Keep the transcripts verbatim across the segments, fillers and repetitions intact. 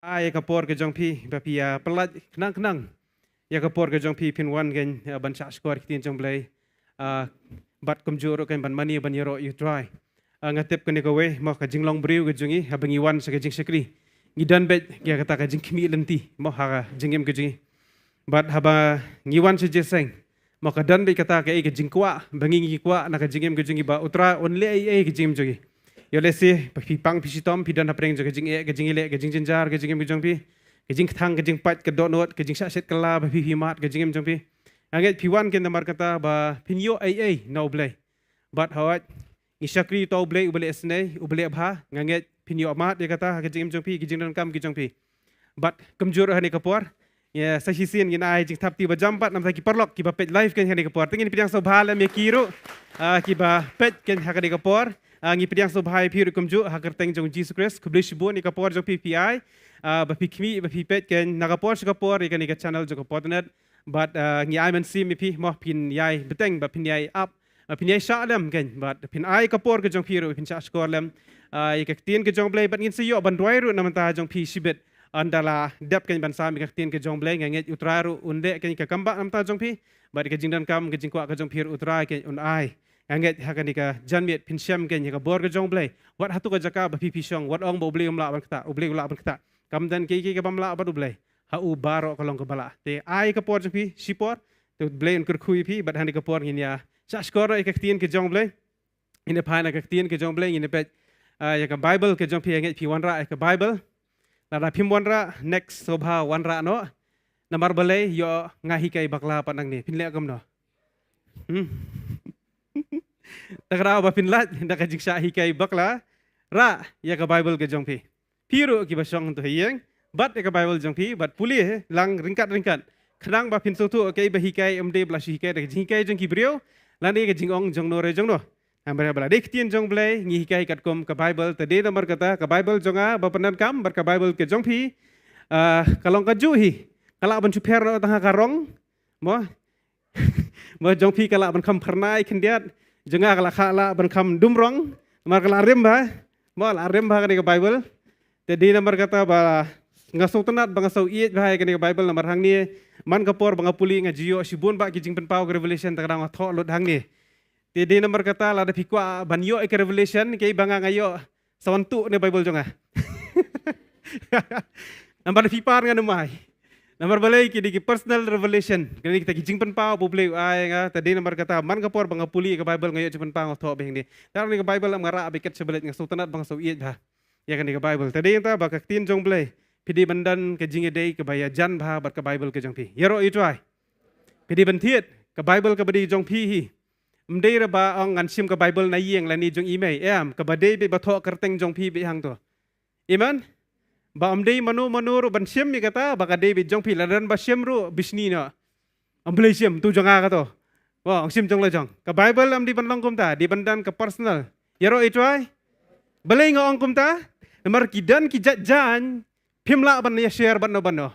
Ai ka por ka jong phi ba phi ïa pynlait khnang khnang ïa ka por ka jong phi, phin wan keiñ, ah, ban shah shkor ïa ka ktien jong U Blei. Ah, bad kumjuh ruh keiñ ban mane ban ïaroh ïa U Trai. Ah, nga tip kane kawei mo ka jinglong briew ka jong ngi haba ngi wan sha ka jingshakri, ngi don beit ïa kata ka jingkhmih lynti mo ha ka jingim ka jong ngi. Bad haba ngi wan sha jingïaseng mo ka don beit kata kaei ka jingkwah ba ngi ngi kwah na ka jingim ka jong ngi ba U Trai un leh ei ei ka jingim jong ngi. Ïoh lehse ba phi pang phi shitom, phi don hapdeng jong ka jingeh, ka jingïaleh, ka jingjynjar ka jingim ka jong phi, ka jingkthang ka jingpait, ka dohnud, ka jingshah shet kylla ba phi phi mad ka jingim jong phi. Nga ngeit phi wan keiñ namar kata ba phin ïoh ei ei na U Blei. Bad hooid, ngi shakri ïa uta U Blei uba leh isynei, uba leh bha. Nga ngeit phin ïoh mad ïa kata ha ka jingim jong phi, ka jingdonkam ka jong phi. Bad kumjuh ruh ha kane ka por, ïa, sa shisien ngin ai jingthap kti ba jam pat namar ki paralok kiba peit live keiñ ha kane ka por. Te ngin pdiang sngewbha lem ïa ki ruh, ah, kiba peit keiñ ha kane ka por. Ah, ngi pdiang sngewbha ïa phi ruh kumjuh ha ka kyrteng jong U Jisu Khrist. Khublei shibun ïa ka por jong phi phi ai, ah, ba phi khmih, ba phi peit keiñ na ka por sha ka por ïa kane ka channel jong ka Potternet. Bad, ah, ngi ai mynsiem ïa phi mo phin ïai bteng, ba phin ïai ap, ba phin ïai shah lem keiñ, bad phin ai ka por ka jong phi ruh phin shah shkor lem, ah, ïa ka ktien ka jong U Blei, bad ngin sa ïoh ban duwai ruh na bynta jong phi shibit. Ynda la dep keiñ ban sam ïa ka ktien ka jong U Blei, nga ngeit U Trai ruh un leh keiñ ka kam ba na bynta jong phi, bad ka jingdonkam ka jingkwah ka jong phi ruh U Trai keiñ un ai. Nga ngeit ha kane ka janmiet phin shem keiñ ïa ka bor ka jong U Blei. Wat hato ka jaka ba phi phi shong, wat ong ba U Blei um lah ban ktah, U Blei u lah ban ktah. Kam don kiei kiei kaba ym lah bad U Blei. Ha u baroh ka long kaba lah. Te ai ka por jong phi shipor, te U Blei un kyrkhu ïa phi, bad ha kane ka por ngin ïa shah shkor ïa ka ktien ka jong U Blei. Ngin ïa phai na ka ktien ka jong U Blei, ngin ïa peit, ah, ïa ka Bible ka jong phi, nga ngeit phi wanrah ïa ka Bible. Lada phim wanrah, next sngewbha wanrah noh. Namar balei, ïoh nga hikai bakla pat nangne, phin leh kumno? Hmm. Te kata ba phin lait na ka jingshah hikai bakla, rah ïa ka Bible ka jong phi. Phi ruh kiba shong to ha ïing, bat ïa ka Bible jong phi, bad pule lang ryngkat ryngkat. Khnang ba phin sngewthuh kaei ba hikai, ym dei ba la shu hikai da ka jinghikai jong ki briew, lane ka jingong jongno re jongno. Namar ba la dei ktien jong U Blei, ngi hikai katkum ka Bible, te dei namar kata ka Bible jong nga ba pyndonkam bad ka Bible ka jong phi, ah, ka long kajuh hi. Ka lah ban shu pher noh tang ha ka rong mo. Mo, jong phi ka lah ban kham phyrnai khyndiat, jong nga ka lah, ka lah ban kham dum rong, namar ka lah rim bha. Mo, lah rim bha kane ka Bible. Te dei namar kata ba nga sngewtynnat ba nga sngewïeit bha ïa kane ka Bible, namar hangne man ka por ba nga pule nga ju ïoh shibun bah ki jingpynpaw ka Revelation, te ka dang nga thoh lut hangne. Te dei namar kata lada phi kwah ban ïoh ïa ka Revelation, kaei ba nga nga ïoh, sa wan tuh na Bible jong nga. Namar da phi par ngan ym ai. Namar balei, ki dei ki personal revelation. Kine kita ki jingpynpaw ba U Blei u ai nga, te dei namar kata man ka por ba nga pule ïa ka Bible nga ïoh jingpynpaw nga thoh biang ne. Te kane ka Bible nga rah beit kat sha Blei, nga sngewtynnat ba nga sngewïeit bha ïa kane ka Bible. Te dei kata ba ka ktien jong U Blei, phi dei ban don ka jingïadei kaba ïajan bha bad ka Bible ka jong phi. Ïaroh ïa U Trai. Phi dei ban thied ka Bible kaba dei jong phi hi. Ym dei re ba ong ngan shim ka Bible na ïing lane jong i mei, em, kaba dei beit ba thoh kyrteng jong phi beit hangto. Amen. Ba ym dei mano mano ruh ban shim ïa kata, ba ka dei beit jong phi, lada don ba shim ruh bishni noh. Ym balei shim, to jong nga kato. Wa, ong shim jong la jong. Ka Bible ym dei ban long kumta, dei ban don ka personal. Ïaroh ïa U Trai. Balei nga ong kumta? Namar ki don ki jait jaiñ, phim lah ban ïa share bad no bad no.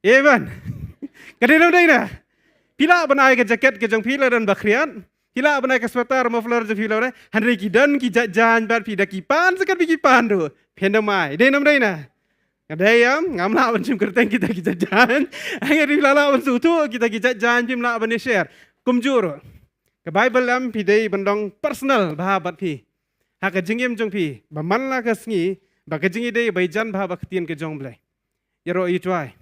Amen. Ka dei ne ym dei ne? Phi lah ban ai ka jacket ka jong phi lada don ba khriat. Phi lah ban ai ka sweater, muffler jong phi lada. Hynrei ki don ki jait jaiñ bad phi, da ki pan sa kat beit ki pan ruh phin da mai. Dei ne ym dei ne? Ka dei em, ngam lah ban shim kyrteng kita ki jait jaiñ. Hynrei phi lah lah ban sngewthuh kita ki jait jaiñ, phim lah ban ïa share. Kumjuh ruh, ka Bible em, phi dei ban long personal bha bad phi. Ha ka jingim jong phi ba man la ka sngi, ba ka jingïadei ba ïajan bha bad ka ktien ka jong U Blei. Ïaroh ïa U Trai.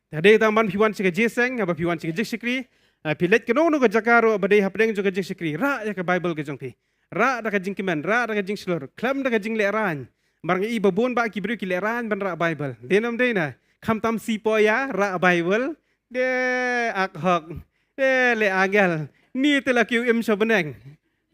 Te dei tang ban phi wan sha ka jingïaseng, ba phi wan sha ka jingshakri, ah, phi leit kano kano ka jaka ruh ba dei hapdeng jong ka jingshakri, rah ïa ka Bible ka jong phi. Rah da ka jingkmen, rah da ka jingshlur, khlem da ka jinglehrain. Namar nga i ba bun bah ki briew ki lehrain ban rah Bible. Dei ne ym dei ne? Khamtam sipoh ïa rah Bible. Dei ak hok. Dei leh angel. Ni te la kiew im sha bneng.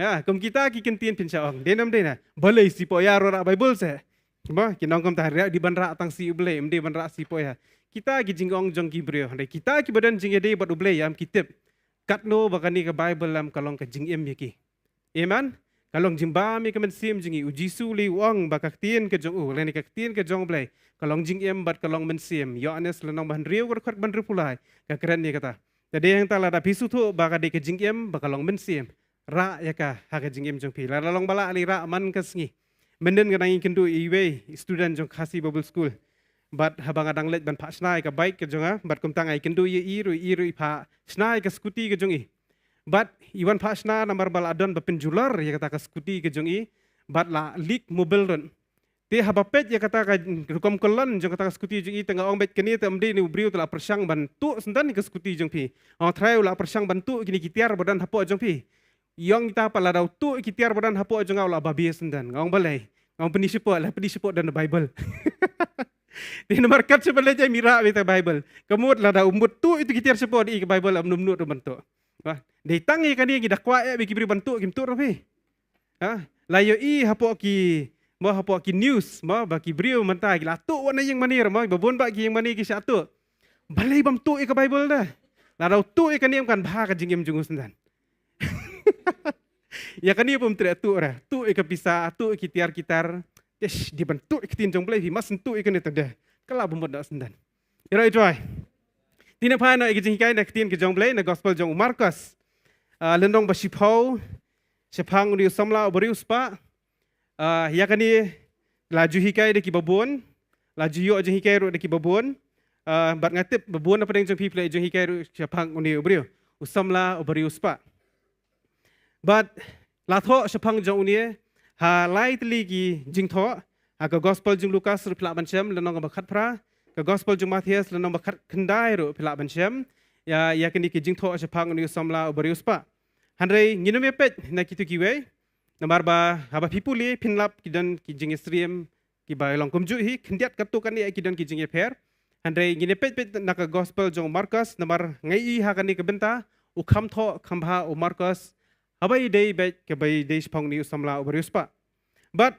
Ha, kum kita ki kyntien phin sha ong. Dei ne ym dei ne? Balei sipoh ïa ruh rah Bible se. Mo, ki nong kumta, rah, dei ban rah tang sha U Blei, ym dei ban rah sipoh ïa. Kita ki jingong jong ki briew, hynrei kita kiba don jingïadei bad U Blei, ïa, em, ki tip katno ba kane ka Bible, em, ka long ka jingim ïa ki. Amen. Ka long jingbam ïa ka mynsiem jong ngi. U Jisu lei u ong ba ka ktien ka jong u, lane ka ktien ka jong U Blei, ka long jingim bad ka long mynsiem. Ïoannis lynnong ba hynriew, ka dkhot ba hynriewphew lai ka kren ïa kata. Te dei hangta lada phi sngewthuh ba ka dei ka jingim, ba ka long mynsiem, rah ïa ka ha ka jingim jong phi. Lada long ba lah lei, rah man ka sngi. Mynhynnin nga dang ïakynduh ïa iwei i student jong Khasi Bible School. Bad haba nga dang leit ban phah shna ïa ka bike ka jong nga, bad kumta nga ïakynduh ïa i ruh, i ruh i phah shna ïa ka scooty ka jong i. Bad i wan phah shna namar ba la don ba pynjulor ïa kata ka scooty ka jong i, bad la leak mobil ruh. Te haba peit ïa kata ka rukom kyllon jong kata ka scooty jong i, te nga ong beit kane te ym dei ne u briew te la pyrshang ban tuh syndon ïa ka scooty jong phi. Nga ong trai u la pyrshang ban tuh kine ki tiar ba don hapoh jong phi. Ïong ita pat lada u tuh ïa ki tiar ba don hapoh jong nga u la babe syndon. Nga ong balei? Nga ong pyni shapoh, la pyni shapoh don Bible. Te namar kat shapoh leit jai mih rah beit ïa ka Bible. Ka mut lada u mut tuh ïa ki tiar shapoh dei ka Bible ym nud ruh ban tuh. Ba, dei tang ïa kane ngi da kwah eh beit ki briew ban tuh kim tuh ruh phi. Ha? La ïohi hapoh ki, mo hapoh ki news, mo ba ki briew mynta ki la tuh wan na ïing mane ruh mo, ba bun bah ki ïing mane ki shah tuh. Balei bym tuh ïa ka Bible de? Lada u tuh ïa kane ym kan bha ka jingim jong u syndon. Ïa kane bym treh tuh re. Tuh ïa ka pisa, tuh ïa ki tiar ki tar. Ish, dei ban tuh ïa ka ktien jong Blei phi, must tuh ïa kane te de. Ka la bym mut da syndon. Ïa rai tuai. Te ngin phai noh ïa ka jinghikai na ka ktien ka jong Blei na gospel jong u Markos. Ah, lynnong ba shiphew, shaphang une u samla uba riewspah. Ah, ïa kane la ju hikai da kiba bun, la ju ïoh jinghikai ruh da kiba bun. Ah, bad nga tip ba bun na pdeng jong phi phi la ïoh jinghikai ruh shaphang une u briew, u samla uba riewspah. Bad la thoh shaphang jong une ha lai tylli ki jingthoh, ha ka gospel jong u Lukas ruh phi lah ban shem, lynnong kaba khatphra, ka gospel jong u Mathaios lynnong ba khatkhyndai ruh phi lah ban shem ïa, ïa kine ki jingthoh shaphang une u samla uba riewspah. Hynrei ngin ym ïa peit na kito kiwei, namar ba haba phi pule phin lap ki don ki jingïasyriem kiba long kumjuh hi, khyndiat katto katne ki don ki jingïapher. Hynrei ngin ïa peit peit na ka gospel jong u Markos, namar nga ïohi ha kane ka bynta u kham thoh kham bha u Markos haba ïadei beit kaba ïadei shaphang une u samla uba riewspah. Bad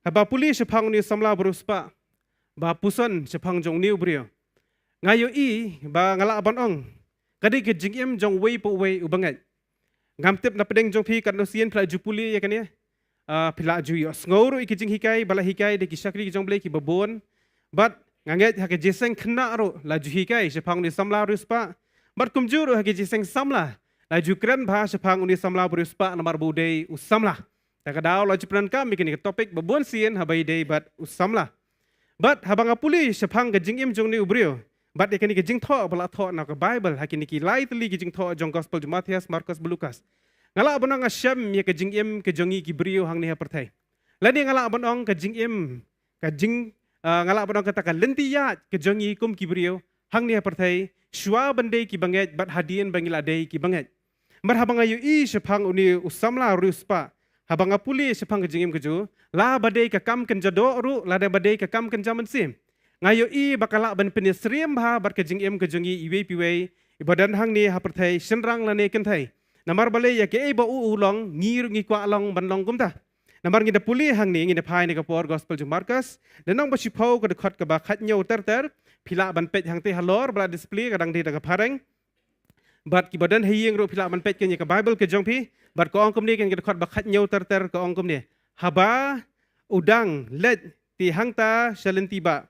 haba pule shaphang une u samla uba riewspah, ba puson shaphang jong une u briew, nga ïohi ba nga lah ban ong ka dei ka jingim jong uwei pa uwei u bangeit. Ngam tip na pdeng jong phi katno sien phi la ju pule ïa kane. Ah, phi la ju ïohsngew ruh ïa ki jinghikai ba la hikai da ki shakri ki jong Blei kiba bun. Bad nga ngeit ha ka jingïaseng khynnah ruh la ju hikai shaphang une u samla riewspah. Bad kumjuh ruh ha ka jingïaseng samla la ju kren bha shaphang une u samla uba riewspah namar ba u dei u samla. Ta ka daw la ju pyndonkam ïa kane ka topic ba bun sien haba ïadei bad u samla. Bad haba nga pule shaphang ka jingim jong une u briew bad ïa kane ka jingthoh ba la thoh na ka Bible ha kine ki lai tylli ki jingthoh jong gospel jong Mathaios, Markos bad Lukas, nga lah ban ong nga shem ïa ka jingim ka jong ngi ki briew hangne ha pyrthei. Lane nga lah ban ong ka jingim, ka jing, ah, nga lah ban ong kata ka lynti ïaid ka jong ngi kum ki briew hangne ha pyrthei, shuwa ban dei ki bangeit bad hadien ba ngi la dei ki bangeit. Namar haba nga ïohi shaphang une u samla riewspah, haba nga pule shaphang ka jingim ka jong u, la ba dei ka kam kynja doh ruh, lada ba dei ka kam kynja mynsiem, nga ïohi ba ka lah ban pynïasyriem bha bad ka jingim ka jong ngi iwei pa iwei iba don hangne ha pyrthei, shynrang lane kynthei. Namar balei, ïa kaei ba u u long, ngi ruh ngi kwah long ban long kumta. Namar ngi da pule hangne, ngi da phai na ka por gospel jong u Markos, lynnong ba shiphew, ka dkhot kaba khathynñiew ter ter, phi lah ban peit hangtei halor ba la display, ka dang dei da ka phareng. Bad kiba don ha ïing ruh phi lah ban peit kane ka Bible ka jong phi. Bad ka ong kumne, kane ka dkhot ba khathynñiew ter ter ka ong kumne: Haba u dang leit te hangta sha lynti bah,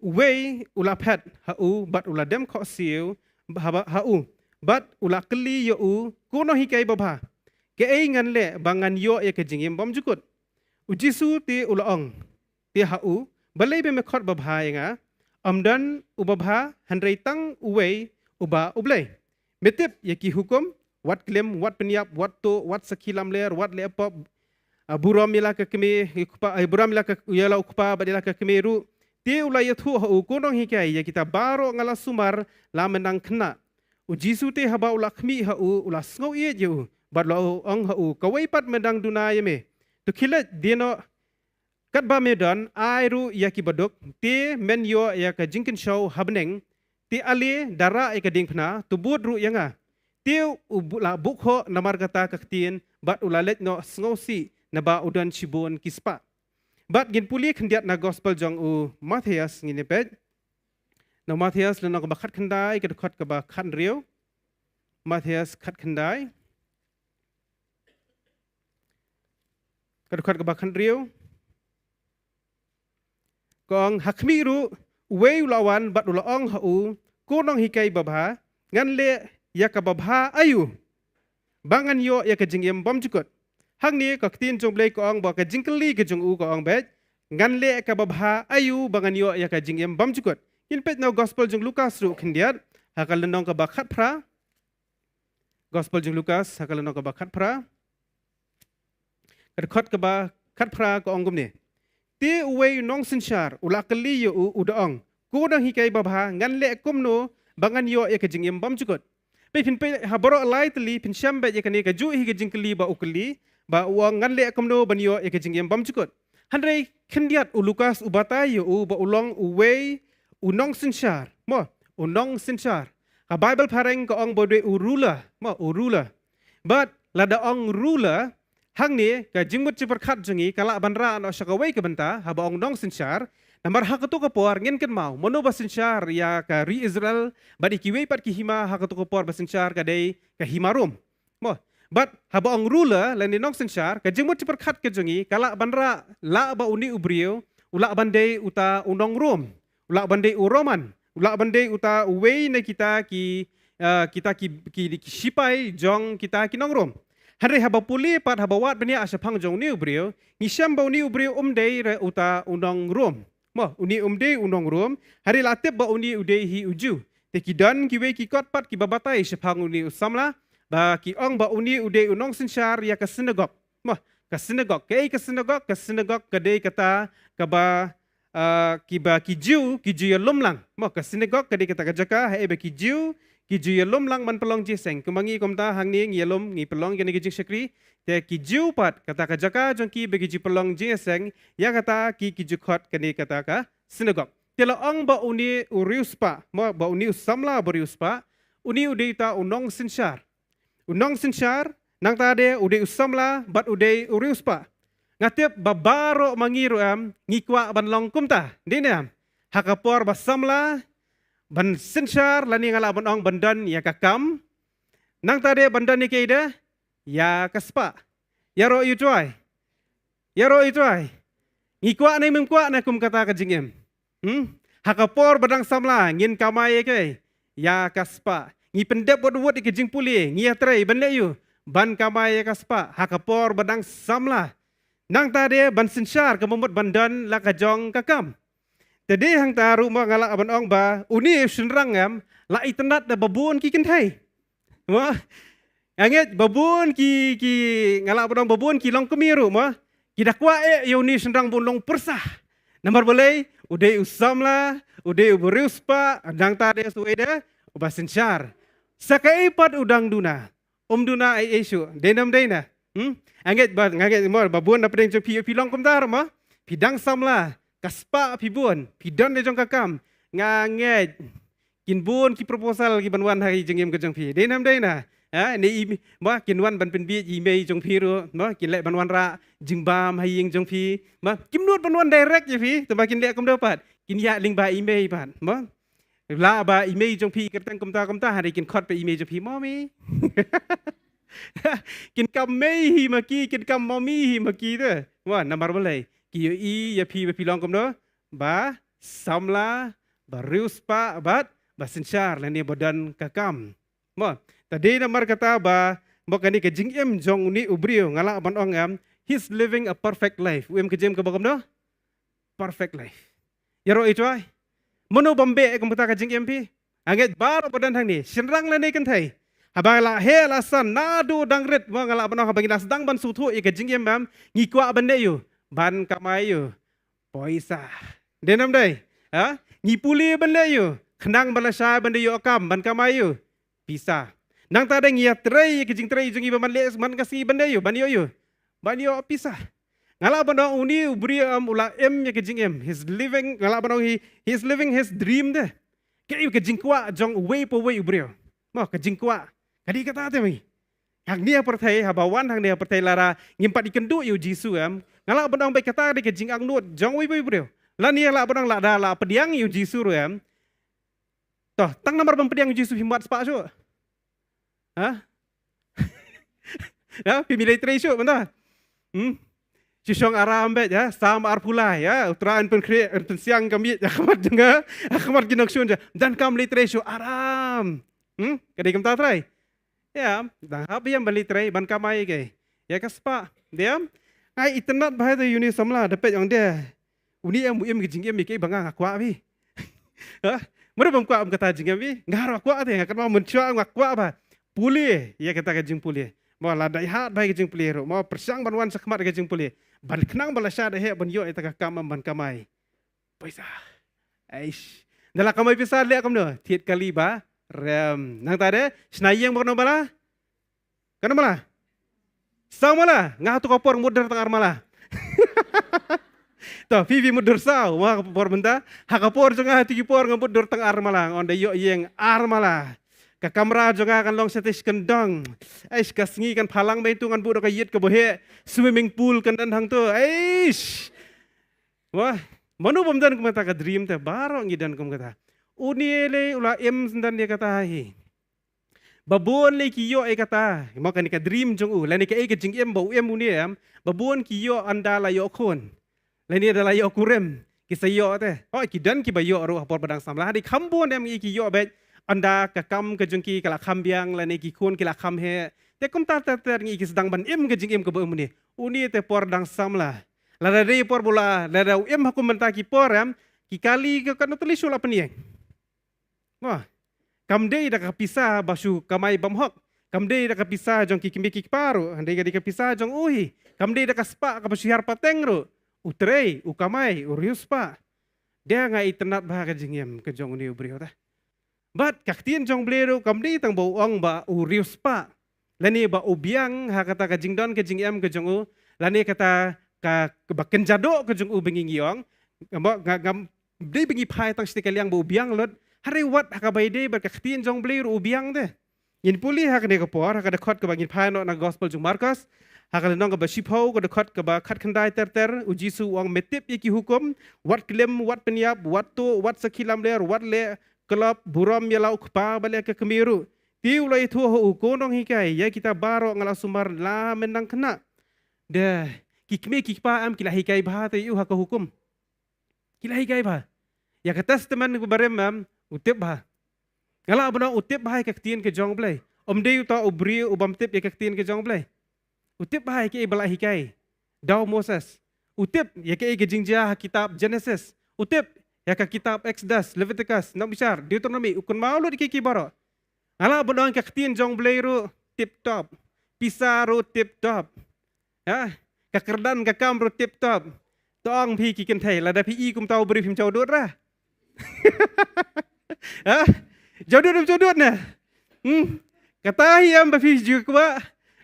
uwei u la phet ha u bad u la dem khohsiew ha, ha u, bad u la kylli ïa u, ko nonghikai babha, kaei ngan leh ba ngan ïoh ïa ka jingim bymjukut? U Jisu te u la ong te ha u, balei ba me khot babha ïa nga? Ym don u babha hynrei tang uwei, uba U Blei. Me tip ïa ki hukum: wat klim, wat pynïap, wat tuh, wat sakhi lamler, wat leh pop, ah, burom ïa la ka kmie, ïa u kpa, ah, burom ïa la ka, ïa la u kpa bad ïa la ka kmie ruh. Te u la ïathuh ha u, ko nonghikai, ïa kita baroh nga la sumar la mynnang khynnah. U Jisu te haba u la khmih ha u, u la sngew ïeit ïa u bad u la ong ha u, kawei pat me dang duna ïa me. To khie leit, die noh katba me don, ai ruh ïa ki baduk, te men ïoh ïa ka jingkynshew ha bneng. Te ale, da rah ïa ka diengphna, to bud ruh ïa nga. Te u bu-, la buh khoh namar kata ka ktien bad u la leit noh sngewsih, naba u don shibun ki spah. Bad ngin pule khyndiat na gospel jong u Mathaios, ngin ïa peit. Na Mathaios lynnong kaba khatkhyndai, ka dkhot kaba khathynriew. Mathaios khatkhyndai, ka dkhot kaba khathynriew. Ka ong, ha khmih ruh uwei u la wan bad u la ong ha u, ko nonghikai babha, ngan leh ïa ka babha aïu ba ngan ïoh ïa ka jingim bymjukut? Hangne ka ktien jong U Blei ka ong ba ka jingkylli ka jong u ka ong beit, ngan leh kaba bha aïu ba ngan ïoh ïa ka jingim bymjukut. Ngin peit na u gospel jong u Lukas ruh khyndiat, ha ka lynnong kaba khatphra. Gospel jong u Lukas, ha ka lynnong kaba khatphra. Ka dkhot kaba khatphra ka ong kumne. Te uwei u nongsynshar, u la kylli ïa u, u da ong, ko nonghikai babha, ngan leh kumno ba ngan ïoh ïa ka jingim bymjukut. Peit, phin peit ha baroh lai tylli, phin shem beit ïa kane kajuh hi ka jingkylli ba u kylli, ba u ong ngan leh kumno ban ïoh ïa ka jingim bymjukut. Hynrei khyndiat u Lukas u batai ïa u ba u long uwei u nongsynshar. Mo, u nongsynshar. Ka Baibl phareng ka ong ba u dei u ruler. Mo, u ruler. Bad lada ong ruler, hangne ka jingmut jingpyrkhat jong ngi ka lah ban rah noh sha kawei ka bynta, haba ong nongsynshar. Namar ha kato ka por ngin kynmaw, mano ba synshar ïa ka ri Israel, bad ïa kiwei pat ki hima ha kato ka por ba synshar ka dei ka hima Rom. Mo, bad haba ong ruler lane nongsynshar, ka jingmut jingpyrkhat ka jong ngi ka lah ban rah, lah ba une u briew u lah ban dei uta u nong Rom, u lah ban dei u Roman, u lah ban dei uta uwei na kita ki, eh, kita ki, ki, ki sipai jong kita ki nong Rom. Hynrei haba pule pat, haba wad bniah shaphang jong une u briew, ngi shem ba une u briew um dei re uta u nong Rom. Mo, une um dei u nong Rom, hynrei la tip ba une u dei hi u Jiw. Te ki don kiwei ki kot pat kiba batai shaphang une u samla, ba ki ong ba une u dei u nongsynshar ïa ka synagog. Mo, ka synagog, kaei ka synagog? Ka synagog ka dei kata kaba, ah, kiba ki Jiw ki ju ïalum lang. Mo, ka synagog ka dei kata ka jaka haei ba ki Jiw ki ju ïalum lang ban pynlong jingïaseng. Kumba ngi kumta hangne ngi ïalum, ngi pynlong kane ka jingshakri. Te ki Jiw pat, kata ka jaka jong ki ba ki ju pynlong jingïaseng, ïa kata ki, ki ju khot kane kata ka synagog. Te la ong ba une u riewspah, mo, ba une u samla ba riewspah, une u dei uta u nongsynshar. U nongsynshar, nangta de u dei u samla bad u dei u riewspah. Nga tip ba baroh ma ngi ruh em, ngi kwah ban long kumta. Dei ne em? Ha ka por ba samla, ban synshar, lane nga lah ban ong ban don ïa ka kam. Nangta de ban don ïa kaei de? Ïa ka spah. Ïaroh ïa u trai. Ïaroh ïa u trai. Ngi kwah ne ngim kwah ne kum kata ka jingim? Hmm? Ha ka por ba dang samla ngin kamai ïa kaei? Ïa ka spah. Ngi pyndep wut wut ïa ka jingpule, ngi ïatrei ban leh ïa u, ban kamai ïa ka spah ha ka por ba dang samla. Nangta de ban synshar, ka mut ban don la ka jong ka kam. Te dei hangta ruh mo nga lah ban ong ba une u shynrang em la itynnad da ba bun ki kynthei. Mo, nga ngeit ba bun ki, ki, nga lah ban ong ba bun ki longkmie ruh mo, ki da kwah eh ïa une u shynrang ba un long pyrsa. Namar balei? U dei u samla, u dei u riewspah, nangta de sa uei de, uba synshar. Sa kaei pat u dang duna? Um duna ei ei shuh. Dei ne ym dei ne? Hmm? Nga ngeit ba, nga ngeit mo ba bun na pdeng jong phi, phi long kumta ruh mo. Phi dang samla, ka spah phi bun, phi don la jong ka kam. Nga ngeit kin bun ki proposal ki ban wan ha i jingim ka jong phi. Dei ne ym dei ne? Ha, ne i, mo, kin wan ban pynbiej i mei jong phi ruh, mo, kin leh ban wanrah jingbam ha ïing jong phi. Mo, kim nud ban wan direct ïa phi, te ba kin leh kumno pat? Kin ïaid lyngba i mei pat, mo. Lah ba i mei jong phi i kyrteng kumta kumta, hynrei kin khot pat i mei jong phi mommy. Kin kam mei hi ma ki, kin kam mommy hi ma ki te. Mo, namar balei? Ki ïohi ïa phi ba phi long kumno? Ba samla, ba riewspah, bad ba synshar lane ba don ka kam. Mo, te dei namar kata ba, mo, kane ka jingim jong une u briew nga lah ban ong em, he's living a perfect life. U im ka jingim kaba kumno? Perfect life. Ïaroh ïa u trai. Mano bym beh kum kata ka jingim phi? Nga ngeit baroh ba don hangne, shynrang lane kynthei, haba la heh la san, naduh dang rit, mo, nga lah ban ong haba ngi la sdang ban sngewthuh ïa ka jingim em, ngi kwah ban leh ïa u? Ban kamai ïa u. Poisa. Dei ne ym dei? Ha? Ngi pule ban leh ïa u, khnang ba la shai ban da ïoh kam, ban kamai ïa u? Pisa. Nangta de ngi ïatrei ïa ka jingtrei jong ngi ba man leh man ka sngi ban leh ïa u, ban ïoh ïa u? Ban ïoh pisa. Nga lah ban ong une u briew em u la im ïa ka jingim. He's living, nga lah ban ong he, he's living his dream de. Kaei ka jingkwah jong uwei pa uwei u briew? Mo, ka jingkwah ka dei kata te mo. Hangne ha pyrthei, haba wan hangne ha pyrthei lada ngim pat ïakynduh ïa u Jisu em, nga lah ban ong ba kata ka dei ka jingangnud jong uwei pa uwei u briew. Lane lah ban ong lada la pdiang ïa u Jisu ruh em, to, tang namar ban pdiang ïa u Jisu phim wad spah shuh? Ha? Ha, phim leit trei shuh mynta? Hmm? Shu shong aram beit, ha, Salm arphew lai, ha, U Trai un pynkhreh, un pynsiang ka miej ha khmat jong nga, ha khmat ki nongshun jong nga. Ym donkam leit trei shuh, aram. Hmm? Ka dei kumta trai? Ïa, dang hap ïa ban leit trei, ban kamai ïa kaei? Ïa ka spah. Dei em? Nga itynnad bha ïa une u samla, da peit ong de. Uni em u im ka jingim ïa kaei ba nga nga kwah phi. Ha? Mano bym kwah um kata jingim phi? Nga ruh kwah te, nga kynmaw mynshuwa nga kwah ba pule ïa kata ka jingpule. Mo, lada ïa hap ba ka jingpule ruh, mo, pyrshang ban wan shakhmat ka jingpule, ban khnang ba lashai da heh ban ïoh ïa kata ka kam ban kamai paisa. Aish. Da la kamai paisa leh kumno? Thied kali ba rem. Nangta de shna ïing ba kano mala? Kano mala? Saw mala. Nga ha tu ka por nga mutdur tang ar mala. To, phi phi mutdur saw, nga ha ka por mynta. Ha ka por jong nga ha tu ki por nga mutdur tang ar mala. Nga ong da ïoh ïing ar mala. Ka kamra jong nga kan long shatei shi kyndong. Aish, ka sngi kan phalang beit, tu ngan buh da ka ïit kaba heh. Swimming pool kan don hangtu. Aish. Wah, mano bym don kum kata ka dream te? Baroh ngi don kum kata. Uni lei u la im shen don ïa kata hi. Ba bun lei ki ïoh ïa kata, mo, kane ka dream jong u, lane kaei ka jingim ba u im uni em, ba bun ki ïoh ynda la ïoh khun, lane da la ïoh kurim, ki sa ïoh te. Oh, ki don kiba ïoh ruh ha por ba dang samla, hynrei kham bun em ngi ki ïoh beit ynda ka kam ka jong ki ka la kham biang, lane ki khun ki la kham heh. Te kumta ter ter ngi ki sdang ban im ka jingim kaba im uni. Uni te por dang samla. Lada dei por ba u la, lada u im ha kum mynta ki por em, ki kali ka katno tylli shuh la pynïeng. Mo, kam dei da ka pisa ba shu kamai bymhok. Kam dei da ka pisa jong ki kmie ki kpa ruh, hynrei ka dei ka pisa jong u hi. Kam dei da ka spah kaba shu hiar pateng ruh. U trei, u kamai, u riewspah. Dei nga itynnad bha ka jingim ka jong une u briew te. Bad ka ktien jong Blei ruh kam dei tang ba u ong ba u riewspah, lane ba u biang ha kata ka jingdon ka jingem ka jong u, lane kata ka, kaba kynja doh ka jong u ba ngi ngi ong. Ngam, nga, ngam dei ba ngi phai tang shatei ka liang ba u biang lut, hynrei wat ha kaba ïadei bad ka ktien jong Blei ruh u biang te. Ngin pule ha kane ka por, ha ka dkhot kaba ngin phai noh na gospel jong Markos, ha ka lynnong kaba shiphew, ka dkhot kaba khatkhyndai ter ter, u Jisu u ong, me tip ïa ki hukum, wat klim, wat pynïap, wat tuh, wat sakhi lamler, wat leh klop, burom ïa la u kpa bad ïa ka kmie ruh. Te u la ïathuh ha u, ko nonghikai, ïa kita baroh nga la sumar la mynnang khynnah. Te ki kmie ki kpa em ki la hikai bha te ïa u ha ka hukum. Ki la hikai bha. Ïa ka Testament barim em u tip bha. Nga lah ban ong u tip bha ïa ka ktien ka jong Blei. Ym dei uta u briew u bym tip ïa ka ktien ka jong Blei. U tip bha ïa kaei ba la hikai da u Moses. U tip ïa kaei ka jingjia ha kitab Genesis. U tip ïa ka kitab Exodus, Leviticus, Nongbishar, Deuteronomy, u kynmaw lut ïa ki, ki baroh. Nga lah ban ong ka ktien jong Blei ruh tip top. Pisa ruh tip top. Ha? Ka kyrdan ka kam ruh tip top. To ong phi ki kynthei, lada phi i kumta u briew phim jaw dud ra? Ha? Jaw dud, jaw dud ne? Hmm. Kata hi em ba phi ju kwah.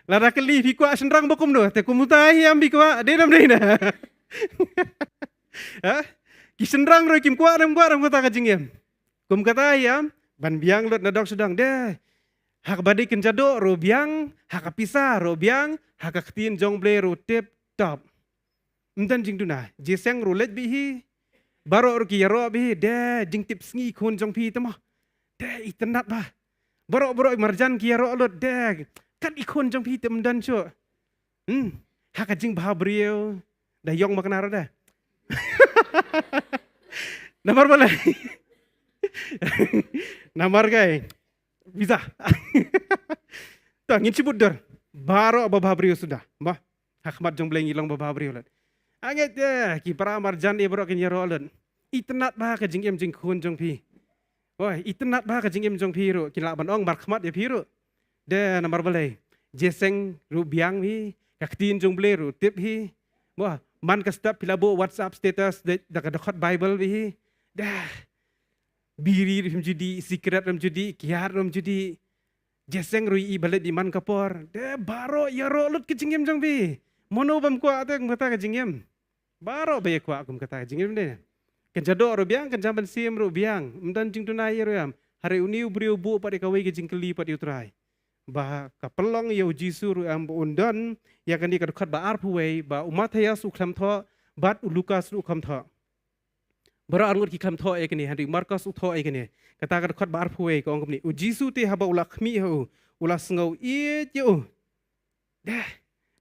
Lada kylli phi kwah shynrang ba kumno, te kumta hi em phi kwah, dei nam dei na. Ha? Ki shynrang ruh kim kwah nam kwah nam kata ka jingim. Kum kata hi em, ban biang lut na dong sha dong, dei. Ha kaba dei kynja doh ruh biang, ha ka pisa ruh biang, ha ka ktien jong Blei ruh tip top. Ym don jingduna, jingïaseng ruh leit beit hi. Baroh ruh ki ïaroh beit hi, dei, jingtip sngi khun jong phi te mo. Dei, itynnad bha. Baroh baroh marjan ki ïaroh lut, dei, kat i khun jong phi te ym don shuh. Hmm, ha ka jingbha briew da ïong ma kane ruh da. Namar balei? Namar kai visa. To ngin shu mutdur. Baroh ba bha briew suda. Bah. Ha khmat jong Blei ngi long ba bha briew lut. Angeit, eh, ki para marjan, eh, baroh kin ïaroh lut. Itynnad bha ka jingim jingkhun jong phi. Oi, itynnad bha ka jingim jong phi ruh, kin lah ban ong markhmat ïa phi ruh. Dei namar balei? Jingïaseng ruh biang hi, ka ktien jong Blei ruh tip hi. Wah, man ka step phi la buh WhatsApp status da, da ka dkhot Bible beit hi. Dei. Biri ruh phim ju dih, sikret ruh phim ju dih, kiad ruh phim ju dih. Jingïaseng ruh i ba leit beit man ka por. Dei, baroh ïaroh lut ka jingim jong phi. Mano bym kwah te kum kata ka jingim? Baroh ba ïa kwah kum kata ka jingim dei. Kynja doh ruh biang, kynja mynsiem ruh biang. Ym don jingduna ïa ruh em. Hynrei une u briew u buh pat ïa kawei ka jingkylli pat ïa u Trai. Ba ka pynlong ïa u Jisu ruh em ba un don ïa kane ka dkhot ba arphew wei, ba u Mathaios u khlem thoh bad u Lukas ruh u khlem thoh. Baroh arngut ki khlem thoh ïa kane, hynrei u Markos u thoh ïa kane. Kata ka dkhot ba arphew wei ka ong kumne. U Jisu te haba u la khmih ha u, u la sngew ïeit ïa u. Dei.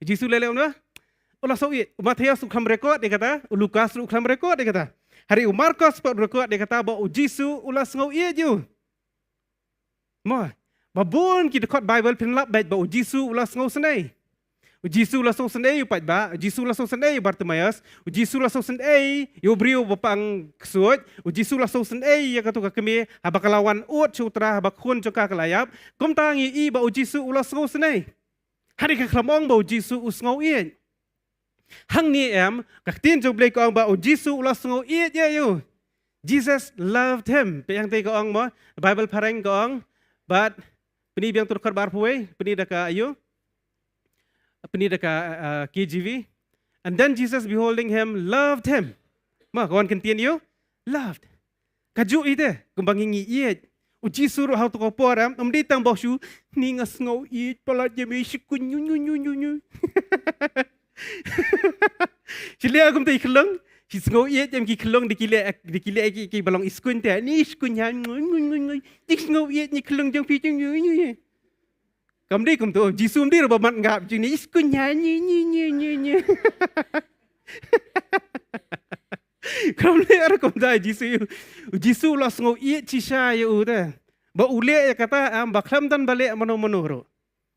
Jisu leh leh kumno? U la sngew ïeit. U Mathaios u khlem record ïa kata, u Lukas ruh u khlem record ïa kata. Hynrei u Markos pat u record ïa kata ba u Jisu u la sngew ïeit ïa u. Mo, ba bun ki dkhot Bible phin lap beit ba u Jisu u la sngewsynei. U Jisu u la sngewsynei ïa u paidbah, u Jisu u la sngewsynei ïa u Bartimaeus, u Jisu u la sngewsynei ïa u briew ba pang ksuid, u Jisu u la sngewsynei ïa kato ka kmie, haba ka la wan ud sha u Trai, haba khun jong ka ka la ïap. Kumta ngi ïohi ba u Jisu u la sngewsynei. Hynrei kam ong ba u Jisu u sngewieit. Hangne em, ka ktien jong u Blei ka ong ba u Jisu u la sngewieit ïa u. Jesus loved him. Peit hangtei ka ong mo, Bible phareng ka ong, bad pyni biang to dkhot ba arphew wei, pyni da ka aïu? Pyni da ka, uh, K J V. And then Jesus, beholding him, loved him. Mo, ka wan kyntien ïa u, loved. Kajuh ïa te, kumba ngi ïeit. U Jisu ruh ha kato ka por em, ym dei tang ba u shu, ni nga sngewieit palat ïa me, shi kun, nyu, nyu, nyu, nyu, nyu. Shi leh kumta i khyllung, shi sngewieit em ki khyllung, da ki leh, da ki leh ki, ki ba long i skun te, ni skun ha, nyu, nyu, nyu, nyu. Ni sngewieit ni khyllung jong phi jong nyu, nyu, nyu. Kam dei kumto, Jisu ym dei ruh ba mat ngap jong ni, i skun ha, nyu, nyu, nyu, nyu, nyu. Kam leh ruh kumta Jisu. U Jisu u la sngewieit shisha ïa u te. Ba u leh ïa kata em, ba khlem don ba leh mano mano ruh.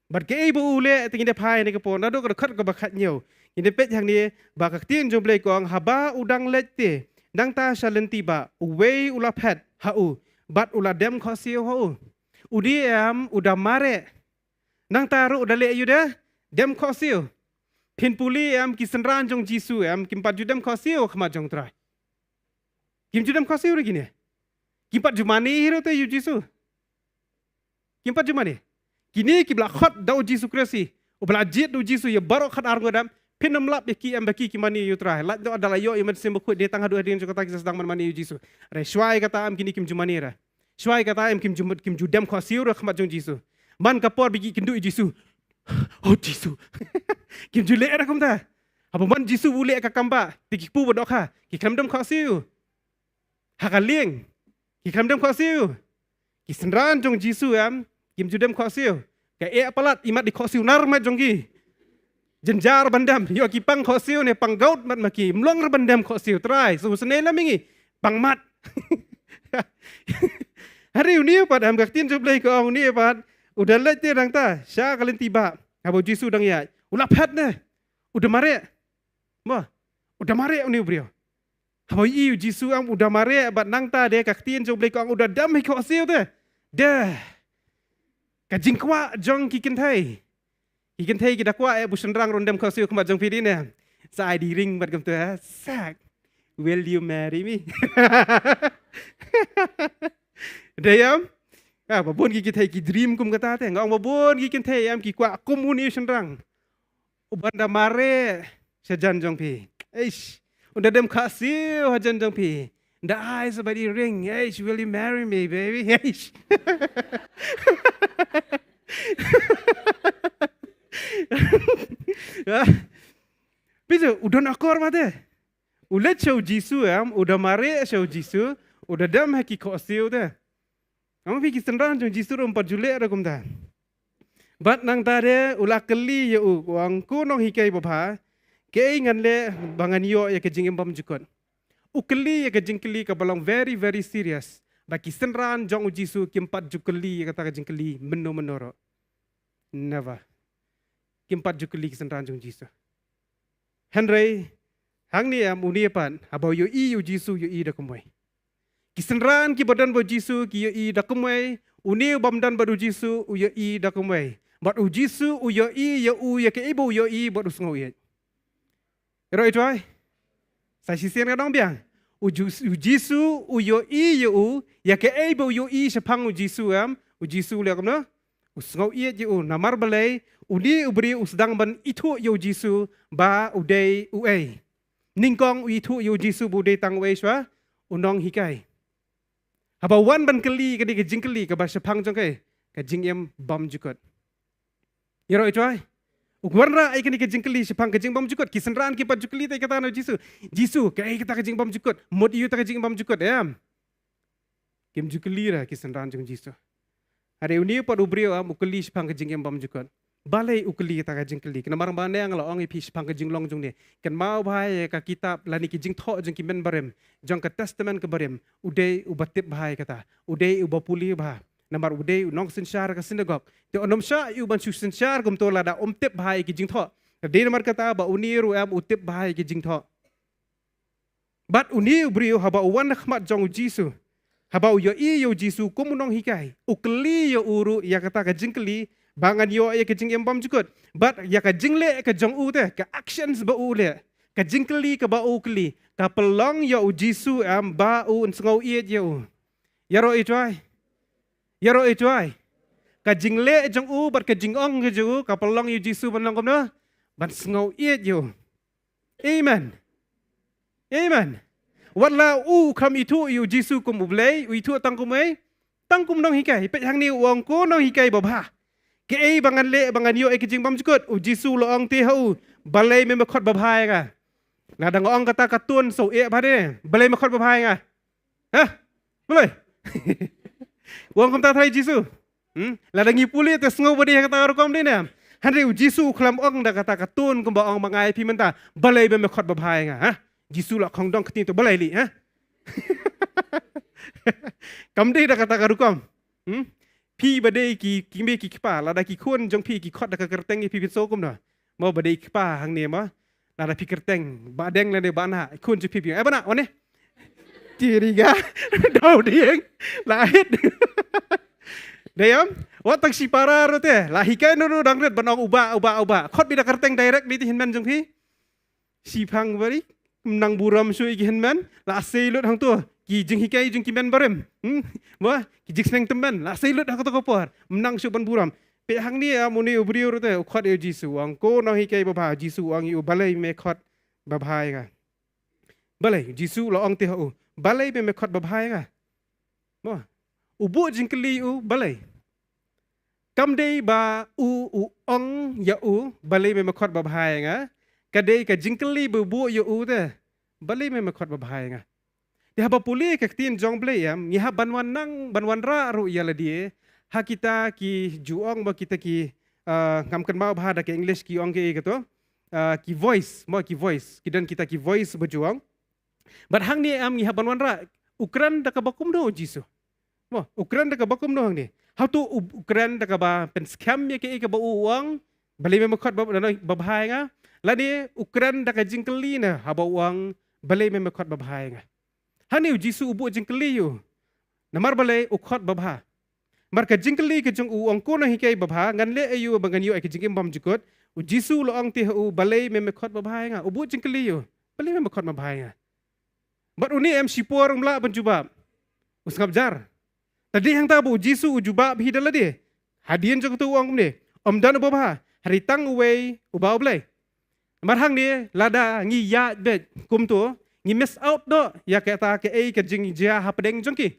Bad kaei ba u leh te ngin da phai ne ka por, naduh ka dkhot kaba khathynñiew. Ngin da peit hangne ba ka ktien jong u Blei ka ong, haba u dang leit te, nangta sha lynti bah, uwei u la phet ha u, bad u la dem khohsiew ha u. U dei em, u da mareh. Nangta ruh u da leh ïa u da dem khohsiew. Phin pule em, ki synran jong u Jisu em, kim pat ju dem khohsiew ha khmat jong u Trai. Kim ju dem khohsiew ruh kine. Kim pat ju mane hi ruh te ïa u Jisu. Kim pat ju mane. Kine kiba la khot da u Jisu Khrist hi. Uba la jied da u Jisu ïa baroh khatar nguh em. Phin ym lap ïa ki em ba ki ki mane ïa u Trai. Lait noh da la ïoh ïa u Mynsiem Bakhuid, dei tang haduh hadien jong kata ki sa sdang ban mane ïa u Jisu. Hynrei shuwa ïa kata em kine kim ju mane ruh. Shuwa ïa kata em kim ju, kim ju dem khohsiew ruh ha khmat jong u Jisu. Man ka por ba ki kynduh ïa u Jisu. Oh Jisu. Kim ju leh ruh kumta. Haba man u Jisu u leh ka kam bah, te ki kpu ba dohkha, ki khlem dem khohsiew. Ha ka lieng, ki khlem dem khohsiew. Ki synran jong u Jisu em, kim ju dem khohsiew. Ka eh palat, imat i khohsiew nar mat jong ki. Jynjar ban dem, ïoh ki pang khohsiew ne pang gout mat ma ki, ym long ruh ban dem khohsiew, Trai, sngewsynei lem ïa ngi, pang mat. Hynrei une pat em, ka ktien jong u Blei ka ong une pat, u da leit te nangta sha ka lynti bah, haba u Jisu u dang ïaid. U la phet ne, u da mareh. Mo, u da mareh une u briew. Haba u ïohi ïa u Jisu em, u da mareh, bad nangta de ka ktien jong u Blei ka ong u da dem ha ki khohsiew te. De. Ka jingkwah jong ki kynthei. Ki kynthei ki da kwah eh ba u shynrang ruh un dem khohsiew ha khmat jong phi, dei ne. Sa ai dei ring bad kumta, ha. Sak. Will you marry me? Dei em? Ah, ba bun ki kynthei ki dream kum kata te. Nga ong ba bun ki kynthei em ki kwah kum une u shynrang. Uban da mareh shajan jong phi. Eish. Un da dem khohsiew hajan jong phi. Un da ai sa ba dei ring. Eish, will you marry me, baby? Eish. Ah. Phi ju, u don akor ma te. U leit sha u Jisu em, u da mareh sha u Jisu, u da dem ha ki khohsiew te. Ong phi ki synran jong u Jisu ruh ym pat ju leh ruh kumta. Bad nangta de u la kylli ïa u, u ong, ko nonghikai babha, kaei ngan leh ba ngan ïoh ïa ka jingim bymjukut. U kylli ïa ka jingkylli kaba long very, very serious. Ba ki synran jong u Jisu kim pat ju kylli ïa kata ka jingkylli mynno mynno ruh. Never. Kim pat ju kylli ki synran jong u Jisu. Hynrei, hangne em une pat, haba u ïohi ïa u Jisu u ïohi da kumwei. Ki synran kiba don bad u Jisu ki ïohi da kumwei, une u bym don bad u Jisu u ïohi da kumwei. Bad u Jisu u ïohi ïa u ïa kaei ba u ïohi bad u sngewieit. Ïaroh ïa u Trai. Sa shisien nga ong biang. U Ju-, u Jisu u ïohi ïa u ïa kaei ba u ïohi shaphang u Jisu em, u Jisu u leh kumno? U sngewieit ïa u, namar balei, une u briew u sdang ban ithuh ïa u Jisu ba u dei uei. Nyngkong u ithuh ïa u Jisu ba u dei tang uei shuwa, u nonghikai. Haba u wan ban kylli kane ka jingkylli kaba shaphang jong kaei, ka jingim bymjukut. Ïaroh ïa u Trai. U wanrah ïa kane ka jingkylli shaphang ka jingbymjukut, ki synran kim pat ju kylli te kata na u Jisu. Jisu, kaei kata ka jingbymjukut? Mut ïa u ta ka jingbymjukut, em. Kim ju kylli ruh ki synran jong u Jisu. Hynrei une pat u briew em u kylli shaphang ka jingim bymjukut. Balei u kylli kata ka jingkylli? Namar ba nga la ong ïa phi shaphang ka jinglong jong une. Kynmaw bha ïa ka kitab lane ki jingthoh jong ki mynbarim jong ka Testament kaba rim. U dei uba tip bha ïa kata. U dei uba pule bha. Namar u dei u nongsynshar ka synagog. Te un ym shah ïa u ban shu synshar kumto lada um tip bha ïa ki jingthoh. Ka dei namar kata ba une ruh em u tip bha ïa ki jingthoh. Bad une u briew haba u wan ha khmat jong u Jisu, haba u ïohi ïa u Jisu kum u nonghikai, u kylli ïa u ruh ïa kata ka jingkylli ba ngan ïoh ïa ka jingim bymjukut. Bad ïa ka jingleh ka jong u te, ka actions ba u leh, ka jingkylli kaba u kylli, ka pynlong ïa u Jisu em ba un sngew ïeit ïa u. Ïaroh i trai. Ïaroh i trai. Ka jingleh jong u bad ka jingong ka jong u ka pynlong ïa u Jisu ban long kumno? Ban sngew ïeit ïa u. Amen. Amen. Wat la u kham ithuh ïa u Jisu kum u Blei, u ithuh tang kum ei, tang kum nonghikai. Peit hangne u ong, ko nonghikai babha, kaei ba ngan leh ba ngan ïoh ïa ka jingbymjukut? U Jisu u la ong te ha u, balei me me khot babha ïa nga? Lada nga ong kata ka tun, so eh bha de, balei me khot babha ïa nga? Ha? Balei? U ong kumta trai Jisu. Hmm? Lada ngi pule te sngew ba dei ha kata ka rukom dei ne. Hynrei u Jisu u khlem ong da kata ka tun kumba ong ma nga ïa phi mynta, balei ba me khot babha ïa nga, ha? Jisu la khongdong ktien to, balei li, ha? Kam dei da kata ka rukom. Hmm? Phi ba dei ki, ki mei ki kpa, lada ki khun jong phi ki khot da ka kyrteng ïa phi, phin sngew kumno? Mo ba dei kpa hangne mo. Lada phi kyrteng Bah Deng lane Bah Nah, khun jong phi phi, eh, Bah Nah, wan ne. Tiri ga. Dau dieng. Lahit. Dei em? Wat tang shipara ruh te, la hikai noh ruh dang rit ban ong u bah, u bah, u bah. Khot beit da kyrteng direct beit te hynmen jong phi. Shiphang bari, ym nang burom shuh ïa ki hynmen, la sei lut hangto ki jinghikai jong ki men barim. Hmm? Mo, ki jingsneng tymmen, la sei lut ha kato ka por, ym nang shuh ban burom. Peit hangne em, une u briew ruh te u khot ïa u Jisu, u ong, ko nonghikai babha. Jisu u ong ïa u, balei me khot babha ïa nga? Balei? Jisu la ong te ha u, balei me me khot babha ïa nga? Mo, u buh jingkylli ïa u, balei? Kam dei ba u, u ong ïa u, balei me me khot babha ïa nga? Ka dei ka jingkylli ba u buh ïa u te, balei me me khot babha ïa nga? Te haba pule ka ktien jong Blei em, ngi hap ban wan nang, ban wanrah ruh ïa lade ha kita ki ju ong mo, kita ki, ah, ngam kynmaw bha da ka English ki ong kiei kato, ah, ki voice, mo, ki voice, ki don kita ki voice ba ju ong. Bad hangne em ngi hap ban wanrah, u kren da kaba kumno u Jisu? Mo, u kren da kaba kumno hangne? Hato u, u kren da kaba pynskhem ïa kaei kaba u ong, balei me me khot ba, babha ïa nga? Lane u kren da ka jingkylli ne haba u ong, balei me me khot babha ïa nga? Hangne u Jisu u buh jingkylli ïa u. Namar balei u khot babha? Namar ka jingkylli ka jong u, u ong, ko nonghikai babha, ngan leh aïu ba ngan ïoh ïa ka jingim bymjukut? U Jisu u la ong te ha u, balei me me khot babha ïa nga? U buh jingkylli ïa u, balei me me khot babha ïa nga? Bad une em shipor um lah ban jubab. U sngap jar. Te dei hangta ba u Jisu u jubab hi da lade. Hadien jong kato u ong kumne, ym don uba bha, hynrei tang uwei, u Bah U Blei. Namar hangne lada ngi ïaid beit kumto, ngi miss out noh ïa kata kaei ka jingjia hapdeng jong ki.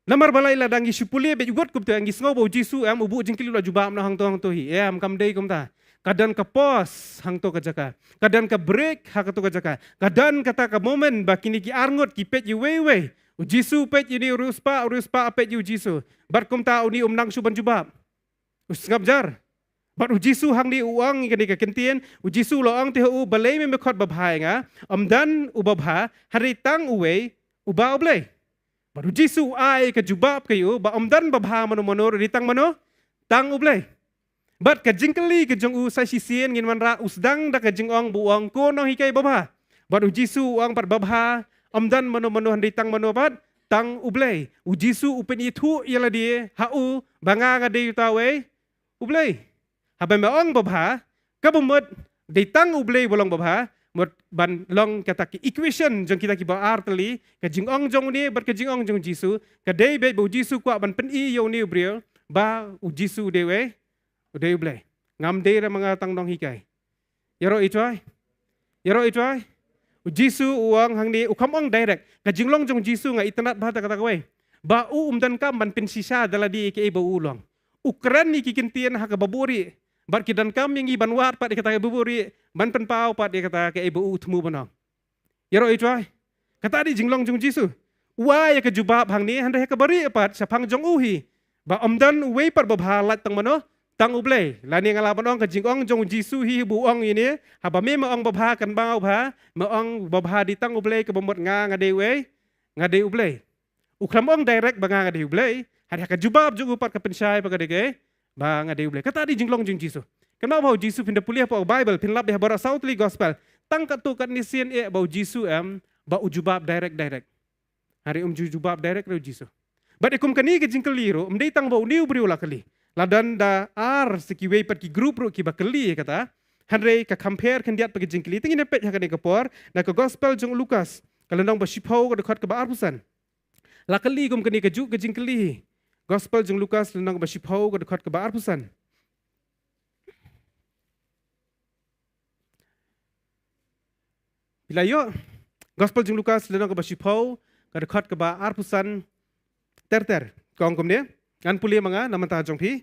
Namar balei? Lada ngi shu pule beit wut kumto, ngi sngew ba u Jisu em u buh jingkylli, u la jubab noh hangto hangto hi. Em, kam dei kumta. Ka don ka pause hangto ka jaka. Ka don ka break ha kato ka jaka. Ka don kata ka moment ba kine ki arngut ki peit ïa uwei uwei. U Jisu peit ïa une u riewspah, u riewspah peit ïa u Jisu. Bad kumta une um nang shuh ban jubab. U sngap jar. Bad u Jisu hangne u ong ïa kane ka kyntien, u Jisu u la ong te ha u, balei me me khot babha ïa nga? Ym don uba bha, hynrei tang uwei, u Bah U Blei. Bad u Jisu u ai ka jubab ka ïa u ba ym don babha mano mano, hynrei tang mano? Tang U Blei. Bad ka jingkylli ka jong u sa shisien ngin wanrah, u sdang da ka jingong ba u ong, ko nonghikai babha. Bad u Jisu u ong pat, babha, ym don mano mano hynrei tang mano pat? Tang U Blei. U Jisu u pynithuh ïa lade ha u ba nga nga dei uta uwei U Blei. Haba me ong babha, kaba mut dei tang U Blei ba long babha, mut ban long kata ka equation jong kita kiba ar tylli, ka jingong jong une bad ka jingong jong u Jisu. Ka dei beit ba u Jisu u kwah ban pyni ïa une u briew ba u Jisu u dei uwei, u dei U Blei. Ngam dei re ma nga tang nonghikai. Ïaroh i trai. Ïaroh i trai. U Jisu u ong hangne, u kham ong direct. Ka jinglong jong u Jisu nga itynnad bha da kata kawei, ba u um donkam ban pynshisha da lade ïa kaei ba u long. U kren ïa ki kyntien ha kaba buhrieh. Bad ki donkam ïa ngi ban wad pat ïa kata kaba buhrieh, ban pynpaw pat ïa kata kaei ba u thmu ban ong. Ïaroh i trai. Kata dei jinglong jong u Jisu. U ai ïa ka jubab hangne, hynrei ha kaba rieh pat shaphang jong u hi, ba ym don uwei pat babha, lait tang mano? Tang U Blei. Lane nga lah ban ong ka jingong jong u Jisu hi ba u ong ïa une, haba me me ong babha, kynmaw bha, me ong babha dei tang U Blei, kaba mut nga nga dei uwei? Nga dei U Blei. U khlem ong direct ba nga nga dei U Blei, hynrei ha ka jubab jong u pat ka pynshai ba ka dei kaei? Ba nga dei U Blei. Kata dei jinglong jong u Jisu. Kynmaw ba u Jisu, phin da pule hapoh Bible, phin lap ïa baroh saw tylli gospel. Tang katto katne sien eh ba u Jisu em, ba u jubab direct direct. Hynrei um ju jubab direct ruh u Jisu. Bad ïa kum kane ka jingkylli ruh, ym dei tang ba une u briew la kylli. La don da ar sa kiwei pat ki group ruh kiba kylli ïa kata. Hynrei ka compare khyndiat pat ka jingkylli. Te ngin ïa peit ha kane ka por, na ka gospel jong u Lukas, ka lynnong ba shiphew, ka dkhot kaba arphew san. La kylli kum kane kajuh ka jingkylli hi. Gospel jong u Lukas, lynnong ba shiphew, ka dkhot kaba arphew san. Phi la ïoh? Gospel jong u Lukas, lynnong kaba shiphew, ka dkhot kaba arphew san, ter ter. Ka ong kumne. Ngan pule ma nga na ka bynta jong phi.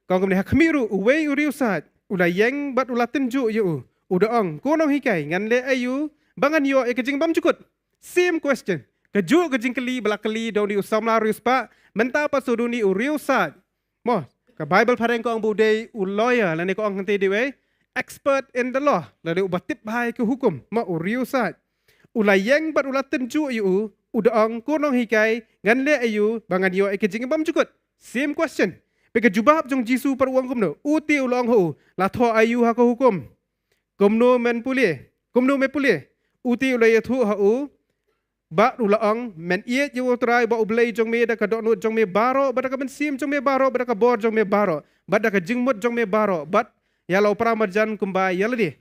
Ka ong kumne: Ha khmih ruh, uwei u riewsaid u la ïeng bad u la tynjuh ïa u, u da ong, Ko nonghikai, ngan leh aïu ba ngan ïoh ïa ka jingbymjukut? Same question. Kajuh ka jingkylli ba la kylli da une u samla riewspah, mynta pat sa da une u riewsaid. Mo, ka Bible phareng ka ong ba u dei u lawyer, lane ka ong hangta dei u expert in the law, lane uba tip bha ïa ka hukum, mo, u riewsaid. U la ïeng bad u la tynjuh ïa u, u da ong, Ko nonghikai, ngan leh aïu ba ngan ïoh ïa ka jingbymjukut? Same question. Bad ka jubab jong u Jisu pat u ong kumno? U te u la ong ha u, La thoh aïu ha ka hukum? Kumno men pule? Kumno me pule? U te u la ïathuh ha u, bad u la ong, Men ïeit ïa U Trai uba U Blei jong me da ka dohnud jong me baroh, bad da ka mynsiem jong me baroh, bad da ka bor jong me baroh, bad da ka jingmut jong me baroh, bad ïa la u para marjan kumba ïa lade.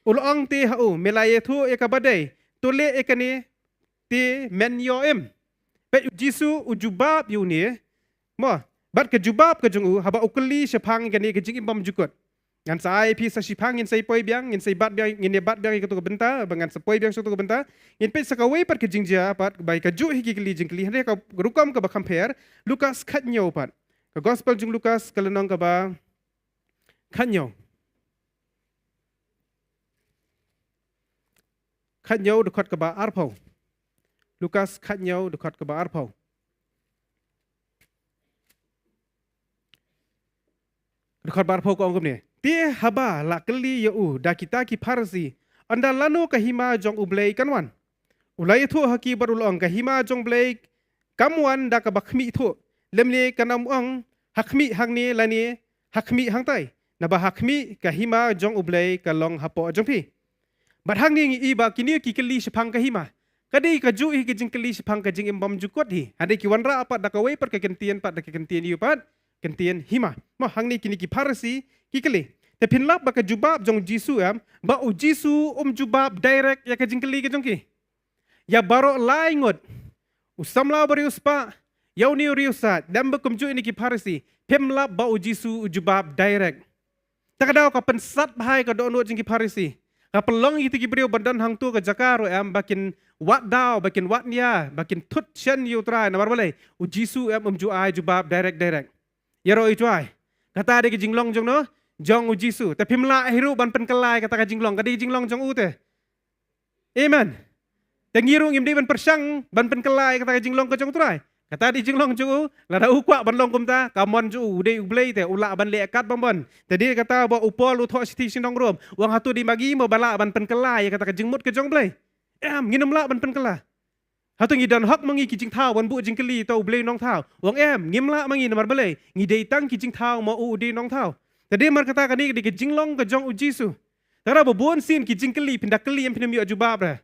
U la ong te ha u, Me la ïathuh ïa kaba dei, to leh ïa kane te men ïoh im. Bad u Jisu u jubab ïa une, mo, bad ka jubab ka jong u, haba u kylli shaphang kane ka jingim bymjukut. Ngan sa ai phi sa shiphang, ngin sa ïa poi biang, ngin sa ïa bat biang, ngin ïa bat biang ïa kato ka bynta, ba ngan sa poi biang sha kato ka bynta. Ngin peit sa kawei pat ka jingjia pat, ba kajuh hi ki kylli jingkylli, hynrei ka rukom kaba compare, Lukas khathynñiew pat. Ka gospel jong u Lukas, ka lynnong kaba khathynñiew. Khathynñiew dkhot kaba arphew. Lukas khathynñiew dkhot kaba arphew. Dkhot ba arphew ka ong kumne: Te haba la kylli ïa u da kita ki Pharisi, ynda lano ka hima jong U Blei kan wan? U la ïathuh ha ki bad u la ong, Ka hima jong U Blei kam wan da kaba khmih thuh, lymne kan ym ong, Ha khmih hangne, lane, Ha khmih hangtai. Naba ha khmih ka hima jong U Blei ka long hapoh jong phi. Bad hangne ngi i ba kine ki kylli shaphang ka hima. Ka dei kajuh hi ka jingkylli shaphang ka jingim bymjukut hi. Hynrei ki wanrah pat da kawei pat ka kyntien pat da ka kyntien ïa u pat, kyntien hima. Mo, hangne kine ki Pharisi ki kylli. Te phin lap ba ka jubab jong u Jisu em, ba u Jisu um jubab direct ïa ka jingkylli ka jong ki. Ïa baroh lai ngut, u samla ba riewspah, ïa une u riewsaid, lem bad kumjuh ïa kine ki Pharisi, phim lap ba u Jisu u jubab direct. Ta ka daw ka pynsat bha ïa ka dohnud jong ki Pharisi. Ka pynlong ïa kito ki briew ban don hangto ka jaka ruh em, ba kin wad daw, ba kin wad nia, ba kin thut shen ïa U Trai, namar balei? U Jisu em um ju ai jubab direct direct. Ïaroh ïa U Trai. Kata dei ka jinglong jong no, jong u Jisu. Te phim lah hi ruh ban pynkylla ïa kata ka jinglong, ka dei ka jinglong jong u te. Amen. Te ngi ruh ngim dei ban pyrshang ban pynkylla ïa kata ka jinglong ka jong U Trai. Kata dei jinglong jong u, lada u kwah ban long kumta, ka mon jong u, u dei U Blei te, u lah ban leh katba mon. Te dei kata ba u Paul u thoh shithi sha ki nong Rom, u ong hato dei ma ngi mo ba lah ban pynkylla ïa kata ka jingmut ka jong U Blei? Em, ngin ym lah ban pynkylla. Hato ngi don hok ma ngi ki jingthaw ban buh jingkylli ïa uta U Blei Nongthaw? U ong em, ngim lah ma ngi, namar balei? Ngi dei tang ki jingthaw ma u, u dei Nongthaw. Te dei namar kata kane ka dei ka jinglong ka jong u Jisu. Te lada ba bun sien ki jingkylli, phin da kylli em, phin ym ïoh jubab re.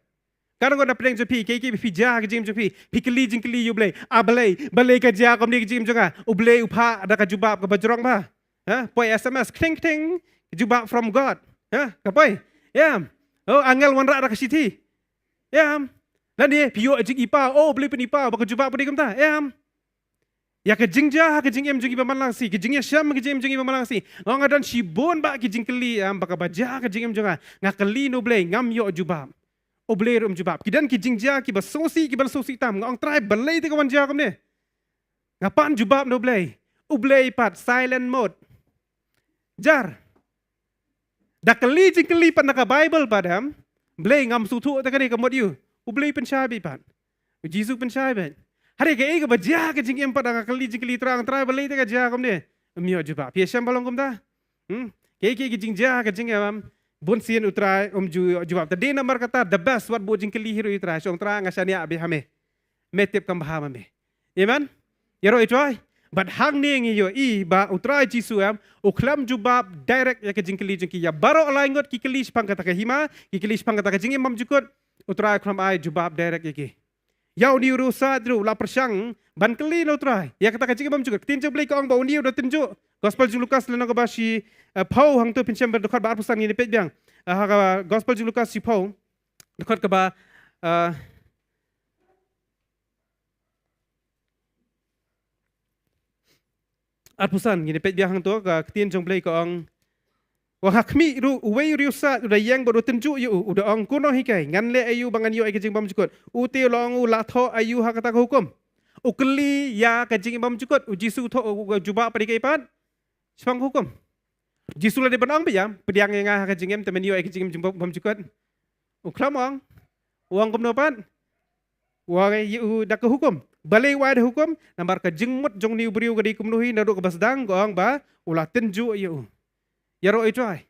Ka dang ngon na pdeng jong phi, kiei kiei ba phi jia ha ka jingim jong phi, phi kylli jingkylli ïa U Blei. A Blei, balei ka jia kumne ka jingim jong nga? U Blei u phah da ka jubab kaba jrong bha. Ha? Poi S M S, ktheng ktheng, jubab from God. Ha? Ka poi? Em. Oh, angel wanrah da ka shithi. Em. Lane phi ïoh jingïohi, oh, U Blei pyn-i paw, ba ka jubab ka dei kumta. Em. Ïa ka jingjia ha ka jingim jong ngi ba man lang sien, ka jingïashem ha ka jingim jong ngi ba man lang sien. Nga ong nga don shibun bah ki jingkylli, em, ba kaba jia ha ka jingim jong nga, nga kylli na U Blei, ngam ïoh jubab. U Blei ruh um jubab. Ki don ki jingjia kiba sngewsih, kiban sngewsih tam. Nga ong Trai, balei te ka wan jia kumne? Nga pan jubab na U Blei. U Blei pat silent mode. Jar. Da kylli jingkylli pat na ka Baibl pat em, Blei ngam sngewthuh te kane ka mut aïu. U Blei pynshai beit pat. U Jisu pynshai beit. Hynrei kaei kaba jia ha ka jingim pat, da nga kylli jingkylli Trai, Trai balei te ka jia kumne? Um ïoh jubab. Phi ïashem ba long kumta? Hmm? Kaei kaei ka jingjia ha ka jingim em, bun sien U Trai um ju ïoh jubab. Te dei namar kata the best wat buh jingkylli hi ruh ïa U Trai. Shu ong Trai, nga shaniah beit ha me. Me tip kam bha ma me. Amen. Ïaroh ïa U Trai. Bad hangne ngi ïohi ba u Trai Jisu em, u khlem jubab direct ïa ka jingkylli jong ki. Ïa baroh lai ngut ki kylli shaphang kata ka hima, ki kylli shaphang kata ka jingim bymjukut, u Trai u khlem ai jubab direct ïa ki. Ïa une u riewsaid ruh u la pyrshang ban kylli na u Trai ïa kata ka jingim bymjukut. Ka ktien jong u Blei ka ong ba une u da tynjuh. Gospel jong u Lukas lynnong kaba shi, eh, phew, hangto phin shem bad dkhot ba arphew san, ngin ïa peit biang. Eh, ha ka Gospel jong u Lukas shi phew, dkhot kaba, eh, arphew san, ngin ïa peit biang hangto. Ka ktien jong u Blei ka ong, u ong ha khmih ruh uwei u riewsaid u da ïeng bad u tynjuh ïa u, u da ong, "Ko nonghikai, ngan leh aïu ba ngan ïoh ïa ka jingim bymjukut?" U te u la ong, "U lah thoh aïu ha kata ka hukum?" U kylli ïa ka jingim bymjukut, u Jisu u thoh, u jubab pat ïa kaei pat? Shaphang ka hukum. Jisu la dei ban ong beit ïa, "Pdiang ïa nga ha ka jingim, te men ïoh ïa ka jingim bym-, bymjukut." U khlem ong. U ong kumno pat? U ong ïa u da ka hukum. Balei u ai da hukum? Namar ka jingmut jong une u briew ka dei kumno hi, naduh kaba sdang ka ong ba u la tynjuh ïa u. Ïaroh ïa u Trai.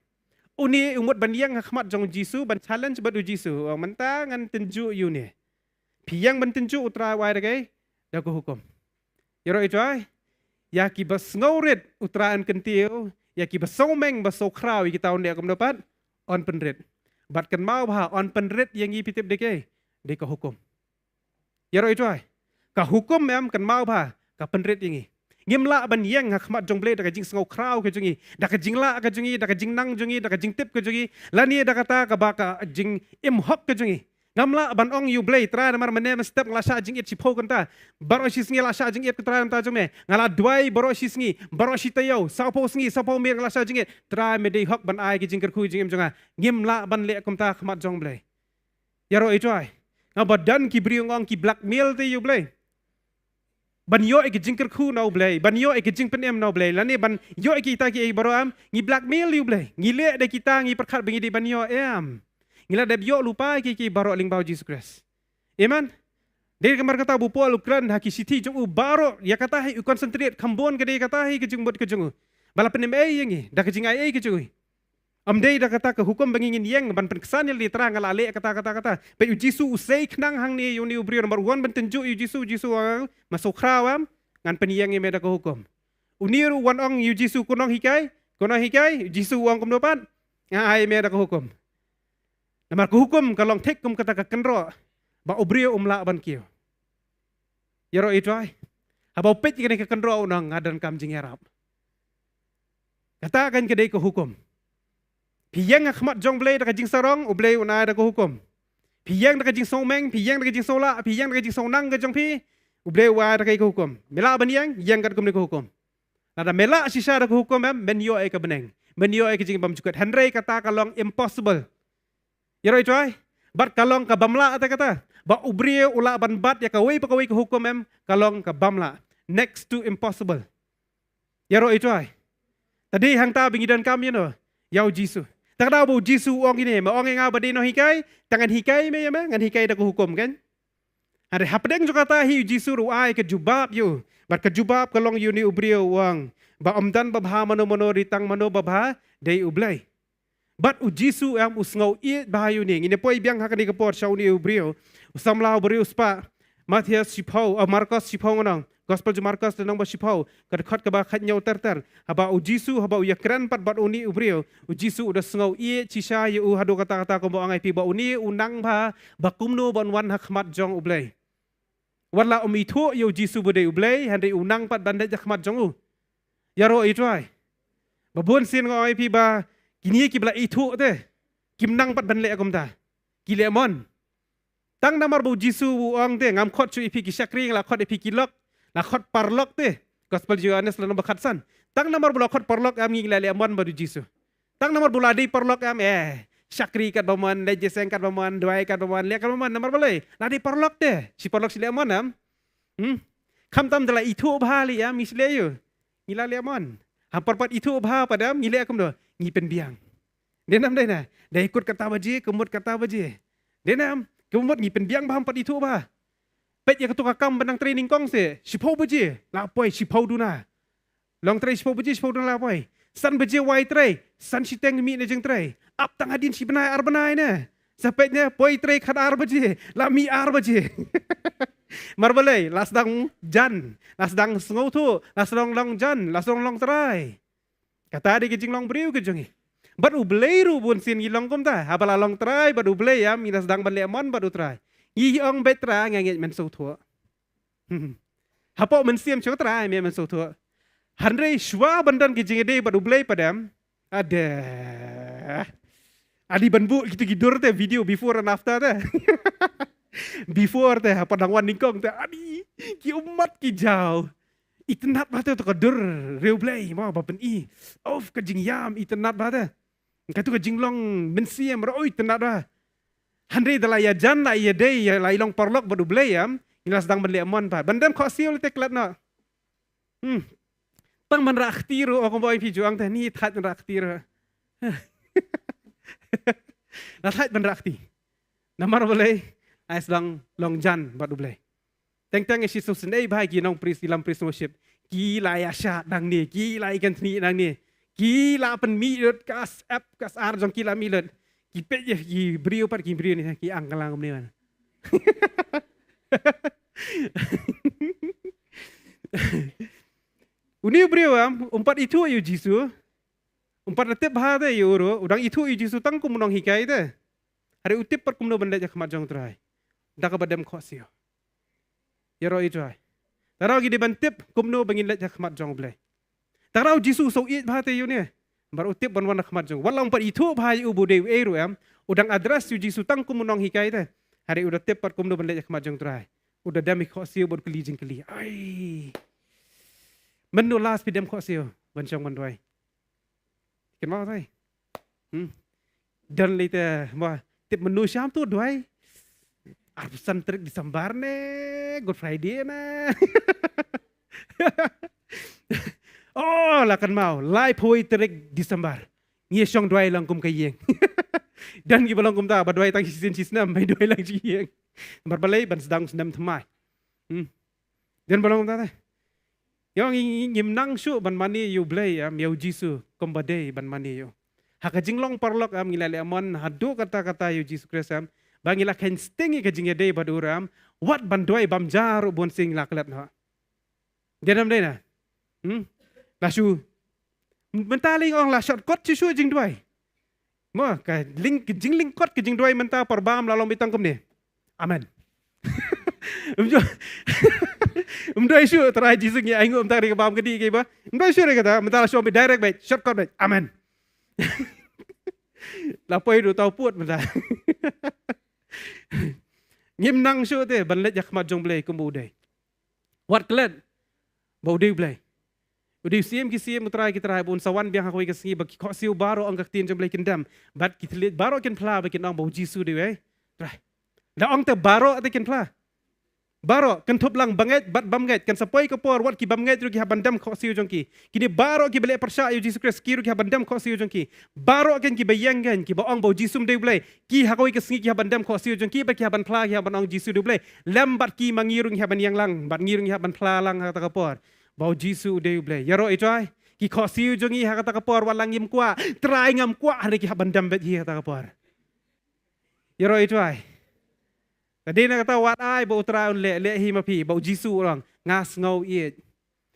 Une u mut ban ïeng ha khmat jong u Jisu, ban challenge bad u Jisu. U ong, "Mynta ngan tynjuh ïa une." Phi ïeng ban tynjuh, u Trai u ai da kaei? Da ka hukum. Ïaroh ïa u Trai. Ïa kiba sngewrit u Trai un kyntiew, ïa kiba sngewmeng ba sngewkhraw ïa kita un leh kumno pat? Un pynrit. Bad kynmaw bha, un pynrit ïa ngi, phi tip da kaei? Da ka hukum. Ïaroh ïa u Trai. Ka hukum em, kynmaw bha, ka pynrit ïa ngi. Ngim lah ban ïeng ha khmat jong u Blei da ka jingsngewkhraw ka jong ngi, da ka jinglah ka jong ngi, da ka jingnang jong ngi, da ka jingtip ka jong ngi, lane da kata kaba ka jingim hok ka jong ngi. Ngam lah ban ong ïa u Blei, "Trai, namar mynne mynstep nga la shah jingit shiphew kynta. Baroh shi sngi la shah jingit, ko Trai, na ka bynta jong me. Nga la duwai baroh shi sngi, baroh shi taïew, sawphew sngi, sawphew miet nga la shah jingit. Trai, me dei hok ban ai ka jingkyrkhu jingim jong nga." Ngim lah ban leh kumta ha khmat jong u Blei. Ïaroh ïa u Trai. Nga ba don ki briew nga ong ki blackmail te ïa u Blei. Ban ïoh ïa ka jingkyrkhu na u Blei, ban ïoh ïa ka jingpynim na u Blei, lane ban ïoh ïa kita kiei baroh em, ngi blackmail ïa u Blei. Ngi leh da kita, ngi pyrkhat ba ngi dei ban ïoh em. Ngi la dep ïoh lypa ïa kiei kiei baroh lyngba u Jisu Khrist. Amen. Dei namar kata ba u Paul u kren ha ki shithi jong u baroh, ïa kata hi u concentrate kham bun, ka dei kata hi ka jingmut ka jong u. Ba la pynim ei ïa ngi da ka jingai ei ka jong u. Ym dei da kata ka hukum ba ngi ngin ïeng ban pynksan ïa lade, "Trai, nga la leh kata, kata, kata." Peit, u Jisu u sei khnang hangne ïa une u briew, namar u wan ban tynjuh ïa u Jisu, u Jisu u ong, "Me sngewkhraw em, ngan pynïeng ïa me da ka hukum." Une ruh u wan ong ïa u Jisu, "Ko nonghikai, ko nonghikai." U Jisu u ong kumno pat? "Nga ai ïa me da ka hukum." Namar ka hukum ka long thik kum kata ka kynroh ba u briew um lah ban kiew. Ïaroh ïa u Trai. Haba u peit ïa kane ka kynroh, u ong, "Nga donkam jingïarap." Kata kan ka dei ka hukum. Phi ïeng ha khmat jong u Blei da ka jingsarong, u Blei un ai da ka hukum. Phi ïeng da ka jingsngewmeng, phi ïeng da ka jingsngewlah, phi ïeng da ka jingsngewnang ka jong phi, u Blei u ai da ka hukum. Me lah ban ïeng, ïeng katkum kane ka hukum. Lada me lah shisha da ka hukum em, men ïoh ïa ka bneng, men ïoh ïa ka jingim bymjukut. Hynrei kata ka long impossible. Ïaroh ïa u Trai. Bad ka long ka bym lah te kata. Ba u briew u lah ban bat ïa kawei pa kawei ka hukum em, ka long ka bym lah. Next to impossible. Ïaroh ïa u Trai. Te dei hangta ba ngi donkam ïa uno? Ïa u Jisu. Te ka daw ba u Jisu u ong ïa ngi, "Me ong ïa nga ba dei nonghikai, te ngan hikai me ïa me, ngan hikai da ka hukum," kan? Hynrei hapdeng jong kata hi u Jisu ruh u ai ka jubab ïa u. Bad ka jubab ka long ïa une u briew, u ong, "Ba ym don babha mano mano, dei tang mano babha, dei u Blei." Bad u Jisu em u sngew ïeit bha ïa une. Ngin ïa poi biang ha kane ka por sha une u briew. U samla u briew spah. Mathaios shiphew, ah, Markos shiphew ngan ong. Gospel jong u Markos lynnong ba shiphew, ka dkhot kaba khathynñiew ter ter. Haba u Jisu, haba u ïakren pat bad une u briew, u Jisu u da sngew ïeit shisha ïa u haduh katta katta, kumba ong ïa phi ba une u nang bha ba kumno ban wan ha khmat jong u Blei. Wat la um ithuh ïa u Jisu ba dei u Blei, hynrei u nang pat ban leit ha khmat jong u. Ïaroh ïa u Trai. Ba bun sien nga ong ïa phi ba kine kiba la ithuh te kim nang pat ban leh kumta. Ki leh mon. Tang namar ba u Jisu u ong te, "Ngam khot shuh ïa phi ki shakri, nga la khot ïa phi ki lok, la khot paralok te." Gospel jong u Ïohannes lynnong ba khatsan. Tang namar ba la khot paralok em, ngi la leh mon bad u Jisu. Tang namar ba la dei paralok em, eh, shakri katba mon, leit jingïaseng katba mon, duwai katba mon, leh katba mon, namar balei? La dei paralok te. Shi paralok shi leh mon em? Hmm? Khamtam da la ithuh bha lei em, ngi shi leh ïa u. Ngi la leh mon. Hampyrpat ithuh bha pat em, ngi leh kumno? Ngi pynbiang. Dei nam dei na? Da ïakut katta baje, ka mut katta baje. Dei nam? Ka mut ngi pynbiang bha, hampyrpat ithuh bha. Peit ïa kato ka kam ba nang trei nyngkong se, shiphew baje la poi, shiphew duna. Long trei shiphew baje, shiphew duna la poi. San baje wai trei, san shiteng mih na jingtrei. Ap tang hadien shi bnai ar bnai ne. Sa peit ne, poi trei khatar baje, la mih ar baje. Mar balei, la sdang jan, la sdang sngewthuh, la sdang long jan, la sdang long trai. Kata dei ka jinglong briew ka jong ngi. Bad U Blei ruh bun sien ngi long kumta. Haba la long trai bad U Blei, ïa, ngi la sdang ban leh mon bad U Trai. Ngi ong beit Trai, nga ngeit men sngewthuh. Hapoh mynsiem shu Trai, men, men sngewthuh. Hynrei shuwa ban don ka jingïadei bad U Blei pat em. Ade. Adi ban buh kito ki dur te, video before and after te. Before te, haba dang wan nyngkong te, adi, ki ummat ki jaw. Itynnad bha te, to ka dur, riewblei, mo, ba pyni. Of, ka jingïam, itynnad bha te. Kato ka jinglong mynsiem ruh, oi, itynnad bha. Hynrei da la ïajan, la ïadei, la i long paralok bad U Blei, em. Ngi la sdang ban leh mon pat. Ban dem khohsiew lei te klet noh. Hmm. Tang ban rah kti ruh, ong kumba ong phi ju ong te, ni thait ban rah kti ruh. La thait ban rah kti. Namar balei, la sdang long jan bad U Blei. Teng teng shi shisien ei bha ki nongpriest, ki lam priest worship. Ki la ïa shad nangne, ki la ïa kynthni nangne. Ki la pynmih lut, kas ep, kas ar jong ki la mih lut. Ki peit ïa ki briew pat, ki briew ne, ki ang ka lang kumne wan. Une u briew, em, um pat ithuh ïa u Jisu. Um pat da tip bha te ïa u ruh, u dang ithuh ïa u Jisu tang kum u nonghikai te. Hynrei u tip pat kumno ban leit ha khmat jong U Trai. Da kaba dem khohsiew. Ïaroh ïa U Trai. Tang ngi dei ban tip kumno ba ngin leit ha khmat jong U Blei. Tang u Jisu u sngewïeit bha te ïa une. Namar u tip ban wan ha khmat jong. Wat la um pat ithuh bha ïa u ba u dei uei ruh, em. U dang address ïa u Jisu tang kum u nonghikai te. Hynrei u da tip pat kumno ban leit ha khmat jong U Trai. U da dem ïa khohsiew bad u kylli jingkylli. Ai. Mynno last phi dem khohsiew ban shong ban duwai? Kynmaw te. Hmm. Don lei te, mo, tip mynno sham to duwai. Arphew san tarik December ne, Good Friday ne. Oh, la kynmaw, laiphew tarik December. Ngi shong duwai lang kum ka ïing. Don kiba long kumta, ba duwai tang shisien shisnem, ba duwai lang shi ïing. Namar balei, ban sdang snem thymmai. Hmm. Don ba long kumta te. Ïa ngi, ngi, ngim nang shuh ban mane ïa U Blei, em, ïa u Jisu, kumba dei ban mane ïa u. Ha ka jinglong paralok, em, ngi la leh mon haduh katta katta ïa u Jisu Khrist, em, ba ngi la kheiñ sting ïa ka jingïadei bad u ruh, em, wat ban duwai bam ja ruh bun sien ngi la klet noh. Dei ne em dei na? Hmm? La shu. Mynta lei ong la shortcut shuh shuh jingduwai. Mo, ka lyng, ka jinglyngkot ka jingduwai mynta por bam la long beit tang kumne. Amen. Ym ju-, ym duwai shuh, Trai Jisu ngi ai nguh mynta ka dei ka bam ka dih ka ba. Ym duwai shuh re kata, mynta la shu ong beit direct beit, shortcut beit. Amen. La poi ruh tau pud mynta. Ngim nang shuh te ban leit ha khmat jong U Blei kumba u dei. Wat klet ba u dei U Blei. U dei u Syiem ki syiem, u Trai ki trai, ba un sa wan biang ha kawei ka sngi ba ki khohsiew baroh, ong ka ktien jong U Blei, kin dem. Bad ki thylliej baroh kin phla ba kin ong ba u Jisu u dei uwei? Trai. Da ong te baroh te kin phla. Baroh, kynthup lang bangeit bad bym ngeit, kan sa poi ka por wat ki bym ngeit ruh ki hap ban dem khohsiew jong ki. Kine baroh kiba leh pyrshah ïa u Jisu Khrist, ki ruh ki hap ban dem khohsiew jong ki. Baroh kein kiba ïeng kein, kiba ong ba u Jisu um dei U Blei, ki ha kawei ka sngi ki hap ban dem khohsiew jong ki, bad ki hap ban phla, ki hap ban ong Jisu u dei U Blei. Lem bad ki, ma ngi ruh ngi hap ban ïeng lang, bad ngi ruh ngi hap ban phla lang ha kata ka por ba u Jisu u dei U Blei. Ïaroh ïa U Trai, ki khohsiew jong ngi ha kata ka por wat la ngim kwah, Trai ngam kwah, hynrei ki hap ban dem beit hi ha kata ka por. Ïaroh ïa U Trai. Te dei na kata wat ai ba u Trai un leh, leh hi ma phi, ba u Jisu u ong, nga sngew ïeit.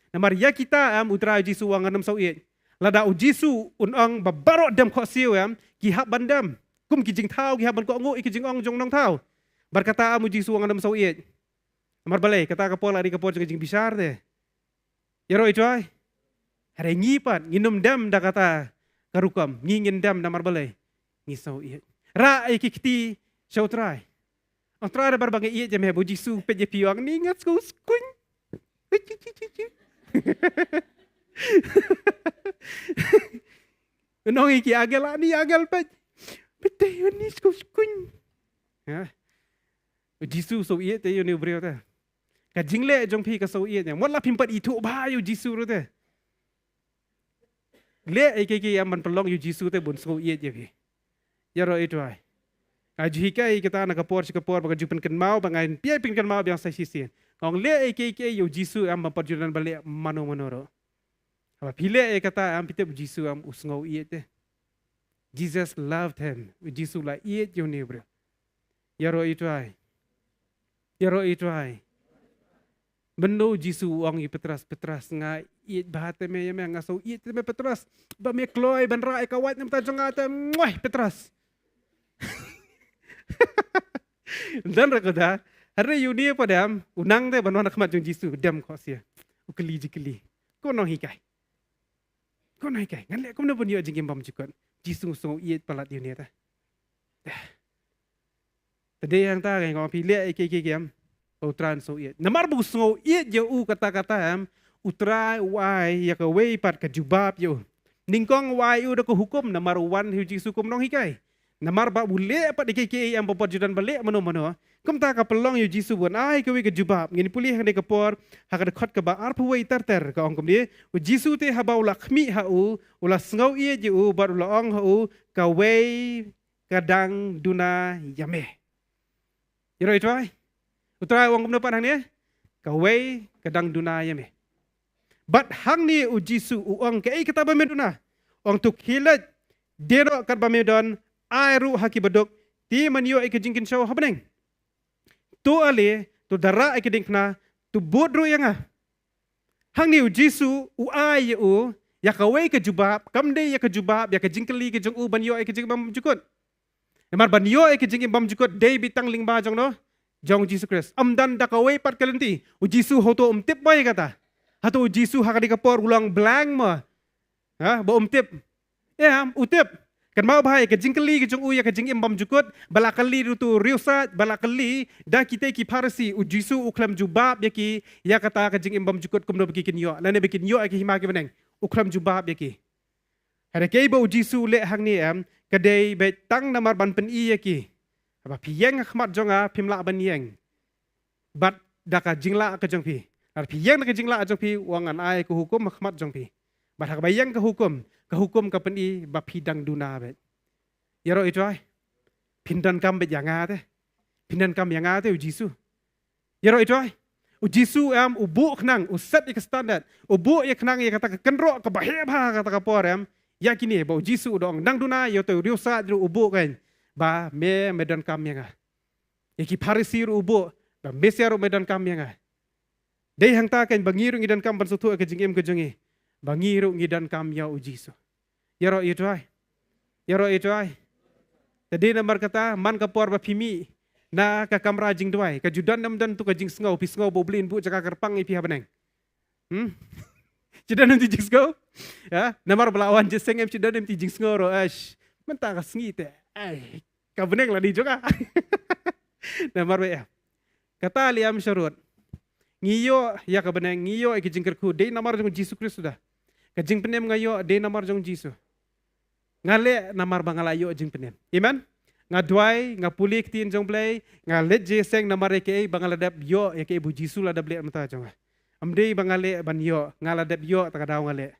Namar ïa kita, em, u Trai Jisu u ong ngan ym sngew ïeit. Lada u Jisu un ong ba baroh dem khohsiew, em, ki hap ban dem. Kum ki jingthaw ki hap ban kohnguh ïa ki jingong jong u nongthaw. Bad kata, em, u Jisu u ong ngan ym sngew ïeit. Namar balei, kata ka por la dei ka por jong ka jingbishar te. Ïaroh ïa U Trai. Hynrei ngi pat, ngin ym dem da kata ka rukom, ngi ngin dem namar balei? Ngi sngew ïeit. Rah ïa ki kti sha u Trai. Ong Trai, da bar ba nga ïeit ïa me, ba u Jisu peit ïa phi u ong ni, nga sngew skuñ. Nong ïa ki angel, ani angel peit. Peit te, ani sngew skuñ. Ha? U Jisu u sngew ïeit te ïa une u briew te. Ka jingleh jong phi ka sngew ïeit ïa. Wat la phim pat ithuh bha ïa u Jisu ruh te. Leh ïa kiei kiei ïa ban pynlong ïa u Jisu te bun sngew ïeit ïa phi. Ïaroh ïa U Trai. Nga ju hikai kata na ka por sha ka por ba nga ju pynkynmaw, ba ngan pynïaid pynkynmaw biang sa shisien. Nga ong leh ïa kiei kiei ïa u Jisu, em, bym pat ju don ban leh mano mano ruh. Haba phi leh ïa kata, em, phi tip u Jisu, em, u sngew ïeit te. Jesus loved him. U Jisu u la ïeit ïa une u briew. Ïaroh ïa U Trai. Ïaroh ïa U Trai. Mynno u Jisu u ong ïa u Petros, Petros, nga ïeit bha te me ïa me, nga sngew ïeit te me Petros. Ba me kloi ban rah ïa ka wait namar jong nga te, muah, Petros. Don ruh kata, hynrei ïa une pat em, u nang te ban wan ha khmat jong u Jisu, dem khohsiew. U kylli jingkylli. Ko nonghikai. Ko nonghikai, ngan leh kumno ban ïoh jingim bymjukut? Jisu u sngew ïeit palat ïa une te. Te dei hangta ngi ong phi leh ïa kiei kiei kiei em, ba u Trai un sngew ïeit. Namar ba u sngew ïeit ïa u katta katta em, u Trai u ai ïa kawei pat ka jubab ïa u. Nyngkong u ai u da ka hukum namar u wan hi u Jisu kum nonghikai. Namar ba u leh pat ïa kiei kiei em ba bad ju don ba leh mano mano. Kumta ka pynlong ïa u Jisu ban ai kawei ka jubab. Ngin pule hangne ka por ha ka dkhot kaba arphew wei ter ter ka ong kumne. U Jisu te haba u la khmih ha u, u la sngew ïeit ïa u bad u la ong ha u, kawei ka dang duna ïa me. Ïaroh ïa u Trai. U Trai u ong kumno pat hangne? Kawei ka dang duna ïa me. Bad hangne u Jisu u ong kaei kata ba me duna. Ong to khie leit, die noh katba me don, ai ruh ha ki baduk, te men ïoh ïa ka jingkynshew ha bneng. To ale, to da rah ïa ki diengphna, to bud ruh ïa nga. Hangne u Jisu u ai ïa u ïa kawei ka jubab, kam dei ïa ka jubab ïa ka jingkylli ka jong u ban ïoh ïa ka jingim bymjukut. Namar ban ïoh ïa ka jingim bymjukut dei beit tang lyngba jong no, jong u Jisu Khrist. Ym don da kawei pat ka lynti. U Jisu hato um tip mo ïa kata? Hato u Jisu ha kane ka por u long blank mo? Ha, ba um tip? Em, u tip. Kynmaw bha ïa ka jingkylli ka jong u ïa ka jingim bymjukut, ba la kylli da uto u riewsaid, ba la kylli da kita ki Pharisi, u Jisu u khlem jubab ïa ki ïa kata ka jingim bymjukut kumno ba ki kin ïoh, lane ba kin ïoh ïa ka hima ki bneng. U khlem jubab ïa ki. Hynrei kaei ba u Jisu u leh hangne em, ka dei beit tang namar ban pyni ïa ki. Haba phi ïeng ha khmat jong nga, phim lah ban ïeng bad da ka jinglah ka jong phi. Lada phi ïeng da ka jinglah jong phi, u ong ngan ai ka hukum ha khmat jong phi. Bad haba ïeng ka hukum, ka hukum ka pyni ba phi dang duna beit. Ïaroh ïa u Trai. Phin donkam beit ïa nga te. Phin donkam ïa nga te u Jisu. Ïaroh ïa u Trai. U Jisu em u buh khnang, u set ïa ka standard. U buh ïa khnang ïa kata ka kynroh kaba heh bha ha kata ka por em. Ïa kine ba u Jisu u da ong dang duna, ïa uto u riewsaid ruh u buh kein. Ba me, me donkam ïa nga. Ïa ki Pharisi ruh u buh, ba me sha ruh me donkam ïa nga. Dei hangta kein ba ngi ruh ngi donkam ban sngewthuh ïa ka jingim ka jong ngi. Ba ngi ruh ngi donkam ïa u Jisu. Ïaroh ïa u Trai. Ïaroh ïa u Trai. Te dei namar kata, man ka por ba phi mih na ka kamra jingduwai, ka ju don ne ym don tu ka jingsngew, phi sngew ba u Blei un buh jaka kyrpang ïa phi ha bneng? Hmm? Ju don ne ym ju jingsngew? Ïa, namar ba la wan jingïaseng em, ju don ne ym ju jingsngew ruh, aish. Mynta ka sngi te, ai, ka bneng la dei jong nga. Namar ba ïa kata liam sharud. Ngi ïoh ïa ka bneng, ngi ïoh ïa ka jingkyrkhu dei namar jong u Jisu Khrist suda. Ka jingpynim nga ïoh dei namar jong u Jisu. Nga leh namar ba nga la ïoh jingpynim. Amen. Nga duwai, nga pule ktien jong u Blei, nga leit jingïaseng namar ïa kaei ba nga la dep ïoh ïa kaei ba u Jisu la dep leh mynta jong nga. Ym dei ba nga leh ban ïoh, nga la dep ïoh ta ka daw nga leh.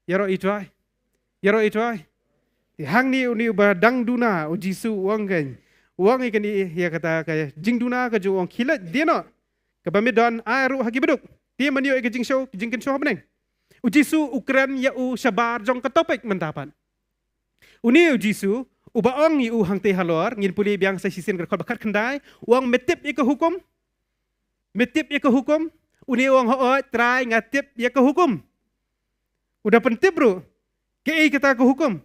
Ïaroh ïa u Trai. Ïaroh ïa u Trai. Te hangne une uba dang duna, u Jisu u ong kein. U ong ïa kane ïa kata ka jingduna ka jong u, ong khie leit, die noh. Kaba me don, ai ruh ha ki baduk. Te men ïoh ïa ka jingshew, jingkynshew ha bneng. U Jisu u kren ïa u shabar jong ka topic mynta pat. Une u Jisu uba ong ïa u hangtei halor, ngin pule biang sa shisien ka dkhot ba khatkhyndai, u ong me tip ïa ka hukum. Me tip ïa ka hukum? Une u ong hooid Trai, nga tip ïa ka hukum. U da pyntip ruh kaei kata ka hukum.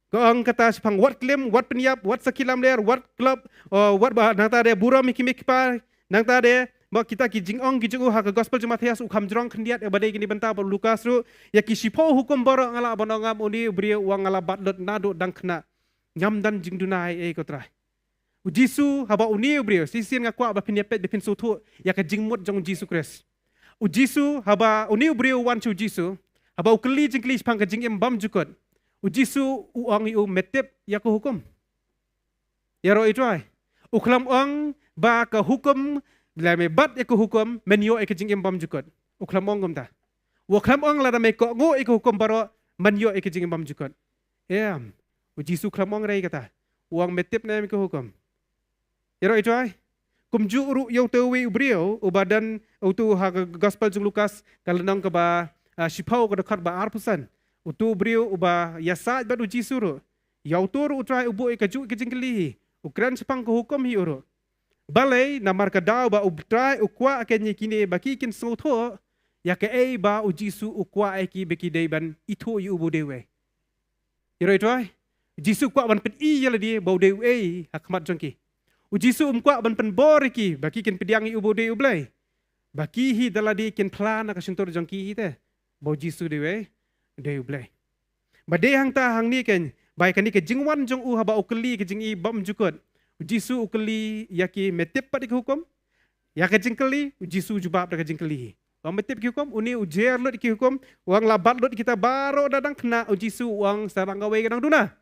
Ka ong kata shaphang wat klim, wat pynïap, wat sakhi lamler, wat klop, o wat ba nangta de burom ïa ki mei ki pa, nangta de ba kita ki jingong ki jong u ha ka gospel jong u Mathaios u kham jrong khyndiat, ïa ba dei kine bynta bad u Lukas ruh, ïa ki shiphew hukum baroh nga lah ban ong, ngam, une u briew u ong nga la bat lut naduh dang khynnah. Ngam don jingduna ei ei ko Trai. U Jisu, haba une u briew, shisien nga kwah ba phin ïa peit, ba phin sngewthuh ïa ka jingmut jong u Jisu Khrist. U Jisu, haba une u briew u wan sha u Jisu, haba u kylli jingkylli shaphang ka jingim bymjukut, u Jisu u ong ïa u, me tip ïa ka hukum. Ïaroh ïa u Trai. U khlem ong ba ka hukum, lada me bat ïa ka hukum men ïoh ïa ka jingim bymjukut. U khlem ong kumta. U khlem ong lada me kohnguh ïa ka hukum baroh men ïoh ïa ka jingim bymjukut. Em. U Jisu u khlem ong re kata. U ong me tip ne em ïa ka hukum. Ïaroh ïa u Trai. Kumjuh ruh ïa uto uwei u briew uba don, uto ha ka gospel jong u Lukas ka lynnong kaba, ah, shiphew ka dkhot ba arphew san. Uto u briew uba ïasaid bad u Jisu ruh. Ïa uto ruh u Trai u buh ïa kajuh ka jingkylli hi. U kren shaphang ka hukum hi u ruh. Balei? Namar ka daw ba U Trai u kwah kein ïa kine ba ki kin sngewthuh ïa kaei ba U Jisu u kwah ïa ki ba ki dei ban ithuh ïa u ba u dei uei. Ïa ro ithuh, U Jisu u kwah ban pyni ïa lade ba u dei uei ha khmat jong ki. U Jisu um kwah ban pynbor ïa ki ba ki kin pdiang ïa u ba u dei U Blei, ba ki hi da lade kin phla na ka shyntur jong ki hi te ba U Jisu dei uei, dei U Blei. Ba dei hangta hangne kein, ba ïa kane ka jingwan jong u haba u kylli ka jingim bymjukut, U Jisu u kylli ïa ki, me tip pat ïa ki hukum? Ïa ka jingkylli, U Jisu u jubab da ka jingkylli hi. Ong me tip ki hukum? Une u jer lut ki hukum, u ong la bat lut kita baroh da dang khynnah. U Jisu u ong sa dang kawei ka dang duna.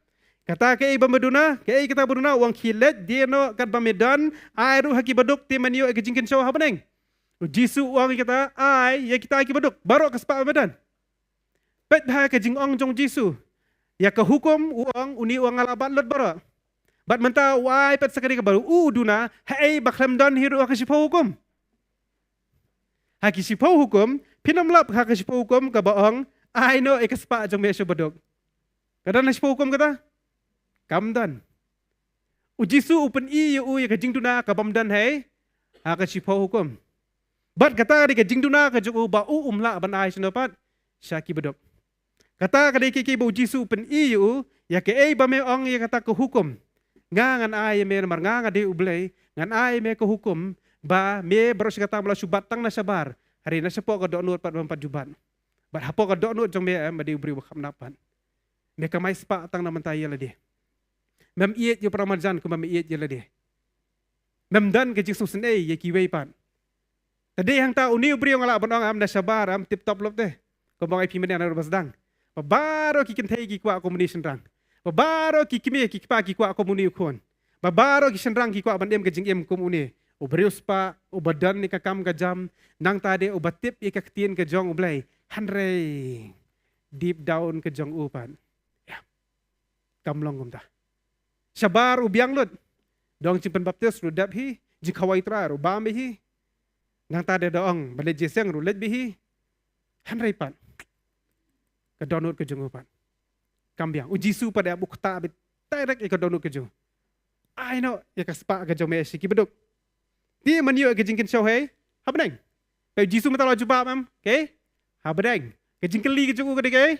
Kata kaei ba me duna, kaei kata ba duna? U ong khie leit die noh katba me don, ai ruh ha ki baduk te men ïoh ïa ka jingkynshew ha bneng. U Jisu u ong ïa kita, ai ïa kita ki baduk, baroh ka spah ba me don. Peit bha ka jingong jong U Jisu. Ïa ka hukum u ong, une u ong nga la bat lut baroh. Bad mynta u ai pat sa kane kaba u duna, haei ba khlem don hi ruh ha ka shiphew hukum? Ha ki shiphew hukum, phin ym lap ha ka shiphew hukum kaba ong ai noh ïa ka spah jong me sha u baduk. Ka don ha shiphew hukum kata? Kam don. U Jisu u pyni ïa u ïa ka jingduna kabym don hei ha ka shiphew hukum. Bad kata dei ka jingduna ka jong u ba u um lah ban ai shano pat, sha ki baduk. Kata ka dei ka, ka ba U Jisu u pyni ïa u, ïa kaei ba me ong ïa kata ka hukum. Nga ngan ai ïa me namar nga nga dei U Blei, ngan ai ïa me ka hukum ba me baroh shi katta me la shu bat tang na shabar, hynrei na shapoh ka dohnud pat mem pat ju bat. Bad hapoh ka dohnud jong me, em, me dei u briew ba kham nap pat. Me kamai spah tang na mynta ïa lade. Mem ïeit ïa u para marjan kumba me ïeit ïa lade. Mem don ka jingsngewsynei ïa kiwei pat. Te dei hangta une u briew nga lah ban ong, em, na shabar, em, tip top lop te. Kumba ong ai phi mynne na ruh ba sdang. Ba baroh ki kynthei ki kwah kum une u shynrang. Ba baroh ki kmie ki kpa ki kwah kum une u khun. Ba baroh ki shynrang ki kwah ban im ka jingim kum une. U briew spah, uba don ïa ka kam ka jam, nangta de uba tip ïa ka ktien ka jong U Blei. Hynrei deep down ka jong u pat, ïa, kam long kumta. Shabar u biang lut. Da ong jingpynbaptis ruh dep hi, jingkhawai Trai ruh bam bha hi. Nangta de da ong ban leit jingïaseng ruh leit bha hi. Hynrei pat ka dohnud ka jong u pat kam biang. U Jisu pat ïa u ktah beit direct ïa ka dohnud ka jong u. Ai noh ïa ka spah ka jong me sha ki baduk. Te men ïoh ïa ka jingkynshew hei ha bneng. Peit U Jisu mynta u la jubab, em, kaei? Ha bneng. Ka jingkylli ka jong u ka dei kaei?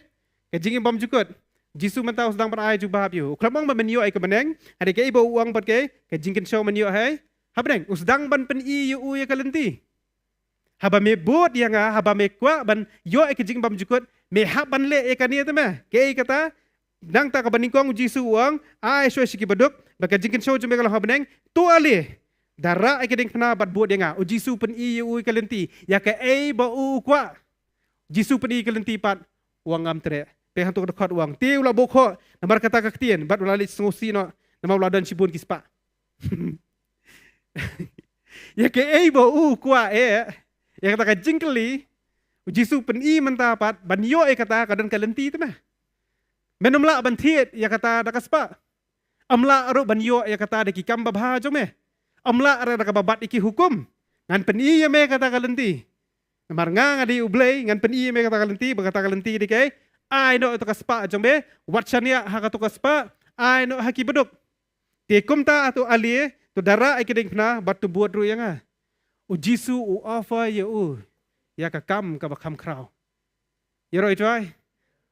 Ka jingim bymjukut. U Jisu mynta u sdang ban ai jubab ïa u. U khlem ong ba men ïoh ïa ka bneng, hynrei kaei ba u ong pat kaei? Ka jingkynshew men ïoh hei ha bneng. U sdang ban pyni ïa u ïa ka lynti. Haba me bud ïa nga, haba me kwah ban ïoh ïa ka jingim bymjukut, me hap ban leh ïa kane te me. Kaei kata? Nangta kaba nyngkong U Jisu u ong, ai shuwa sha ki baduk, ba ka jingkynshew jong me ka long ha bneng. To ale, da rah ïa ka diengphna bad bud ïa nga. U Jisu u pyni ïa u ïa ka lynti, ïa kaei ba u kwah. U Jisu u pyni ïa ka lynti pat, u ong ngam treh. Peit hangto ka dkhot u ong, te u la buh khoh namar kata ka ktien, bad u la leit sngewsih noh, namar u la don shibun ki spah. Ïa kaei ba u kwah eh, ïa kata ka jingkylli, U Jisu u pyni mynta pat, ban ïoh ïa kata ka don ka lynti te me. Men ym lah ban thied ïa kata da ka spah. Ym lah ruh ban ïoh ïa kata da ki kam babha jong me. Ym lah ruh da kaba bat ïa ki hukum. Ngan pyni ïa me kata ka lynti. Namar nga nga dei U Blei, ngan pyni ïa me kata ka lynti, ba kata ka lynti dei kaei? Ai noh ïa kato ka spah jong me, wat shaniah ha kato ka spah, ai noh ha ki baduk. Te kumta to ale, to da rah ïa ka diengphna, bad to bud ruh ïa nga. U Jisu u offer ïa u ïa ka kam kaba kham khraw. Ïa ro ithuh,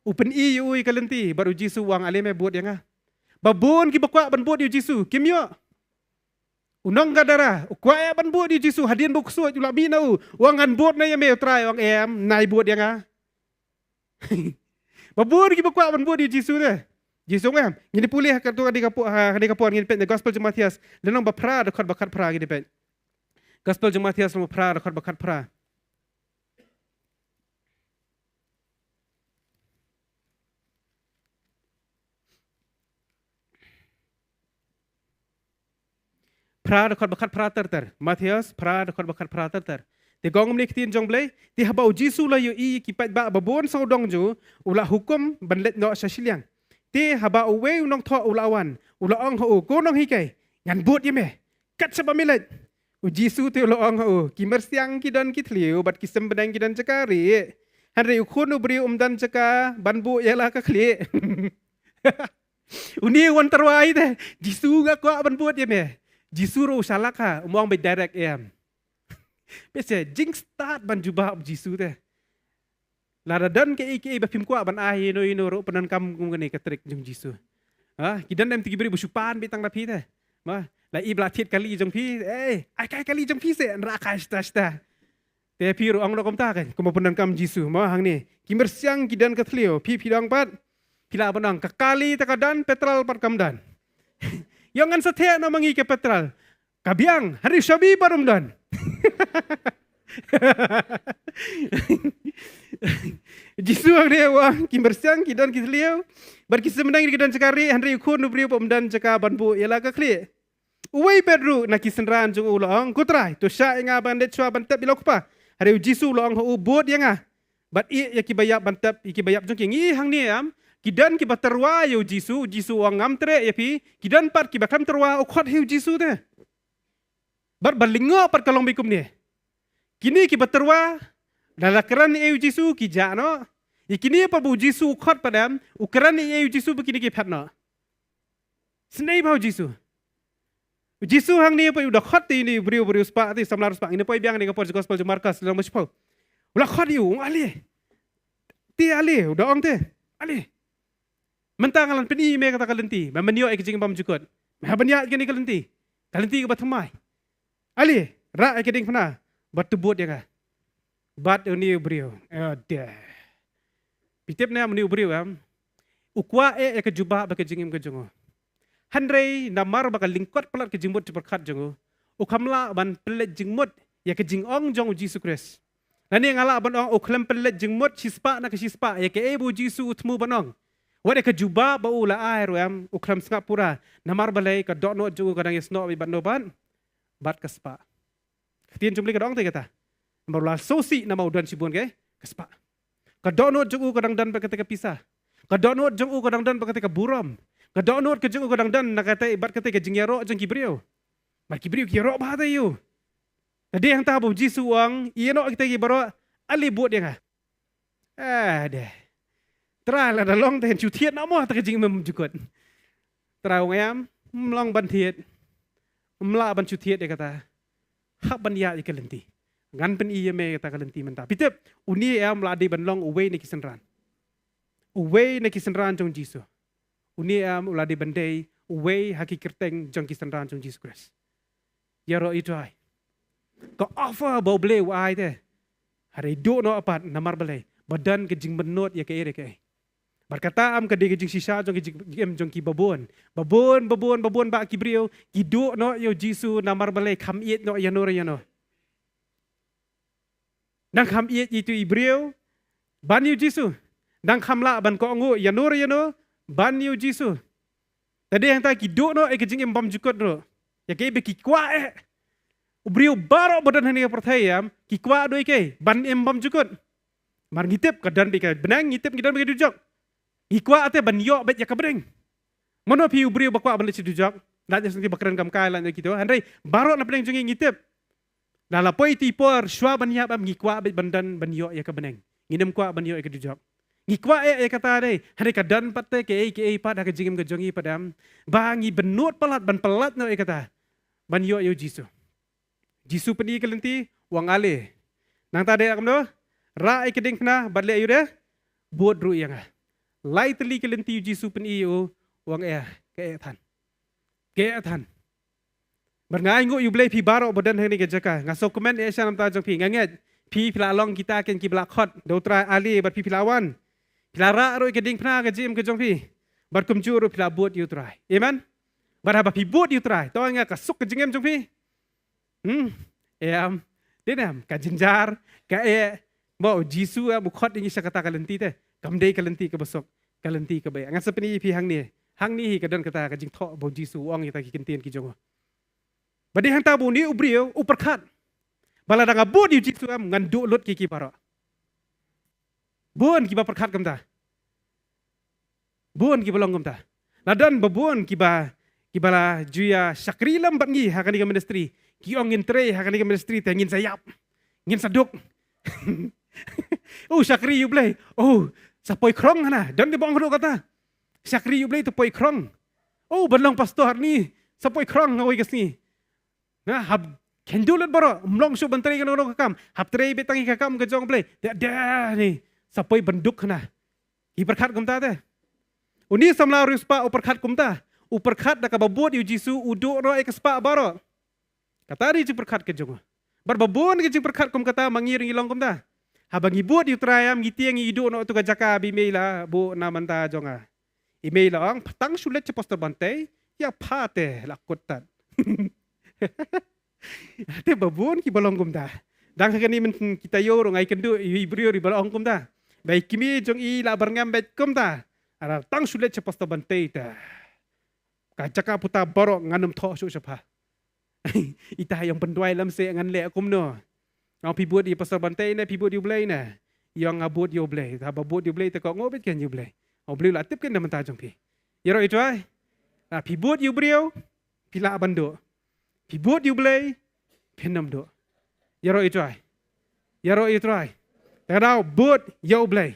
u pyni ïa u ïa ka lynti, bad U Jisu u ong ale me bud ïa nga. Ba bun kiba kwah ban bud ïa U Jisu, kim ïoh. U nonggadara u kwah ïa ban bud ïa U Jisu, hadien ba u ksuid u la mih na u, u ong ngan bud na ïa me U Trai, u ong em, nai bud ïa nga. Ba bun kiba kwah ban bud ïa U Jisu te. Jisu u ong em. Ngin ïa pule ha kato ka dei ka por, ha, ha dei ka por ngin peit na Gospel jong u Mathaios, lynnong ba phra, dkhot ba khatphra ngin ïa peit. Gospel jong u Mathaios lynnong ba phra, dkhot ba khatphra. Phra, dkhot ba khatphra ter ter. Mathaios phra, dkhot ba khatphra ter ter. Te ka ong kumne ka ktien jong U Blei, te haba U Jisu u la ïohi ïa ki paidbah ba bun sawdong jong u, u la hukum ban leit noh sha shiliang. Te haba uwei u nongthoh u la wan, u la ong ha u, ko nonghikai, ngan bud ïa me. Kat shaba me leit. U Jisu te u la ong ha u, ki myrsiang ki don ki thliew, bad ki symbneng ki don jaka rieh, hynrei u Khun u briew um don jaka ban buh ïa la ka khlieh. Une u wan tyrwa ïa te, Jisu nga kwah ban bud ïa me. Jisu ruh u shalak ha, um ong beit direct em. Peit seh, jingstad ban jubab Jisu te. Lada don kaei kaei ba phim kwah ban ai ïa ino ino ruh pyndonkam kum kane ka trick jong Jisu. Ha, ki don em te ki briew ba shu pan beit tang da phi te. Ma, la i ba la thied kali jong phi, eh, ai kai kali jong phi seh, nrah kai shata shata. Te phi ruh ong noh kumta kan, kumba pyndonkam Jisu, ma hangne. Ki myrsiang ki don ka thliew, phi phi dang pat. Phi lah ban ong ka kali te ka don, petrol pat kam don. Ïoh ngan sa theh noh ma ngi ka petrol. Ka biang, hynrei shabi pat um don. Jisu hangne u ong ki myrsiang ki don ki thliew. Bad ki symdang ki don jaka rieh, hynrei u Khun u briew pat um don jaka ban buh ïa la ka khlieh. Uwei pat ruh na ki synran jong u u la ong, ko Trai, to shah ïa nga ban leit shuwa ban tep ïa la u kpa. Hynrei u Jisu u la ong ha u, bud ïa nga. Bad ïeh ïa kiba ïap ban tep ïa kiba ïap jong ki. Ngi hangne em, ki don kiba tyrwa ïa u Jisu, u Jisu u ong ngam treh ïa phi, ki don pat kiba khlem tyrwa u khot hi u Jisu te. Bad ba lyngngoh pat ka long beit kumne. Kine kiba tyrwa, lada kren ïa u Jisu ki jah noh. Ïa kine pat ba u Jisu u khot pat em, u kren ïa u Jisu ba kine ki phet noh. Sngewbha u Jisu. U Jisu hangne pat u da khot te ïa une u briew, briew spah te, samla riewspah. Ngin poi biang ne ka por gospel jong Markos, lynnong ba shiphew. U la khot ïa u, u ong ale. Te ale, u da ong te. Ale. Mynta nga lah pyni ïa me kata ka lynti, ba men ïoh ïa ka jingim bymjukut. Me hap ban ïaid kane ka lynti. Ka lynti kaba thymmai. Ale, rah ïa ka diengphna, bad to bud ïa nga. Bad une u briew. Oh, deh. Phi tip ne em une u briew em. U kwah eh ïa ka jubab bad ka jingim ka jong u. Hynrei namar ba ka lyngkot palat ka jingmut jingpyrkhat jong u, u kham lah ban pynleit jingmut ïa ka jingong jong u Jisu Khrist. Lane nga lah ban ong u khlem pynleit jingmut shispah na ka shispah ïa kaei ba u Jisu u thmu ban ong. Wat ïa ka jubab ba u la ai ruh em, u khlem sngap pura. Namar balei? Ka dohnud jong u ka dang ïasnoh beit bad no bad, bad ka spah. Ka ktien jong U Blei ka dang ong te kata. Namar u la sngewsih namar u don shibun ka, ka spah. Ka dohnud jong u ka dang don bad kata ka pisa. Ka dohnud jong u ka dang don bad kata ka burom. Ka dohnud ka jong u ka dang don na kata bad kata ka jingïaroh jong ki briew. Bad ki briew ki ïaroh bha te ïa u. Te dei hangta ba u Jisu u ong, ïeh noh kita ki baroh, ale bud ïa nga. Ah, deh. Trai, lada long te shu thied noh mo, ta ka jingim bymjukut. Trai u ong em, ym long ban thied. Ym lah ban shu thied ïa kata. Hap ban ïaid ïa ka lynti. Ngan pyni ïa me kata ka lynti mynta. Phi tip, une em u la dei ban long uwei na ki synran. Uwei na ki synran jong u Jisu. Une em u la dei ban dei uwei ha ki kyrteng jong ki synran jong u Jisu Khrist. Ïaroh ïa u Trai. Ka offer ba U Blei u ai te, hynrei duh noh pat namar balei? Ba don ka jingmynnud ïa kaei re kaei. Bad kata em ka dei ka jingshisha jong ka jing, jingim jong ki babun. Babun, babun, babun bah ki briew ki duh noh ïa u Jisu namar balei? Kham ïeit noh ïano re ïano. Dang kham ïeit ïa itu i briew ban ïa u Jisu. Dang kham lah ban kohnguh ïano re ïano ban ïa u Jisu. Te dei hangta ki duh noh ïa ka jingim bymjukut ruh. Ïa kaei ba ki kwah eh. U briew baroh ba don ha kane ka pyrthei em, ki kwah duh ïa kaei? Ban im bymjukut. Namar ngi tip ka don beit ka bneng, ngi tip ngi don beit ka dujok. Ngi kwah te ban ïoh beit ïa ka bneng. Mano phi u briew ba kwah ban leit sha dujok? Lait ïa ki ba kren kam kai, lait ïa kito. Hynrei baroh na pdeng jong ngi ngi tip. Lada la poi ïa i por shuwa ban ïap em, ngi kwah beit ban don ban ïoh ïa ka bneng. Ngim kwah ban ïoh ïa ka dujok. Ngi kwah eh ïa kata dei. Hynrei ka don pat te kaei kaei pat ha ka jingim ka jong ngi pat em, ba ngi bynnud palat ban palat noh ïa kata ban ïoh ïa u Jisu. Jisu pyni ka lynti, u ong ale. Nangta dei kumno? Rah ïa ka diengphna bad leh ïa u de, bud ruh ïa nga. Lai tylli ka lynti u Jisu pyni ïa u, u ong eh, ka eh than. Ka eh than. Bad nga ainguh ïa U Blei phi baroh ba don ha kane ka jaka. Nga sngewkmen eh sha namar jong phi, nga ngeit phi, phi la long kita ken kiba la khot da u Trai ale bad phi, phi la wan. Phi la rah ruh ïa ka diengphna ka jingim ka jong phi. Bad kumjuh ruh phi la bud ïa u Trai. Amen. Bad haba phi bud ïa u Trai, to nga ka suk ka jingim jong phi. Hmm. Em. Dei ne em, ka jynjar, ka eh. Mo, u Jisu em u khot ïa ngi sha kata ka lynti te. Kam dei ka lynti kaba suk, ka lynti kaba eh. Ngan sa pyni ïa phi hangne. Hangne hi ka don kata ka jingthoh ba u Jisu u ong ïa kita ki ktien ki jong u. Ba dei hangta ba une u briew u pyrkhat ba lada nga bud ïa u Jisu em, ngan duh lut ki, ki baroh. Bun kiba pyrkhat kumta. Bun kiba long kumta. La don ba bun kiba, kiba la ju ïa shakri lem bad ngi ha kane ka ministry. Ki ong ngin trei ha kane ka ministry te ngin sa ïap, ngin sa duk. Oh, shakri ïa U Blei, oh, sa poi khrong hana. Don kiba ong ruh kata. Shakri ïa U Blei to poi khrong. Oh, ban long pastor ni sa poi khrong ha kawei ka sngi. Nga hap kynduh lut baroh, ym long shuh ban trei kano kano ka kam. Hap trei beit tang ïa ka kam ka jong U Blei. Te da ni, sa poi ban duk khana. Ki pyrkhat kumta te. Une u samla riewspah u pyrkhat kumta. U pyrkhat da kaba bud ïa u Jisu, u duh noh ïa ka spah baroh. Kata dei jingpyrkhat ka jong u. Bad ba bun ki jingpyrkhat kum kata ma ngi ruh ngi long kumta. Haba ngi bud ïa u Trai em, ngi tieng ïa u duh noh tu ka jaka ba i mei la buh na bynta jong nga. I mei la ong, pha tang shu leit sha Pastor Bantei, ïa pha te la kut tad. Te ba bun kiba long kumta. Dang ha kane mynta kita ïoh ruh nga ïakynduh ïa i briew ruh ba la ong kumta. Ba i kmie jong i la byrngem beit kumta. Ara tang shu leit sha Pastor Bantei te. Ka jaka puta baroh ngan ym thoh shuh sha pha. Ita ïong pynduwai lem se ngan leh kumno. Nga ong phi bud ïa Pastor Bantei ne, phi bud ïa U Blei ne. Ïong nga bud ïa U Blei. Haba bud ïa U Blei te kohnguh beit kein ïa U Blei. U Blei u la tip kein na bynta jong phi. Ïaroh ïa u Trai. Ah, phi bud ïa u briew, phi lah ban duh. Phi bud ïa U Blei, phin ym duh. Ïaroh ïa u Trai. Ïaroh ïa u Trai. Te ka daw bud ïa U Blei.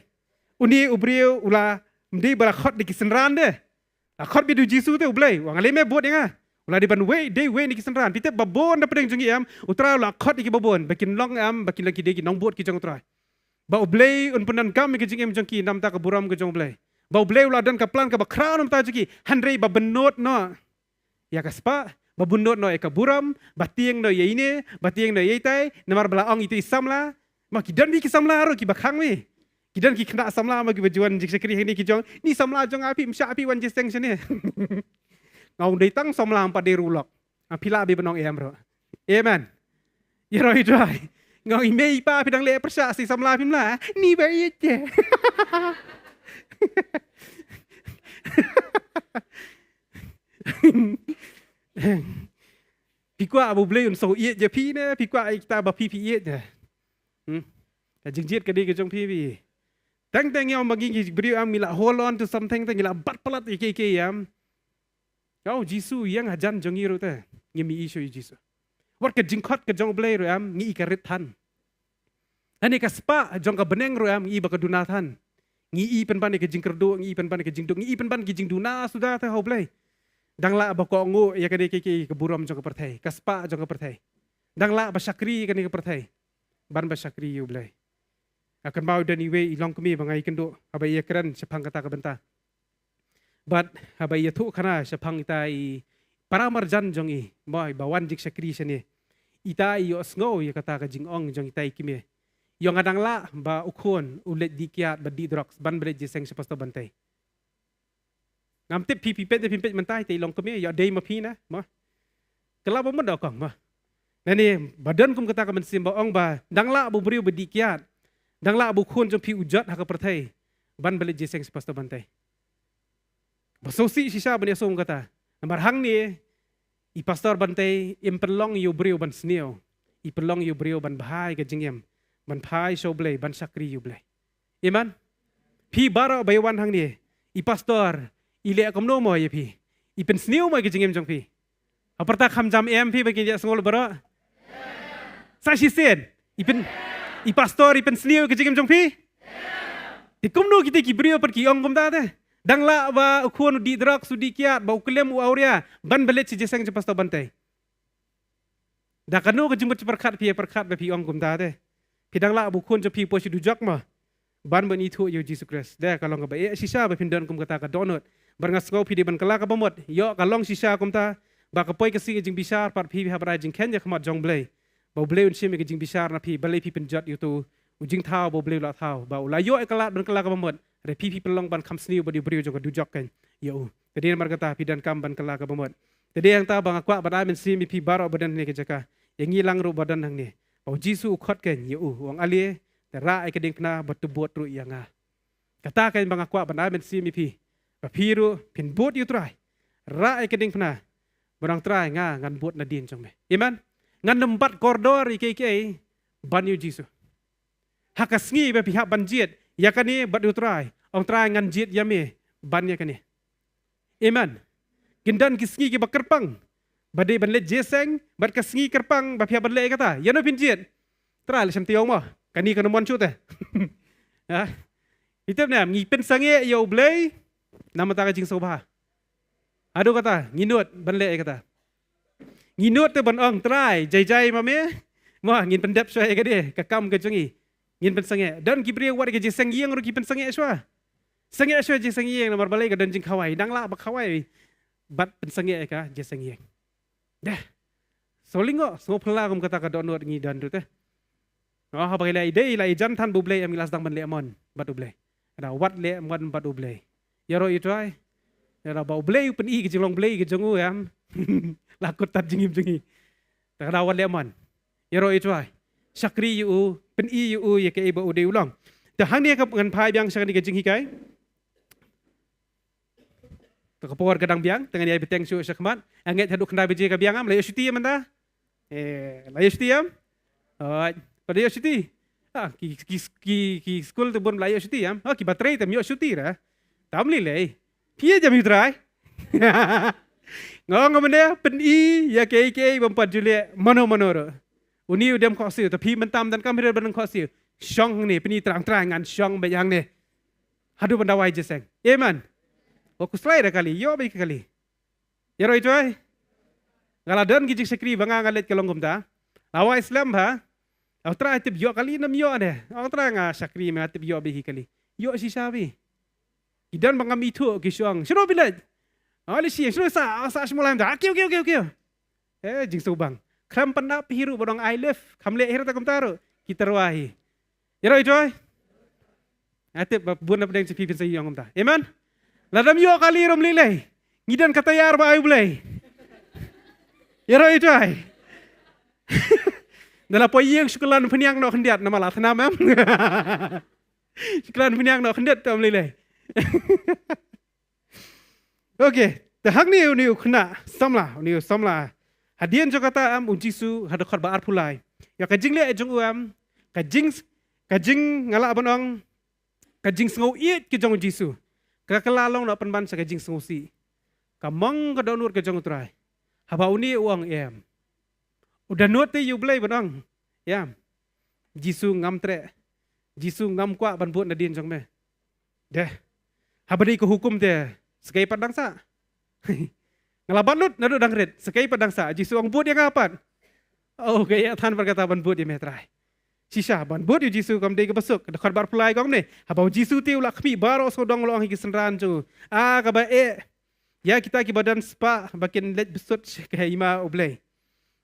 Une u briew u la, ym dei ba la khot da ki synran de. La khot beit da u Jisu te U Blei. U ong ale me bud ïa nga. U la dei ban wei, dei wei na ki synran. Phi tip ba bun na pdeng jong ngi em, u Trai u la khot ïa kiba bun ba kin long em, ba kin long ki dei ki nongbud ki jong u Trai. Ba U Blei un pyndonkam ïa ka jingim jong ki na bynta ka burom ka jong U Blei. Ba U Blei u la don ka plan kaba khraw na bynta jong ki. Hynrei ba bynnud noh ïa ka spah, ba bynnud noh ïa ka burom, ba tieng noh ïa ine, ba tieng noh ïa itai, namar ba la ong ito i samla. Ma ki don beit ki samla ruh kiba khang beit. Ki don ki khynnah samla ma kiba ju wan jingshakri hangne ki jong, ni samla jong nga phi, ym shah phi wan jingïaseng shane. Nga ong dei tang samla ym pat dei ruh lok. Ah, phi lah beit ban ong em ruh. Amen. Ïaroh ïa u Trai. Nga ong i mei i pa phi dang leh pyrshah sa i samla phim lah. Ni ba ïeit te. Phi kwah ba U Blei un sngew ïeit ïa phi ne, phi kwah ïa kita ba phi phi ïeit ne. Hmm. Ka jingjied ka dei ka jong phi phi. Teng teng ïa ma ngi ki briew em ngi la hold on to something, teng ngi la bat palat ïa kiei kiei em. Ïa u Jisu ïeng hajan jong ngi ruh te ngim ïohi shuh ïa u Jisu. Wat ka jingkhot ka jong U Blei ruh em ngi i ka rit than. Lane ka spah jong ka bneng ruh em ngi i ba ka duna than. Ngi i pynban ïa ka jingkyrduh, ngi i pynban ïa ka jingduk, ngi i pynban ki jingduna suda te ha U Blei. Dang lah ba kohnguh ïa kane ka, ka, ka burom jong ka pyrthei, ka spah jong ka pyrthei. Dang lah ba shakri ïa kane ka pyrthei ban ba shakri ïa U Blei. Nga kynmaw don iwei i longkmie ba nga ïakynduh haba ïakren shaphang kata ka bynta. Bad haba ïathuh khana shaphang ita i para marjan jong i, mo, ba wan jingshakri shane. Ita i ïohsngew ïa kata ka jingong jong ita i kmie. Ïong nga dang lah ba u khun u leit dih kiad bad dih drugs ban ba leit jingïaseng sha Pastor Bantei. Ngam tip phi phi peit ne phim peit mynta ita i longkmie, ïoh dei ma phi na, mo. Kylla ba mut da kong, mo. Lane ba don kum kata ka mynsiem ba ong ba dang lah ba u briew ba dih kiad. Dang lah ba u khun jong phi u jot ha ka pyrthei ban ba leit jingïaseng sha Pastor Bantei. Ba sngewsih shisha ban ïasngew kata. Namar hangne i Pastor Bantei im pynlong ïa u briew ban sniew. I pynlong ïa u briew ban bha ïa ka jingim, ban phai sha U Blei, ban shakri ïa U Blei. Amen. Phi baroh ba ïa wan hangne, i pastor i leh kumno mo ïa phi? I pynsniew mo ïa ka jingim jong phi? Ha pyrta kham jam em phi ba kin ïa sngew baroh. Sa shisien i pyn, i pastor i pynsniew ïa ka jingim jong phi? Te kumno kita ki briew pat ki ong kumta te? Dang lah ba u khun u dih drugs, u dih kiad, ba u khlem, u awria ban ba leit sha jingïaseng sha Pastor Bantei. Da kano ka jingmut pyrkhat phi ïa pyrkhat ba phi ong kumta te? Phi dang lah ba u khun jong phi u poi sha dujok mo ban ban ithuh ïa u Jisu Khrist. Da ka long kaba eh shisha ba phin don kum kata ka dohnud. Bad nga sngew phi dei ban kylla kaba mut. Ïoh ka long shisha kumta ba ka poi ka sngi ka jingbishar pat phi phi hap rai jingkheiñ ïa ka khmat jong U Blei. Ba U Blei un shim ïa ka jingbishar na phi balei phi pynjot ïa uto u jingthaw ba U Blei u la thaw. Ba u la ïoh ïa ka lad ban kylla kaba mut. Hynrei phi phi pynlong ban kham sniew bad u briew jong ka dujok keiñ ïa u. Te dei namar kata phi donkam ban kylla kaba mut. Te dei hangta ba nga kwah ban ai mynsiem ïa phi baroh ba don hangne ka jaka. Ïa ngi lang ruh ba don hangne. Ba u Jisu u khot keiñ ïa u, u ong ale, te rah ïa ka diengphna bad to bud ruh ïa nga. Kata keiñ ba nga kwah ban ai mynsiem ïa phi. Ba phi ruh phin bud ïa u Trai. Rah ïa ka diengphna. Bad ong Trai nga ngan bud nadien jong me. Amen. Ngan ym bat kordor ïa kiei kiei ban ïa u Jisu. Ha ka sngi ba phi hap ban jied ïa kane bad u Trai, ong Trai ngan jied ïa me ban ïa kane. Amen. Kin don ki sngi kiba kyrpang ba dei ban leit jingïaseng, bad ka sngi kyrpang ba phi hap ban leh ïa kata. Ïano phin jied? Trai, leit shim taïew mo. Kane kan ym wan shuh te. Ha? Ïa te ne ngi pynsangeh ïa U Blei namar kata ka jingsngewbha. Haduh kata ngi nud ban leh ïa kata. Ngi nud te ban ong Trai, jai jai ma me. Mo, ngin pyndep shuwa ïa kane ka kam ka jong ngi. Ngin pynsangeh. Don ki briew wat ka jingïaseng ïing ruh ki pynsangeh shuwa. Sangeh shuwa jingïaseng ïing namar balei ka don jingkhawai. Dang lah ba khawai bad pynsangeh ïa ka jingïaseng ïing. Deh. Sngewlyngngoh, sngewphylla kum kata ka dohnud ngi don ruh te. Oh, haba ngi la ïadei, la ïajan than bad U Blei, em, ngi la sdang ban leh mon bad U Blei. Ka da wat leh mon bad U Blei. Ïaroh ïa U Trai. Ïaroh ba U Blei u pyni ka jinglong Blei ka jong u, em. La kut tad jingim jong ngi. Te ka da wat leh mon. Ïaroh ïa U Trai. Shakri ïa u, pyni ïa u ïa kaei ba u dei u long. Te hangne ka ngan phai biang sha kane ka jinghikai. Te ka por ka dang biang, te ngan ïai bteng shuh sha khmat. Nga ngeit haduh khyndai baje ka biang, em, la ïoh shuti em mynta? Eh, la ïoh shuti em? Oi, pat la ïoh shuti. Ah, ki, ki, ki, ki skul te bun la ïoh shuti em? Oh, kiba trei te ym ïoh shuti re. Tam lei lei. Phi ïa jam ïa U Trai. Nga ong mynne, pyni ïa kiei kiei bym pat ju leh mano mano ruh. Une u dem khohsiew, te phi mynta ym donkam hi ruh ban khohsiew. Shong hangne, pyni trai trai ngan shong beit hangne. Haduh ban da wai jingïaseng. Amen. Wa khuslai da kali, ïoh beit ka kali. Ïaroh ïa U Trai. Nga la don ki jingshakri ba nga nga leit ka long kumta. La wai slem bha. La U Trai tip ïoh kali ne ym ïoh ne. La U Trai nga shakri me, nga tip ïoh beit hi kali. Ïoh shisha beit. Ki don ba ngam ithuh ki shu ong. Shano phi leit? Ah, leit sha ïing, shano sah, ah, sah sha Mawlai mynta. Ah, kiew, kiew, kiew, kiew. Eh, jingsngewbang. Khlem pynap hi ruh ba dang I live. Kham leh hi ruh ta kumta ruh. Ki tyrwa hi. Ïaroh ïa U Trai. Nga tip ba bun na pdeng jong phi phin sa ïoh kumta. Amen. Lada ym ïoh kali ruh ym lei lei. Ngi don ka tayar ba ai U Blei. Ïaroh ïa U Trai. Da la poi ïing shu kylla phniang noh khyndiat namar la thnam em. Shu kylla phniang noh khyndiat te ym lei lei. Okay, te hangne une u khynnah samla, une u samla. Hadien jong kata em u Jisu ha dkhot ba arphew lai. Ïa ka jingleh jong u em, ka jing, ka jing nga lah ban ong, ka jingsngew ïeit ka jong u Jisu. Ka kylla long noh pynban sha ka jingsngewsih. Ka mong ka dohnud ka jong u Trai. Haba une u ong em. U da nud te ïa U Blei ban ong. Em. Jisu ngam treh. Jisu ngam kwah ban bud nadien jong me. Deh. Haba dei ka hukum te, sa kaei pat dang sah? Nga la bat lut naduh dang rit, sa kaei pat dang sah? Jisu ong bud ïa nga pat. Oh, ka ïathan pat kata ban bud ïa me Trai. Shisha, ban bud ïa u Jisu kam dei kaba suk, dkhot ba arphew lai ka ong kumne. Haba u Jisu te u la khmih baroh sawdong u la ong ha ki synran jong u. Ah, kaba eh. Ïa kita kiba don spah, ba kin leit bsut sha ka hima U Blei.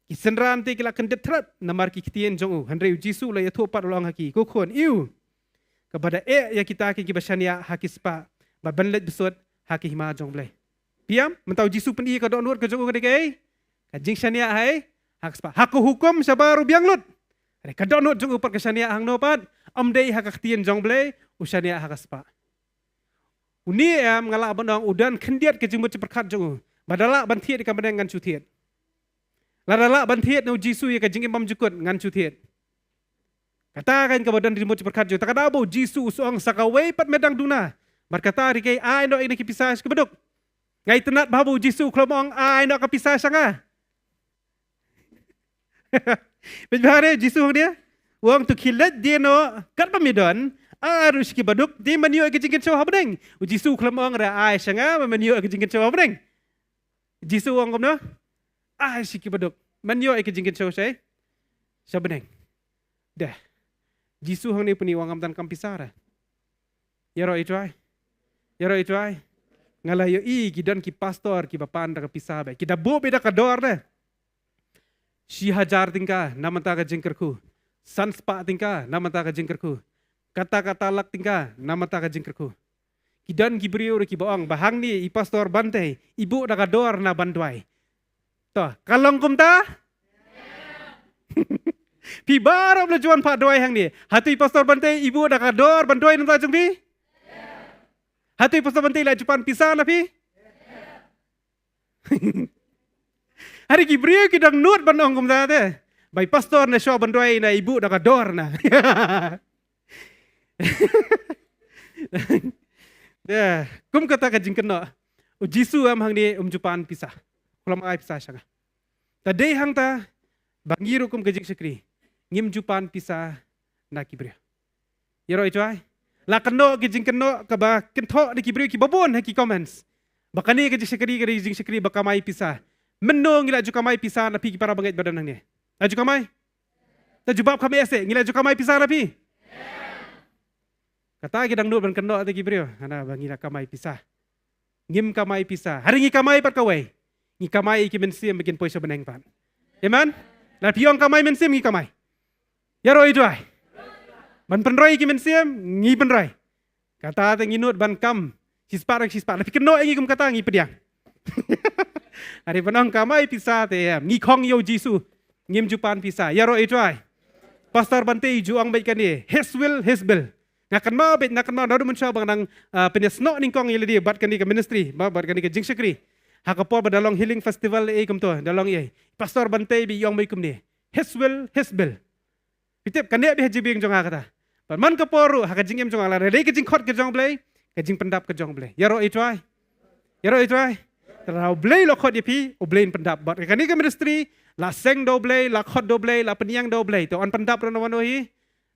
Ki synran te ki la kyndit thret, namar ki ktien jong u. Hynrei u Jisu u la ïathuh pat u la ong ha ki. Ko khun, ïw. Kaba da eh ïa kita ki kiba shaniah ha ki spah. Ba ban leit bsut ha ki hima jong U Blei. Phi ïam, mynta u Jisu pyni ka dohnud ka jong u ka dei kaei? Ka jingshaniah ha ei? Ha ka spah. Ha ka hukum shabar u biang lut. Hynrei ka dohnud jong u pat ka shaniah hangno pat? Ym dei ha ka ktien jong U Blei, u shaniah ha ka spah. Une em nga lah ban ong u don khyndiat ka jingmut jingpyrkhat jong u. Ba da lah ban thied ïa ka bneng ngan shu thied. Lada lah ban thied na u Jisu ïa ka jingim bymjukut ngan shu thied. Kata kan kaba don jingmut jingpyrkhat jong u. Te ka daw ba u Jisu u ong sa kawei pat me dang duna. Bad kata ruh kaei, ai noh ïa kine ki pisa sha ki baduk. Nga itynnad bha ba u Jisu u khlem ong ai noh ka pisa sha nga. Peit bha re, Jisu u ong de. U ong to khie leit die noh katba me don. Ai ruh sha ki baduk, dei ban ïoh ïa ka jingkynshew ha bneng. U Jisu u khlem ong re ai sha nga ban ïoh ïa ka jingkynshew ha bneng. Jisu u ong kumno? Ai sha ki baduk. Ban ïoh ïa ka jingkynshew sha, sha bneng. Deh. Jisu hangne u pyni u ong ngam donkam pisa re. Ïaroh ïa U Trai. Ïaroh ïa U Trai. Nga la ïohi ki don ki pastor kiba pan da ka pisa beit. Ki da buh beit da ka dor de. Shi hajar tyngka na bynta ka jingkyrkhu. San spah tyngka na bynta ka jingkyrkhu. Kata kata lak tyngka na bynta ka jingkyrkhu. Ki don ki briew ruh kiba ong ba hangne i Pastor Bantei i buh da ka dor na ban duwai. To, ka long kumta? Phi baroh la ju wan phah duwai hangne. Hato i Pastor Bantei i buh da ka dor ban duwai na bynta jong phi? Hato i Pastor Bantei la ju pan pisa na phi? Hynrei ki briew ki dang nud ban ong kumta te. Ba i pastor na shuwa ban duwai na i buh da ka dor na. Te, kum kata ka jingkynnoh. U Jisu em hangne um ju pan pisa. Khlem ai pisa sha nga. Te dei hangta ba ngi ruh kum ka jingshakri ngim ju pan pisa na ki briew. Ïaroh ïa U Trai. La kynnoh ki jingkynnoh kaba kynthoh da ki briew kiba bun ha ki comments. Ba kane ka jingshakri ka dei jingshakri ba kamai pisa. Mynno ngi la ju kamai pisa na phi ki para bangeit ba don hangne? La ju kamai? Te jubab kham eh se, ngi la ju kamai pisa na phi? Kata ki dang nud ban kynnoh te ki briew, hana ba ngi la kamai pisa. Ngim kamai pisa. Hynrei ngi kamai pat kawei. Ngi kamai ïa ki mynsiem ba kin poi sha bneng pat. Amen? La phi ong kamai mynsiem, ngi kamai. Ïaroh ïa U Trai. Ban pynroi ïa ki mynsiem, ngi pynroi. Kata te ngi nud ban kam shispah re shispah. La phi kynnoh ïa ngi kum kata, ngi pdiang. Hynrei ban ong kamai pisa te em, ngi khong ïa U Jisu. Ngim ju pan pisa. Ïaroh ïa U Trai. Pastor Bante ju ong beit kane, his will, his bill. Nga kynmaw beit, nga kynmaw naduh mynshuwa ba nga dang, ah, pynïasnoh nyngkong ïa lade bad kane ka ministry, ba, bad kane ka jingshakri. Ha ka por ba da long healing festival ei kumto, da long ei. Pastor Bante beit u ong beit kumne, his will, his bill. Phi tip, kane beit ha jingbieit jong nga kata. Bad man ka por ruh, ha ka jingim jong nga, lada dei ka jingkhot ka jong U Blei, ka jingpyndap ka jong U Blei. Ïaroh ïa U Trai. Ïaroh ïa U Trai. Te lada U Blei u la khot ïa phi, U Blei un pyndap. Bad kane ka ministry, la seng da U Blei, la khot da U Blei, la pynïeng da U Blei. Te yn pyndap ruh na wano hi?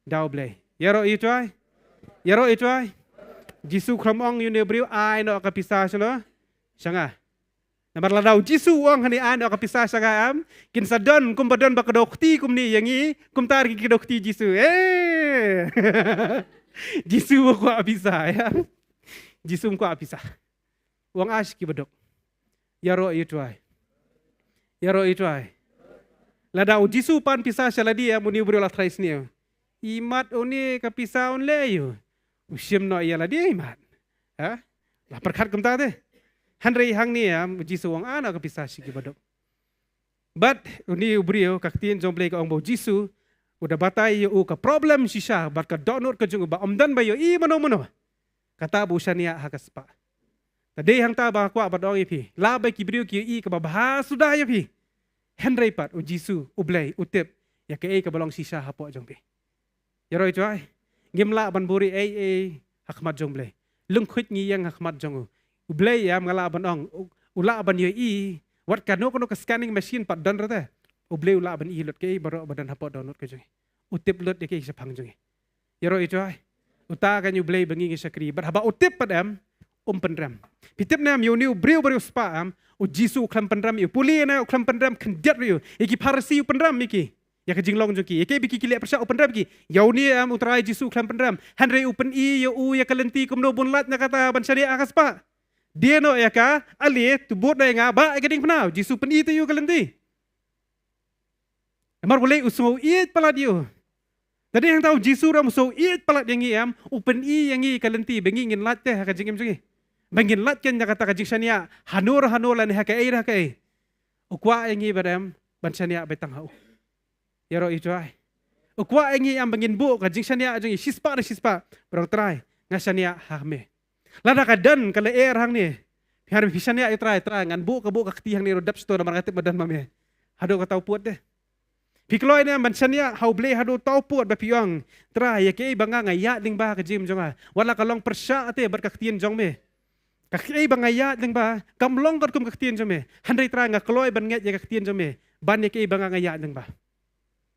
Da U Blei. Ïaroh ïa U Trai. Ïaroh ïa U Trai. Jisu khlem ong ïa une u briew, ai noh ka pisa sha no, sha nga. Namar lada U Jisu u ong hangne, ai noh ka pisa sha nga em, kin sa don kumba don ba kdew kti kumne ïa ngi, kumta ruh ki kdew kti Jisu. Eh. Jisu um kwah pisa, ïa. Jisu um kwah pisa. U ong ai sha ki baduk. Ïaroh ïa U Trai. Ïaroh ïa U Trai. Lada U Jisu u pan pisa sha lade em, une u briew u la trai sniew. Imat une ka pisa un leh aïu? U shim noh ïa lade imat. Ha? La pyrkhat kumta te. Hynrei hangne em, U Jisu u ong ai noh ka pisa sha ki baduk. Bad une u briew, ka ktien jong U Blei ka ong ba U Jisu u da batai ïa u ka problem shisha bad ka dohnud ka jong u ba ym don ba ïohi mano mano. Kata ba u shaniah ha ka spah. Te dei hangta ba nga kwah ban ong ïa phi, lah ba ki briew ki ïohi kaba bha suda ïa phi. Hynrei pat U Jisu, U Blei, u tip ïa kaei kaba long shisha hapoh jong phi. Ïaroh ïa U Trai. Ngim lah ban buhrieh ei ei ha khmat jong U Blei. Lyngkhuid ngi ïeng ha khmat jong u. U Blei em, nga lah ban ong, u, u lah ban ïohi, wat kano kano ka scanning machine pat don ruh te, U Blei u lah ban ïohi lut kaei baroh ba don hapoh dohnud ka jong ngi. U tip lut ïa kaei shaphang jong ngi. Ïaroh ïa U Trai. Uta ka U Blei ba ngi ngi shakri. Bad haba u tip pat em, um pynrem. Phi tip ne em, ïa une u briew bariewspah em, U Jisu u khlem pynrem ïa u. Pule ne, u khlem pynrem khyndiat ruh ïa u. Ïa ki Pharisi u pynrem ïa ki. Ïa ka jinglong jong ki. Ïa kiei ba ki, ki leh pyrshah u pynrem ïa ki. Ïa une em, U Trai Jisu u khlem pynrem. Hynrei u pyni ïa u ïa ka lynti kumno ba un lait na kata ban shaniah ha ka spah. Die noh ïa ka, ale, to bud noh ïa nga, bah ïa ka diengphna. U Jisu u pyni te ïa u ka lynti. Namar balei? U sngew ïeit palat ïa u. Te dei hangta U Jisu ruh um sngew ïeit palat ïa ngi em, u pyni ïa ngi ka lynti ba ngi ngin lait te ha ka jingim jong ngi. Ba ngin lait kein na kata ka jingshaniah, hano re hano lane ha kaei re ha kaei. U kwah ïa ngi bad em ban shaniah beit tang ha u. Ïaroh ïa U Trai. U kwah ïa ngi em ba ngin buh ka jingshaniah jong ngi shispah ne shispah. Bad ong, Trai, nga shaniah ha me. Lada ka don ka lyer hangne, phi hap phi shaniah ïa U Trai, Trai, ngan buh ka, buh ka kti hangne ruh dap shto namar nga tip ba don ma me. Haduh katta u pud de. Phi kloi ne em ban shaniah ha U Blei haduh katta u pud ba phi ong, Trai, ïa kaei ba nga nga ïaid lyngba ha ka jingim jong nga, wat la ka long pyrshah te bad ka ktien jong me. Ka kaei ba nga ïaid lyngba kam long katkum ka ktien jong me. Hynrei Trai, nga kloi ban ngeit ïa ka ktien jong me ban ïa kaei ba nga nga ïaid lyngba.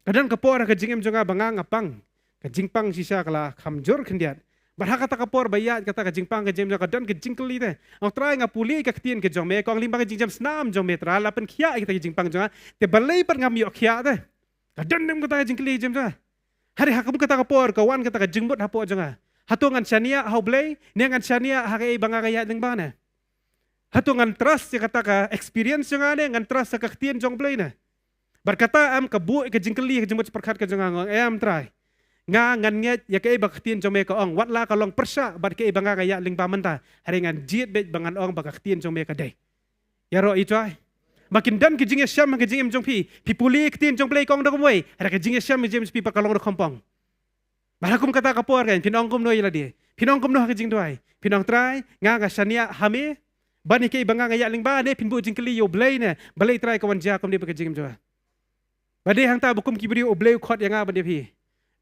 Ka don ka por ha ka jingim jong nga ba nga nga pang. Ka jingpang shisha ka la kham jur khyndiat. Bad ha kata ka por ba ïaid kata ka jingpang ka jingim jong nga, ka don ka jingkylli te. Ong, Trai, nga pule ka ktien ka jong me, ka ong lyngba ka jingjam snam jong me, Trai, la pynkhiah ïa kata ka jingpang jong nga. Te balei pat ngam ïoh khiah te? Ka don ne em kata ka jingkylli ka jingim jong nga. Hynrei ha kum kata ka por ka wan kata ka jingmut hapoh jong nga. Hato ngan shaniah ha U Blei ne ngan shaniah ha kaei ba nga nga ïaid lyngba ne? Hato ngan trust ïa kata ka experience jong nga ne ngan trust ïa ka ktien jong U Blei ne? Bad kata em ka buh ïa ka jingkylli ha ka jingmut jingpyrkhat ka jong nga, nga ong, em Trai, nga ngan ngeit ïa kaei ba ka ktien jong me ka ong, wat la ka long pyrshah bad kaei ba nga nga ïaid lyngba mynta. Hynrei ngan jied beit ba ngan ong ba ka ktien jong me ka dei. Ïaroh ïa U Trai. Ba kin don ka jingïashem ha ka jingim jong phi. Phi pule ka ktien jong U Blei ka ong da kumwei, hynrei ka jingïashem ha ka jingim jong phi pat ka long da khamtam. Bad ha kum kata ka por kan phin ong kumno ïa lade? Phin ong kumno ha ka jingduwai? Phin ong, Trai, nga nga shaniah ha me ban ïa kaei ba nga nga ïaid lyngba, ne phin buh jingkylli ïa U Blei ne, balei Trai ka wan jia kumne bad ka jingim jong nga? Ba dei hangta ba kum ki briew U Blei u khot ïa nga bad ïa phi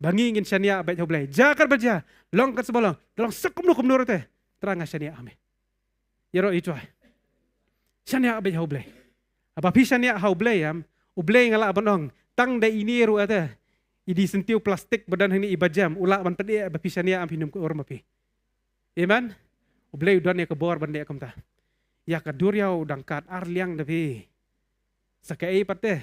ba ngi ngin shaniah beit ha U Blei. Jia katba jia, long katba long, long sa kumno kumno ruh te, Trai, nga shaniah ha me. Ïaroh ïa U Trai. Shaniah beit ha U Blei. Haba phi shaniah ha U Blei em, U Blei, nga lah ban ong, tang da ine ruh ate, i dei syntiew plastik ba don hangne iba jem, u lah ban pyneh ba phi shaniah em, phin ym kut ur ma phi. Amen. U Blei u don ïa ka bor ban leh kumta. Ïa ka duriaw u dang kat ar liang da phi. Sa kaei pat te.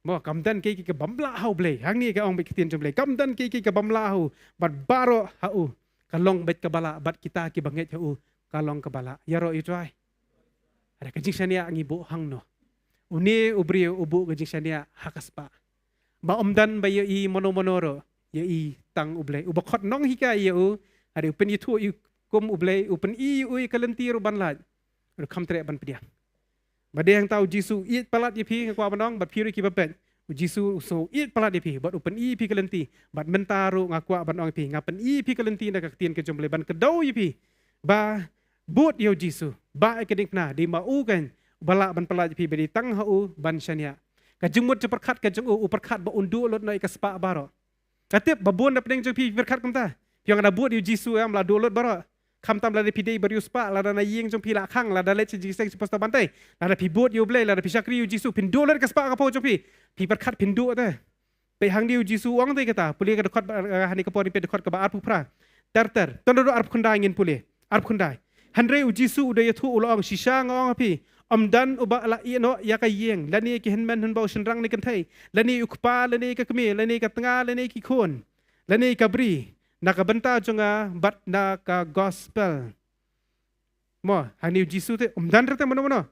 Mo, kam don kiei kiei kaba mlah ha U Blei. Hangne ka ong bad ka ktien jong U Blei. Kam don kiei kiei kaba mlah ha u. Bad baroh ha u ka long beit kaba lah, bad kita kiba ngeit ha u ka long kaba lah. Ïaroh ïa u trai. Hynrei ka jingshaniah ngi buh hangno? Une u briew u buh ka jingshaniah ha ka spah. Ba ym don ba ïohi mano mano ruh, ïohi tang U Blei. Uba khot nonghikai ïa u, hynrei u pynïathuh ïa u kum U Blei, u pyni ïa u ïa ka lynti ruh ban lait. Ruh kham treh ban pdiang. Ba dei hangta u Jisu u ïeit palat ïa phi, nga kwah ban ong, bad phi ruh kiba peit. U Jisu u sngew ïeit palat ïa phi, bad u pyni ïa phi ka lynti, bad mynta ruh nga kwah ban ong ïa phi, nga pyni ïa phi ka lynti na ka ktien ka jong U Blei ban kdew ïa phi. Ba bud ïa u Jisu, ba ïa ka diengphna, dei ma u keiñ uba lah ban pyllait ïa phi, ba dei tang ha u ban shaniah. Ka jingmut jingpyrkhat ka jong u, u pyrkhat ba un duh lut noh ïa ka spah baroh. Nga tip ba bun na pdeng jong phi pyrkhat kumta. Phi ong lada bud ïa u Jisu em la duh lut baroh. Khamtam lada phi dei ba riewspah, lada na ïing jong phi la khang, lada leit sha jingseng sha posta ban tei, lada phi bud ïa U Blei, lada phi shakri ïa u Jisu, phin duh lut ka spah ka phew jong phi. Phi pyrkhat phin duh te. Peit hangne u Jisu u ong te kata, pule ka dkhot ba, eh, hangne ka por ngin peit dkhot kaba arphew phra. Ter ter. To naduh arphew khyndai ngin pule. Arphew khyndai. Hynrei u Jisu u da ïathuh u la ong, shisha nga ong ha phi, ym don uba la ïeh noh ïa ka ïing, lane ki hynmen hynbew, shynrang ne kynthei, lane u kpa, lane ka kmie, lane ka tnga, lane ki khun, lane ka bri, na ka bynta jong nga bad na ka gospel. Mo, hangne u Jisu te, ym don re te mano mano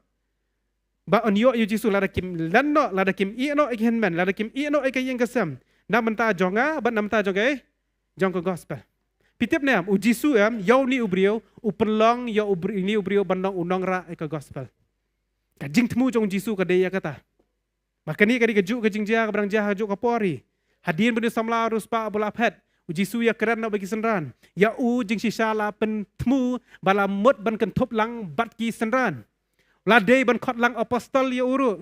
ba un ïoh ïa u Jisu, lada kim len noh, lada kim ïeh noh ïa ki hynmen, lada kim ïeh noh ïa ka ïing ka sem, na bynta jong nga bad na bynta jong ka, eh, jong ka gospel. Phi tip ne em, u Jisu em, ïa une u briew u pynlong ïa u briew, une u briew ban long u nongrah ïa ka gospel. Ka jingthmu jong u Jisu ka dei ïa kata. Ba kane ka dei kajuh ka jingjia kaba dang jia ha kajuh ka por hi. Hadien ba une u samla riewspah u la phet, u Jisu ïakren noh bad ki synran. Ïa u jingshisha la pynthmu ba la mut ban kynthup lang bad ki synran. La dei ban khot lang apostol ïa u ruh.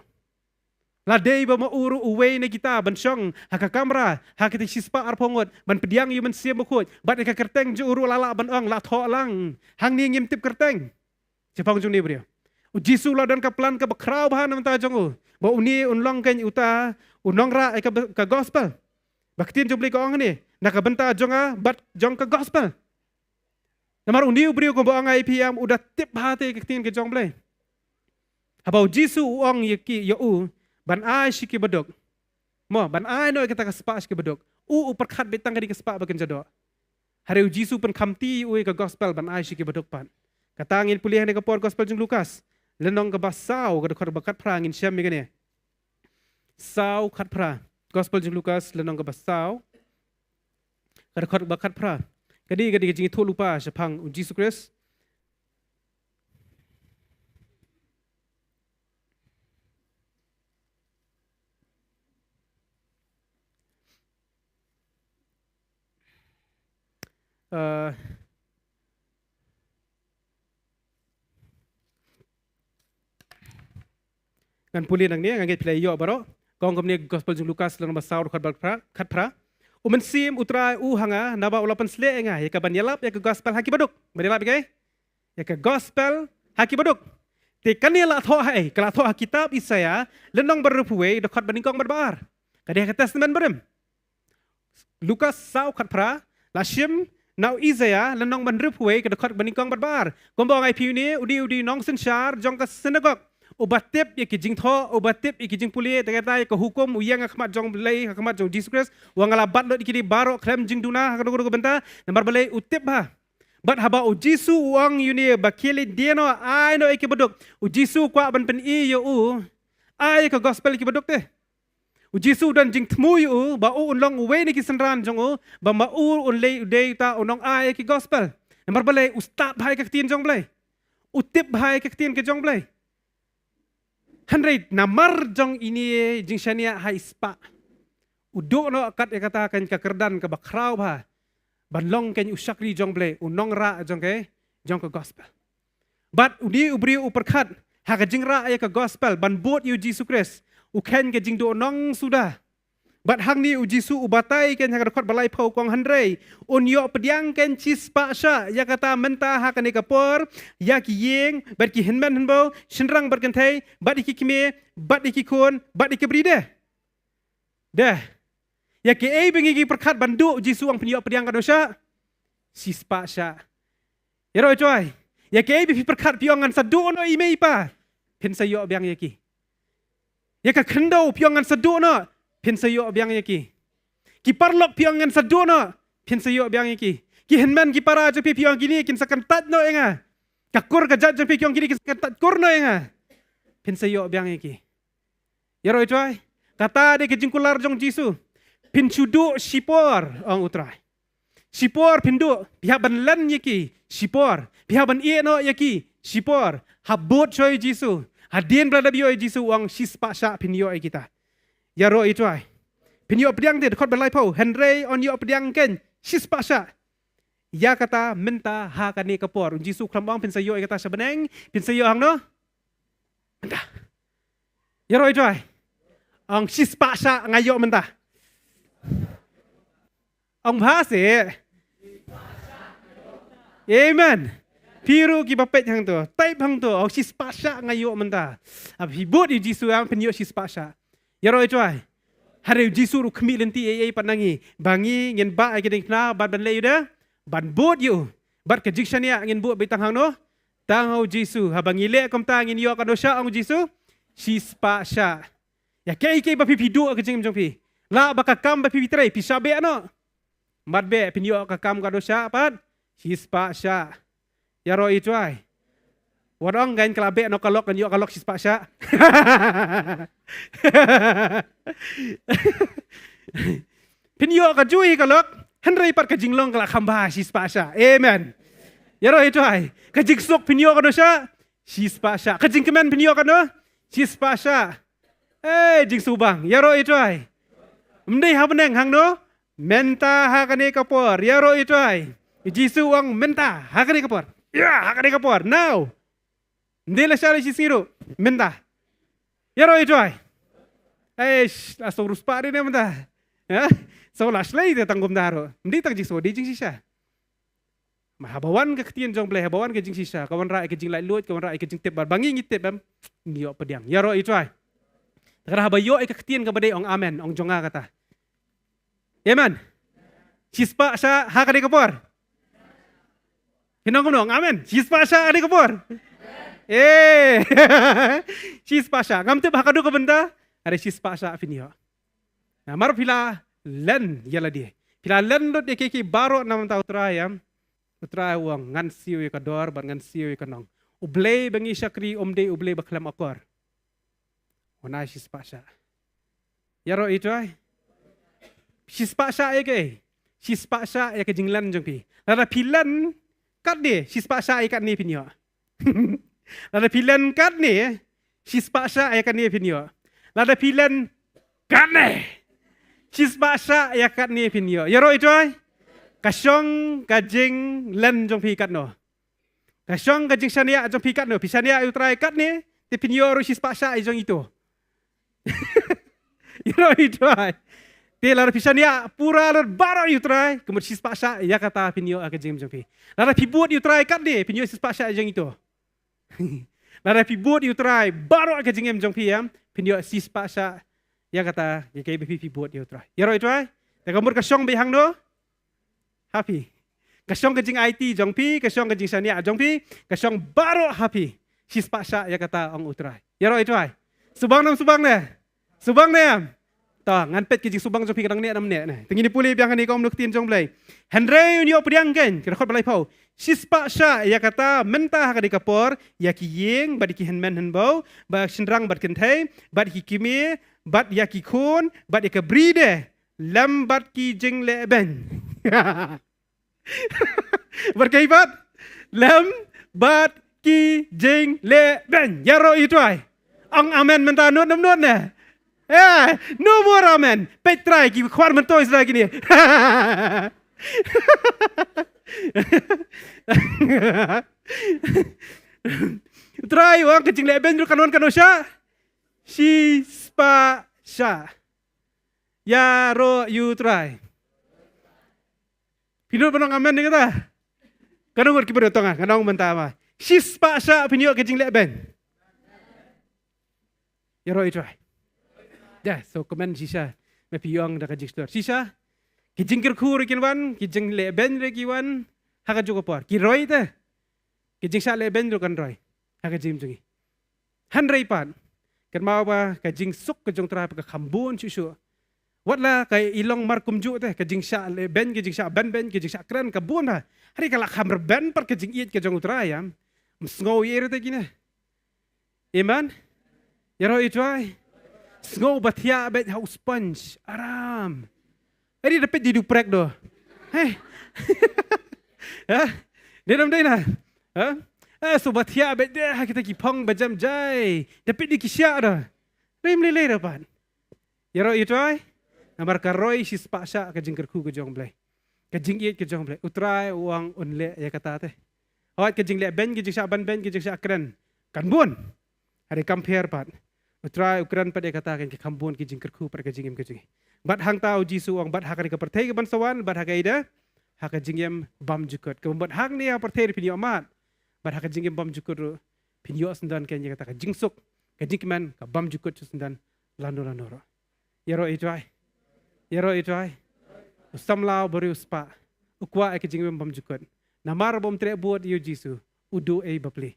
La dei ba ma u ruh uwei na kita ban shong ha ka kamra, ha kita shispah arphew ngut, ban pdiang ïa u Mynsiem Bakhuid, bad ïa ka kyrteng jong u ruh la lah ban ong, la thoh lang. Hangne ngim tip kyrteng. Shaphang jong une u briew. U Jisu u la don ka plan kaba khraw bha na bynta jong u. Ba une un long keiñ uta u nongrah ïa ka, ka gospel. Ba ka ktien jong U Blei ka ong hangne, na ka bynta jong nga bad jong ka gospel. Namar une u briew kumba ong nga ïa phi em, u da tip bha te ka ktien ka jong U Blei. Haba u Jisu u ong ïa ki, ïa u ban ai sha ki baduk. Mo, ban ai noh ïa kata ka spah sha ki baduk. U, u pyrkhat beit tang ka dei ka spah ba kan jadok. Hynrei u Jisu u pynkhamti ïa u ïa ka gospel ban ai sha ki baduk pat. Kata ngin pule hangne ka por, gospel jong u Lukas, lynnong kaba saw, ka dkhot ba khatphra, ngin shem ïa kane. Saw khatphra. Gospel jong u Lukas, lynnong kaba saw, ka dkhot ba khatphra. Ka dei, ka dei ka jingïathuhlypa shaphang u Jisu Khrist. Eh, ngan pule nangne, nga ngeit phi la ïoh baroh. Ka ong kumne, gospel jong u Lukas, lynnong ba saw, dkhot ba khatphra, khatphra. U Mynsiem u Trai u ha nga, naba u la pynsleh ïa nga ïa kaban ïalap ïa ka gospel ha ki baduk. Ban ïalap ïa kaei? Ïa ka gospel ha ki baduk. Te kane la thoh ha ei? Ka la thoh ha kitab Isaïah, lynnong ba hynriewphew wei, dkhot ba nyngkong bad ba ar. Ka dei ha ka Testament Barim. Lukas saw khatphra, la shim na u Isaïah, lynnong ba hynriewphew wei, ka dkhot ba nyngkong bad ba ar. Kumba ong ïa phi, une u dei, u dei u nongsynshar jong ka synagog. Uba tip ïa ki jingthoh, uba tip ïa ki jingpule, te kata ïa ka hukum u ïeng ha khmat jong U Blei, ha khmat jong u Jisu Khrist. U ong nga la bat lut ïa kine baroh khlem jingduna ha kano kano ka bynta, namar balei? U tip bha. Bad haba u Jisu u ong ïa une ba khie leit die noh, ai noh ïa ki baduk, u Jisu u kwah ban pyni ïa u, ai ïa ka gospel ïa ki baduk te. U Jisu u don jingthmu ïa u ba u un long uwei na ki synran jong u, ba ma u un leit, u dei uta u nongai ïa ki gospel. Namar balei? U stad bha ïa ka ktien jong U Blei. U tip bha ïa ka ktien ka jong U Blei. Hynrei namar jong ine i jingshaniah ha i spah, u duh noh kat ïa kata, kane ka kyrdan kaba khraw bha ban long kane u shakri jong U Blei, u nongrah jong ka, jong ka gospel. Bad une u briew u pyrkhat ha ka jingrah ïa ka gospel, ban bud ïa u Jisu Khrist, u kheiñ ka jingduhnong suda. Bad hangne u Jisu u batai keiñ ha ka dkhot ba laiphew, ka ong hynrei un ïoh pdiang keiñ shispah shah. Ïa kata mynta ha kane ka por, ïa ki ïing, bad ki hynmen hynbew, shynrang bad kynthei, bad ïa ki kmie, bad ïa ki khun, bad ïa ki bride. Dei. Ïa kiei ba ngi ki pyrkhat ban duh, u Jisu u ong phin ïoh pdiang katno shah? Shispah shah. Ïaroh ïa u trai. Ïa kiei ba phi pyrkhat phi ong ngan sa duh noh i mei i pa, phin sa ïoh biang ïa ki. Ïa ka khyndew phi ong ngan sa duh noh, phin sa ïoh biang ïa ki. Ki paralok phi ong ngan sa duh noh, phin sa ïoh biang ïa ki. Ki hynmen ki para jong phi phi ong kine kin sa kyntait noh ïa nga. Ka kur ka jait jong phi phi ong kine kin sa kyntait kur noh ïa nga. Phin sa ïoh biang ïa ki. Ïaroh ïa u Trai. Kata dei ka jingkular jong u Jisu. Phin shu duh shipor, ong u Trai. Shipor phin duh, phi hap ban len ïa ki, shipor. Phi hap ban ïeh noh ïa ki, shipor. Hap bud shuwa ïa u Jisu. Hadien ba la dep ïoh ïa u Jisu u ong shispah shah phin ïoh ïa kita. Ïaroh ïa u Trai. Phin ïoh pdiang te dkhot ba laiphew, hynrei yn ïoh pdiang keiñ, shispah shah. Ïa kata mynta ha kane ka por. U Jisu u khlem ong phin sa ïoh ïa kata sha bneng, phin sa ïoh hangno? Mynta. Ïaroh ïa u Trai. Ong shispah shah nga ïoh mynta. Ong bha seh. Amen. Phi ruh kiba peit hangto, type hangto, ong shispah shah nga ïoh mynta. Haba phi bud ïa u Jisu ong phin ïoh shispah shah. Ïaroh ïa u Trai. Hynrei u Jisu ruh u khmih lynti ei ei pat na ngi. Ba ngi ngin bah ïa ka diengphna bad ban leh ïa u da, ban bud ïa u. Bad ka jingshaniah ngin bud beit tang hangno? Tang ha u Jisu. Haba ngi leh kumta ngin ïoh katno shah, ong u Jisu? Shispah shah. Ïa kaei kaei ba phi phi duh ha ka jingim jong phi, lah ba ka kam ba phi phi trei phi shah beh noh. Mat beh, phin ïoh ka kam katno shah pat? Shispah shah. Ïaroh ïa u Trai. Wat ong ngan kylla beh noh ka lok, ngan ïoh ka lok shispah shah. Phin ïoh kajuh ka lok, hynrei pat ka jinglong ka la kham bha shispah shah. Amen. Ïaroh ïa u Trai. Ka jingsuk phin ïoh katno shah? Shispah shah. Ka jingkmen phin ïoh katno? Shispah shah. Eh, jingsngewbang. Ïaroh ïa u Trai. Ym dei ha bneng, hangno? Mynta ha kane ka por. Ïaroh ïa u Trai. U Jisu u ong mynta ha kane ka por. Ïa, ha kane ka por. Now. Ym dei lashai shisngi ruh. Mynta. Ïaroh ïa u Trai. Eish, la sngew riewspah ri ne mynta. Ha? Sngew lashai te tang kumta ruh. Ym dei tang jingsngew, dei jingshisha. Haba wan ka ktien jong U Blei, haba wan ka jingshisha, ka wanrah ïa ka jinglaitluid, ka wanrah ïa ka jingtip, bad ba ngi ngi tip em, ngi ïoh pdiang. Ïaroh ïa u Trai. Te haba ïoh ïa ka ktien kaba dei, ong amen, ong jong nga kata. Amen. Shispah shah ha kane ka por. Phin ong kumno, ong amen. Shispah shah ha kane ka por. Eh. Shispah shah. Ngam tip ha kano ka bynta, hynrei shispah shah phin ïoh. Namar phi la len ïa lade. Phi la len lut ïa kiei kiei baroh na bynta U Trai, em. U Trai u ong ngan siew ïa ka dor bad ngan siew ïa ka nong. U Blei ba ngi shakri um dei U Blei ba khlem akor. Wan ai shispah shah. Ïaroh ïa u Trai. Shispah shah ïa kaei? Shispah shah ïa ka jinglen jong phi. Lada phi len katne, shispah shah ïa katne phin ïoh. Lada phi len katne, shispah shah ïa katne phin ïoh. Lada phi len katne, shispah shah ïa katne phin ïoh. Ïaroh ïa u Trai. Ka shong ka jinglen jong phi katno? Ka shong ka jingshaniah jong phi katno? Phi shaniah ïa U Trai katne, te phin ïoh ruh shispah shah ïa jong ito. Ïaroh ïa u Trai. Te lada phi shaniah pura lut baroh ïa U Trai, ka mut shispah shah ïa kata phin ïoh ha ka jingim jong phi. Lada phi bud ïa U Trai katne, phin ïoh shispah shah ïa jong ito. Lada phi bud ïa U Trai baroh ha ka jingim jong phi, em, phin ïoh shispah shah ïa kata, ïa kaei ba phi phi bud ïa U Trai. Ïaroh ïa u Trai. Te ka mut ka shong beit hangno? Ha phi. Ka shong ka jingaiti jong phi, ka shong ka jingshaniah jong phi, ka shong baroh ha phi. Shispah shah ïa kata, ong U Trai. Ïaroh ïa u Trai. Sngewbang ne ym sngewbang ne? Sngewbang ne em? To, ngan peit ka jingsngewbang jong phi ka dang neh ne ym neh ne. Te ngin ïa pule biang hangne kumno ka ktien jong U Blei. Hynrei un ïoh pdiang keiñ, ka dkhot ba laiphew. Shispah shah ïa kata mynta ha kane ka por, ïa ki ïing, bad ïa ki hynmen hynbew, bad shynrang bad kynthei, bad ïa ki kmie, bad ïa ki khun, bad ïa ka briew de, lem bad ki jinglehbeiñ. Bad kaei pat? Lem bad ki jinglehbeiñ. Ïaroh ïa u Trai. Ong amen mynta, nud ne ym nud ne? Eh, no more amen. Peit Trai, ki khwar myntoi shuh kine. U Trai u ong ka jinglehbeiñ ruh kan wan katno shah? Shispah shah. Ïaroh ïa u Trai. Phi nud ban ong amen ïa kata? Katno ngut kiba nud, to nga, ngan ong mynta ma. Shispah shah phin ïoh ka jinglehbeiñ. Ïaroh ïa u Trai. Ïa, so kmen shisha. Me phi ong da ka jingshlur. Shisha. Ki jingkyrkhu ruh kin wan, ki jinglehbeiñ ruh ki wan. Ha kajuh ka por. Ki roi te. Ki jingshah lehbeiñ ruh kan roi. Ha ka jingim jong ngi. Hynrei pat, Kynmaw ba ka jingsuk ka jong U Trai pat ka kham bun shuh shuh. Wat la ka i long mar kumjuh te, ka jingshah lehbeiñ, ka jingshah banbeiñ, ka jingshah kren ka bun ha. Hynrei ka la kham rben pat ka jingïeit ka jong U Trai, ïa. Ym sngew ïa ri te kine. Amen. Ïaroh ïa U Trai. Sngew ba thiah beit ha u sponge. Aram. Eri da peit di du prek do. Hei. Ha? Dei nam dei na. Ha? Eh, sngew ba thiah beit de ha kita ki phong ba jam jai. Da peit di ki shah do. Rim lei lei da pat. Ïaroh ïa U Trai. Namar ka roi shi spah shah ka jingkyrkhu ka jong U Blei. Ka jingïeit ka jong U Blei. U Trai u ong un leh ïa kata te. Hooid ka jinglehbeiñ, ka jingshah banbeiñ, ka jingshah kren. Kan bun. Hynrei kam pher pat. U Trai u kren pat ïa kata, kan ki kham bun ki jingkyrkhu pat ka jingim ka jong ngi. Bad hangta U Jisu u ong bad ha kane ka pyrthei kaban sa wan, bad ha ka ïada, ha ka jingim bymjukut. Kaba mut hangne ha pyrthei ruh phin ïoh mad. Bad ha ka jingim bymjukut ruh phin ïoh syndon kan ïa kata ka jingsuk, ka jingkmen, ka bymjukut shu syndon lano lano ruh. Ïaroh ïa U Trai. Ïaroh ïa U Trai. U samla u briew spah. U kwah ïa ka jingim bymjukut. Namar ba um treh bud ïa U Jisu. U duh ei bapli.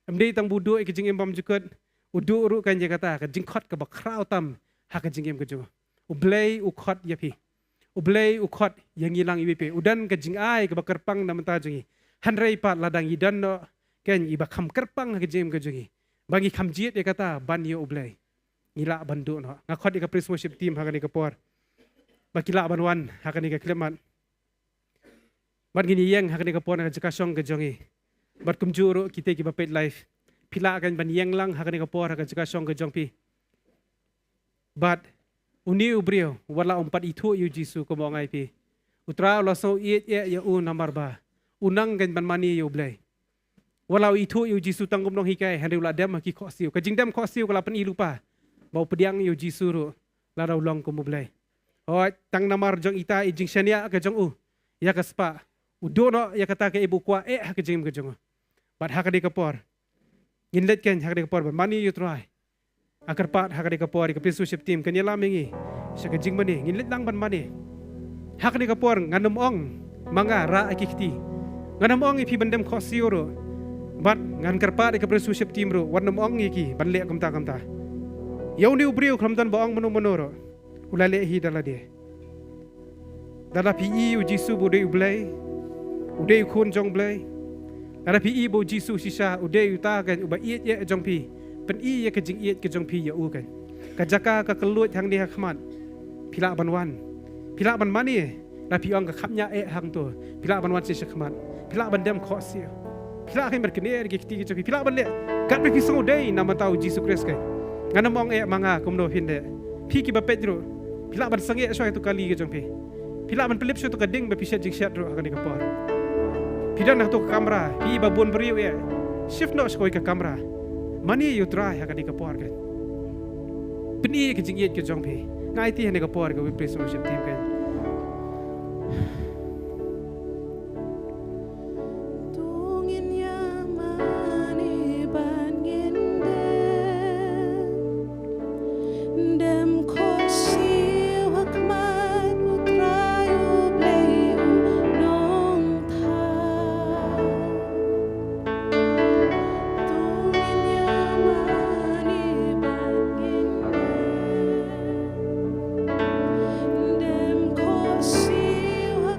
Ym dei tang ba u duh ïa ka jingim bymjukut. U duh ruh kan ïa kata, ka jingkhot kaba khraw tam ha ka jingim ka jong u. U Blei u khot ïa phi. U Blei u khot ïa ngi lang iwei pa iwei. U don ka jingai kaba kyrpang na bynta jong ngi. Hynrei pat lada ngi don noh kan iba kham kyrpang ha ka jingim ka jong ngi. Ba ngi kham jied ïa kata ban ïa U Blei. Ngi lah ban duh noh. Nga khot ïa ka praise worship team ha kane ka por. Ba ki lah ban wan ha kane ka khyllipmat. Bad ngin ïeng ha kane ka por na ka jaka shong ka jong ngi. Bad kumjuh ruh kita kiba peit live. Phi lah kan ban ïeng lang ha kane ka por ha ka jaka shong ka jong phi. Bad une u briew, wat la um pat ithuh ïa U Jisu kumba ong ai phi. U Trai u la sngew ïeit ïa u namar ba u nang kan ban mane ïa U Blei. Wat la u ithuh ïa U Jisu tang kum u nonghikai, hynrei u la dem ha ki khohsiew. Ka jingdem khohsiew ka la pyni lypa ba u pdiang ïa U Jisu ruh lada u long kum U Blei. Hooid, tang namar jong ita i jingshaniah ka jong u ïa ka spah, u duh noh ïa kata kaei ba u kwah eh ha ka jingim ka jong u. Bad ha kane ka por ngin leit kan ha kane ka por ban mane ïa U Trai. Nga kyrpad ha kane ka por ïa ka praise worship team kan ïalam ïa ngi sha ka jingmane, ngin leit lang ban mane. Ha kane ka por ngan ym ong ma nga rah ïa ki kti. Ngan ym ong ïa phi ban dem khohsiew ruh. Bad ngan kyrpad ïa ka praise worship team ruh, wat nym ong ïa ki ban leh kumta kumta. Ïa une u briew khlem don ba ong mano mano ruh, u la leh hi da lade. Lada phi i U Jisu ba u dei U Blei, u dei u Khun jong U Blei. Lada phi i ba U Jisu shisha u dei uta kan uba ïeit ïa jong phi, pyni ïa ka jingïeit ka jong phi ïa u kan. Ka jaka ka kylluid hangne ha khmat. Phi lah ban wan. Phi lah ban mane. Lada phi ong ka khapngiah eh hangto, phi lah ban wan sha khmat. Phi lah ban dem khohsiew. Phi lah kan ban kner ïa ki kti ki jong phi. Phi lah ban leh katba phi sngew dei na bynta U Jisu Khrist kan. Ngan ym ong eh ma nga kumno phin leh. Phi kiba peit ruh, phi lah ban sangeh shuwa ïa uto u kali ka jong phi. Phi lah ban pynlip shuwa uto u ding ba phi shet jingshet ruh ha kane ka por. Phi don ha kato ka kamra, phi i ba bun briew eh. Shift noh sha kawei ka kamra. Mane ïa U Trai ha kane ka por kan. Pyni ïa ka jingïeit ka jong phi. Nga aiti ha kane ka por ïa ka praise worship team kan. To ngin ïa mane bad ngin dem, dem khohsiew ha khmat U Trai U Blei U Nongthaw. To ngin ïa mane bad ngin dem, dem khohsiew ha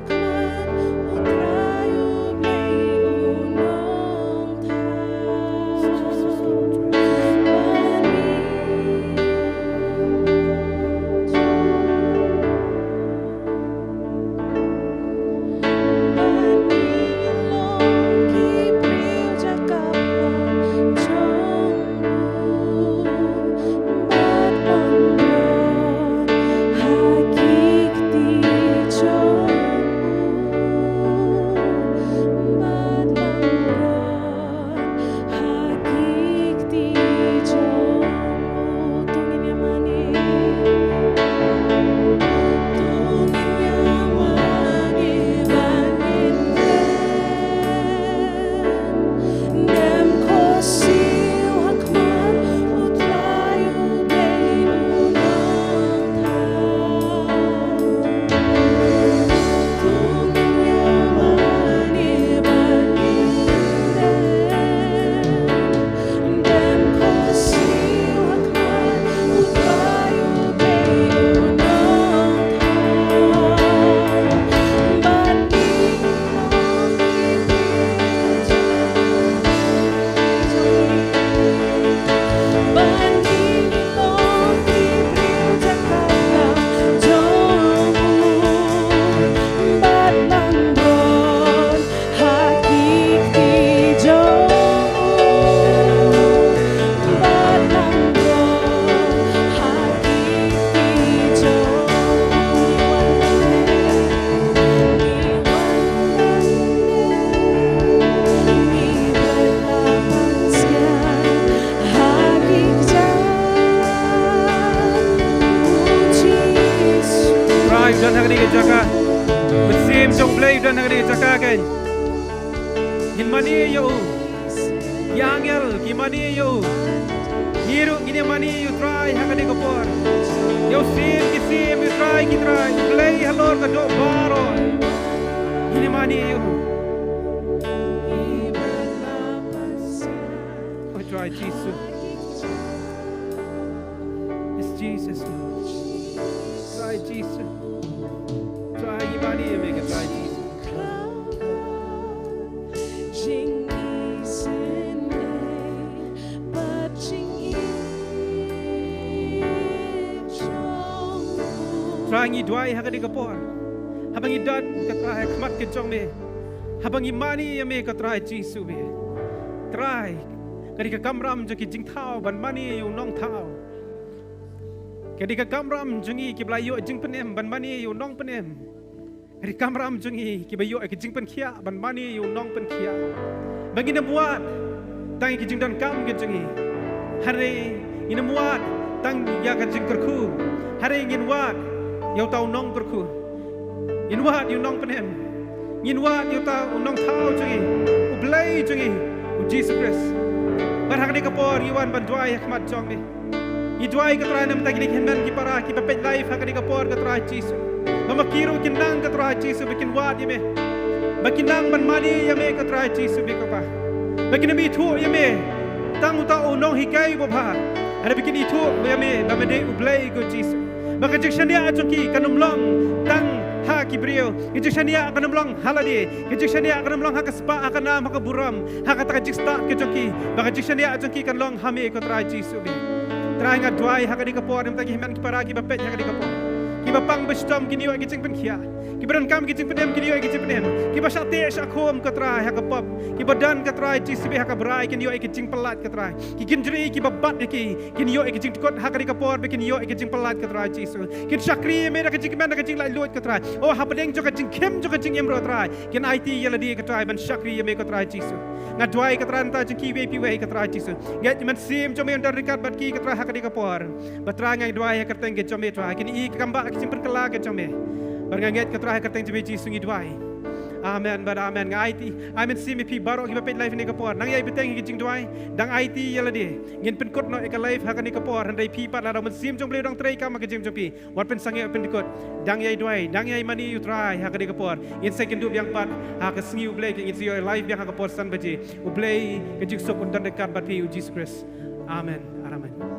Jaka. Mynsiem jong U Blei u don ha kane ka jaka kein. Ngin mane ïa u. Ki angel ki mane ïa u. Ngi ruh ngin ïa mane ïa u Trai ha kane ka por. Ïa u Syiem ki syiem, ïa u Trai ki trai, U Blei halor ka doh baroh. Ngin ïa mane ïa u. O Trai Jisu. Yes, Jesus. Trai Jisu. Trai, ngi mane ïa me ko Trai Jisu. Trai, ngi duwai ha kane ka por. Haba ngi don ko Trai ha khmat ka jong me. Haba ngi mane ïa me ko Trai Jisu me. Trai, ka dei ka kamram jong ki jingthaw ban mane ïa u nongthaw. Ka dei ka kamram jong ngi kiba la ïoh jingpynim ban mane ïa u nongpynim. Ka dei ka kamram jong ngi kiba ïoh ïa ka jingpynkhiah ban mane ïa u nongpynkhiah. Ba ngin ym wad tang ïa ka jingdonkam ka jong ngi. Hynrei ngin ym wad tang ïa ka jingkyrkhu. Hynrei ngin wad ïa uta u nongkyrkhu. Ngin wad ïa u nongpynim. Ngin wad ïa uta u nongthaw jong ngi. U Blei jong ngi. U Jisu Khrist. Bad ha kane ka por ngi wan ban duwai ha khmat jong me. Ngi duwai ko Trai namar kine ki hynmen ki para kiba peit live ha kane ka por ko Trai Jisu. Ba ma ki ruh kin nang ko Trai Jisu ba kin wad ïa me. Ba kin nang ban mane ïa me ko Trai Jisu me ko Pa. Ba kin ym ithuh ïa me tang uta u nonghikai uba bha. Hynrei ba kin ithuh ïa me ba me dei U Blei ko Jisu. Ba ka jingshaniah jong ki kan ym long tang ha ki briew. Ka jingshaniah kan ym long ha lade. Ka jingshaniah kan ym long ha ka spah, ha ka nam, ha ka burom, ha kata ka jingstad ka jong ki. Ba ka jingshaniah jong ki kan long ha me ko Trai Jisu me. Trai nga duwai ha kane ka por namar ki hynmen ki para kiba peit ha kane ka por. Kiba pang ba shitom kin ïoh ïa ka jingpynkhiah. Kiba donkam ïa ka jingpynim kin ïoh ïa ka jingpynim. Kiba shah teh shah khum ko Trai ha ka pop. Kiba don ko Trai Jisu me ha ka brai kin ïoh ïa ka jingpyllait ko Trai. Ki kynjri kiba bat ïa ki kin ïoh ïa ka jingdkut ha kane ka por ba kin ïoh ïa ka jingpyllait ko Trai Jisu. Kin shakri ïa me da ka jingkmen da ka jinglaitluid ko Trai. O hapdeng jong ka jingkhim jong ka jingim ruh Trai. Kin aiti ïa lade ko Trai ban shakri ïa me ko Trai Jisu. Nga duwai ko Trai nangta jong kiwei kiwei ko Trai Jisu. Ngeit mynsiem jong me un don ryngkat bad ki ko Trai ha kane ka por. Bad Trai nga duwai ha ka kyrteng ka jong me Trai. Kin i ka kam ba ka jingpynkylla ka jong me. Bad nga ngeit ko Trai ha ka kyrteng jong me Jisu ngi duwai. Amen bad amen. Nga aiti ai mynsiem ïa phi baroh kiba peit live ha kane ka por. Nang ïai bteng ïa ka jingduwai. Dang aiti ïa lade. Ngin pynkut noh ïa ka live ha kane ka por. Hynrei phi pat lada u Mynsiem jong U Blei u dang trei kam ha ka jingim jong phi. Wat pynsangeh pynkut. Dang ïai duwai, dang ïai mane ïa u Trai ha kane ka por. Ngin sa ïakynduh biang pat ha ka sngi U Blei, ngin sa ïoh live biang ha ka por san baje. U Blei ka jingsuk un don ryngkat bad phi, U Jisu Khrist. Amen. Amen.